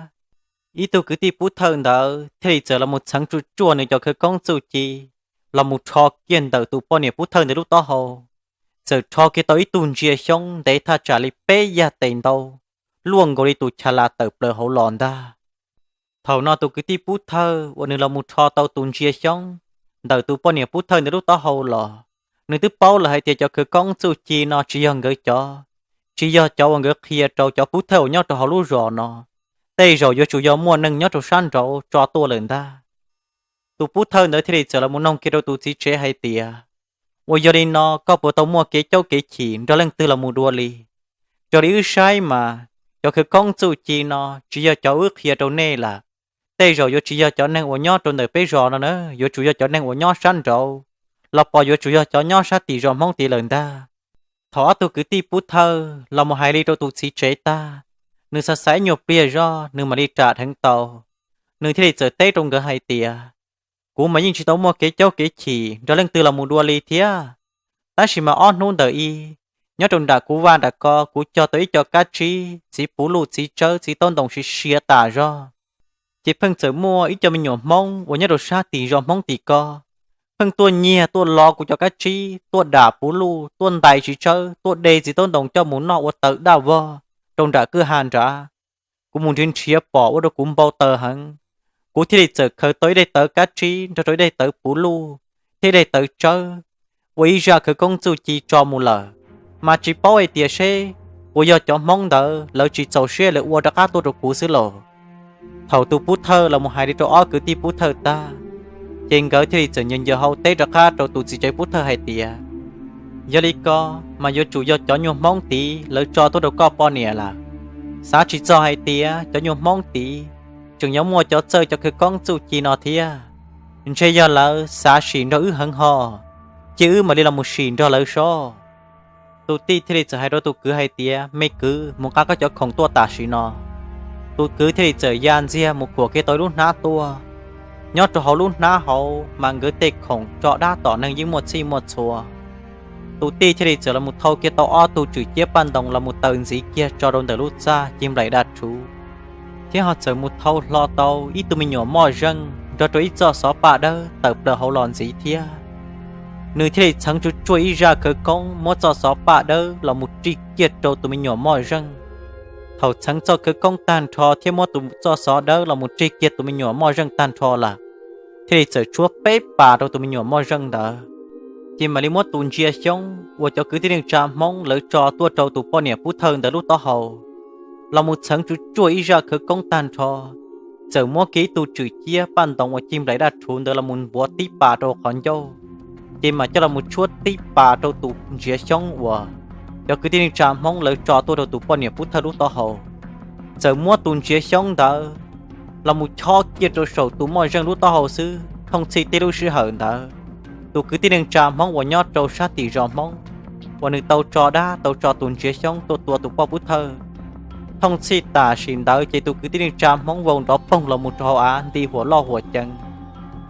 Ib tug kwv tij pub thawj ntawd thiaj li txawm los mus txheev tsuj tsuaj nws cov khawv koob txuj ci los mus rho kiag ntawm tus poj niam pub thawj ntawd lub taub hau, txawm rho kiag tau ib tug ntsia xyoob ntev thaj tsam li peb yag tes ntau, luaj nkaus li tus chav las tawm plaws hauv los ntag. Thaum no tus kwv tij pub thawj uas nws los mus rho tau tus ntsia xyoob ntawm tus poj niam pub thawj ntawd lub taub hau los, nws twb paub lawm hais tias cov khawv koob txuj ci no tsis yog nkawd cov, tsis yog cov uas nkawd qhia rau cov pub thawj uas nyob rau hauv lub zos no, tej zaum yuav tsum yog muaj neeg nyob rau sab nraud tso tuaj lawm ntag. Tus pub thawj ntawd thiaj li txawm los mus noog kiag rau tus txiv tsev hais tias, Uas yog li no koj puas tau muaj kev caub kev chim nrog leej twg los mus dua li? Raws li wb saib mas, cov khawv koob txuj ci no tsis yog cov uas wb qhia rau nej lawm. Tej zaum yuav tsis yog cov neeg uas nyob rau ntawm peb zos no na, yuav tsum yog cov neeg uas nyob sab nraud, los pos yuav tsum yog cov nyob sab tim zos Hmoob tid lawm ntag. Thaum ob tug kwv tij pub thawj los mus hais li rau tus txiv tsev tag, nws xav xav ib nyuag pliag zog nws mam li ram dheev tau. Nws thiaj li txawm teb rau nkawd hais tias, Kuv mas yeej tsis tau muaj kev caub kev chim nrog leej twg los mus dua li thiab. Tab sis mas ob hnub ntawm i, nyob rau nram kuv vaj nram ko kuv cog tau ib co kab tsib, txiv puv luj, txiv tsawb, txiv taub ntoos siav siav tas zog. Ces pheej txawm muaj ib co me nyuam Hmoob uas nyob rau sab tim zos Hmoob tim ko, pheej tuaj nyiag tuaj lo kuv cov kab tsib, tuaj dam puv luj, tuaj ntais txiv tsawb, tuaj de txiv taub ntoos coj mus noj ua taws daj vog rau nram kwj ha nrad. Kuv mus nrhiav nrhiav pom ua rau kuv npau taws heev. Kuv thiaj li txawm khaws tau ib daim tawv kab tsib nrog rau ib daim tawv puv luj thiab ib daim tawv tsawb, ua ib zaj khawv koob txuj ci tso mus lawm, mas tsis paub hais tias seb puas yog cov Hmoob ntawd lawv tsis txaus siab lawv ua rov qab tuaj rau kuv xwb los. Thaum tus pub thawj los mus hais li rau ob kwv tij pub thawj tag, ces nkawd thiaj li txawm ncaws ncaws hau teb rov qab rau tus txiv tsev pub thawj hais tias, Yog li ko, mas yuav tsum yog cov nyuag Hmoob tid lawv tso tuaj rau koj poj niam lawm. Xav tsis txog hais tias cov nyuag Hmoob tid tseem yuav muaj cov txawj cov khawv koob txuj ci no thiab. Ntshe yog lawv xav sim nrog wb heev ho, cia wb mam li los mus sim nrog lawv sob. Tus tij thiaj li txawm hais rau tus kwv hais tias, Me kwv, mus nqa koj cov khoom tuaj tam sim no. Tus kwv thiaj li txawm ya ntxiag mus khuam kiag tau ib lub hnab tuaj. Nyob rau hauv lub hnab hauv mas nkawd tej khoom tso dab tom neeg yeej muaj txhij muaj txhua. Tus tij thiaj li txawm los mus thau kiag tau ob tug tswm ciab paj ntoos los mus taws ntxiv kiag tso rau ntawm lub txaj cig nplaim daj rhuv, thiab ho txawm mus thau hlo tau ib tug me nyuam moj zeej nrog rau ib txoj xov paj dawb tawm plaws hauv los ntxiv thiab. Nws thiaj li txheev tsuj tsuaj ib zaj khawv koob muab txoj xov paj dawb los mus rig kiag rau tus me nyuam moj zeej. Thaum txheev txoj khawv koob tag nrho thiab muab tus txoj xov dawb los mus rig kiag tus me nyuam moj zeej tag nrho lawm, thiaj li txawm tshuab peb pas rau tus me nyuam moj zeej ntawd. Ces mam li muab tus ntsia xyoob uas cov kwv tij neej tsa Hmoob lawv tso tuaj rau tus poj niam pub thawj ntawd lub taub hau los mus txheev tsuj tsuaj ib zaj khawv koob tag nrho, txawm muab kiag ib tug tswm ciab paj ntoos uas cig nplaim daj rhuv ntawd los mus npuav tib pas rau qhov ncauj, ces mam coj los mus tshuab tib pas rau tus ntsia xyoob uas cov kwv tij neej tsa Hmoob lawv tso tuaj rau tus poj niam pub thawj lub taub hau. Txawm muab tus ntsia xyoob ntawd los mus chob kiag rau saum tus moj zeej lub taub hau xwb, thooj txhij tib lub sij hawm ntawd, tus kwv tij neej tsa Hmoob uas nyob rau sab tim zos Hmoob uas nws tau tso dab tau tso tus ntsia xyoob tuaj tua tus poj pub thawj, thooj txhij tam sim ntawd ces tus kwv tij neej tsa Hmoob vau nrov poog los mus rau hauv av nti huam loj huam ceev,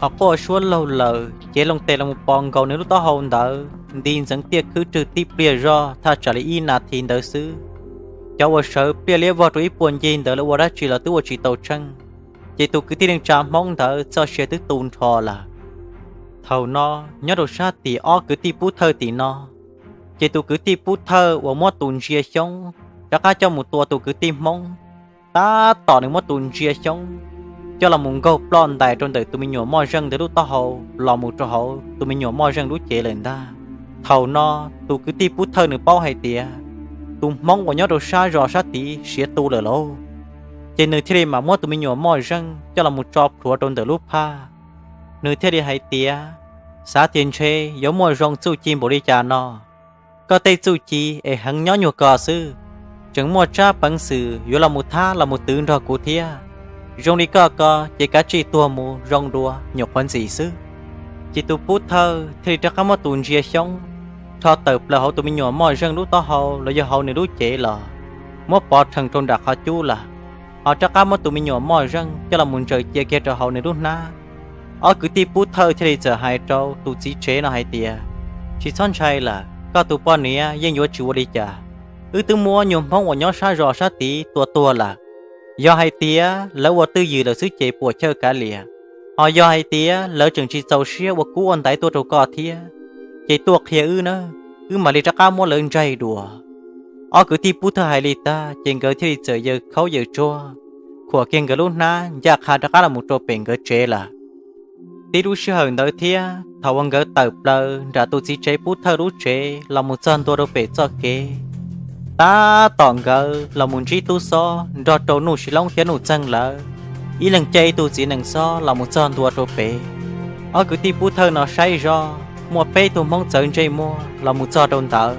ho quaj suab laug lawm, cev loo tes los mus pos nkaus nws lub taub hau ntawd nti ntxeev tiaj khwb rwg tib pliag zog thaj tsam li ib nas this ntawd xwb. Cov uas sawv pliaj liab vog rau ib puag ncig ntawd lawv ua dab tsi los twb ua tsis tau tsheej, ces tus kwv tij neej tsa Hmoob ntawd txoj sia twb tu nrho lawm. Thaum no, nyob rau sab tim ob kwv tij pub thawj tim no, ces tus kwv tij pub thawj uas muab tus ntsia xyoob rov qab coj mus tua tus kwv tij Hmoob, tab tom nws muab tus ntsia xyoob coj los mus nkaug ploj ntais rau ntawm tus me nyuam moj zeej ntawd lub taub hau los mus rau hauv tus me nyuam moj zeej lub cev lawm ntag. Thaum no, tus kwv tij pub thawj nws paub hais tias tus Hmoob uas nyob rau sab zos sab tid siav tu lawm lauj, ces nws thiaj li mam muab tus me nyuam moj zeej coj los mus tso plhuav rau ntawm lub phaj. Nws thiaj li hais tias, Xav tias ntshe yuav muaj zoo txuj ci npaum li cas no. Koj tej txuj ci es heev nyob nyuag ko xwb, tseem muaj tsab peev xwm yuav los mus thab los mus twv nrog kuv thiab. Zoo li koj ko ces kav tsij tuag mus zoo dua nyuam qhuav ntxim xwb. Ces tus pub thawj thiaj li rov qab muab tus ntsia xyoob rho tawm plaws hauv tus me nyuam Moj Zeej lub taub hau los yog hauv nws lub cev los muab pov rhees rau nram qhov cub lawm, ho rov qab muab tus me nyuam Moj Zeej coj los mus ntsaws cia kiag rau hauv nws lub hnab. Ob kwv tij Pub Thawj thiaj li txawm hais rau tus txiv tsev no hais tias, tsis txhob ntshai lawm, koj tus poj niam yeej yuav tsis ua li cas. Wb twb muab nyuag Hmoob uas nyob sab zos sab tid tua tuag lawm. Yog hais tias lawv ua twj ywm lawm xwb ces puam chawj kav liam, ho yog hais tias lawv tseem tsis txaus siab ua kub ua ntaiv tuaj rau koj thiab, ces tuaj qhia wb nawb, wb mam li rov qab muab lawv ntsaig dua. Ob kwv tij Pub Thawj hais li tag ces nkawd thiaj li txawm yaws khaub yaws tsuag, khuam kiag nkawd lub hnab ncaj qha rov qab los mus rau pem nkawd tsev lawm. Tib lub sij hawm ntawd thiab thaum uas nkawd tawm plaws nram tus txiv tsev Pub Thawj lub tsev los mus txog ntua rau pem txoj kev, tab tom nkawd los mus ntsib Tub Xob nrog rau Nuj Sis Loob thiab Nuj Txeeg lawv, ib leeg caij ib tug txiv nees xob los mus txog ntua rau pem. Ob kwv tij Pub Thawj no saib zoj muaj peb tug Hmoob txawv ntsej muag los mus txog rau ntawd.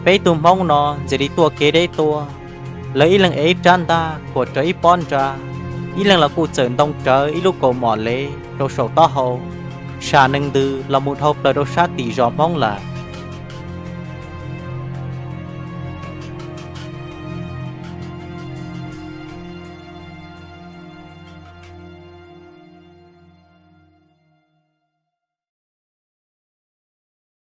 Peb tug Hmoob no ntxim li tuaj kev deb tuaj, lawv ib leeg ev ib rab ntaj khuam rawv ib pob nra, ib leeg los kuj txawm ntoo rawv ib lub kaus mom lev rau saum taub hau, sam nees ntws los mus dhau plaws rau sab tim zos Hmoob lawm.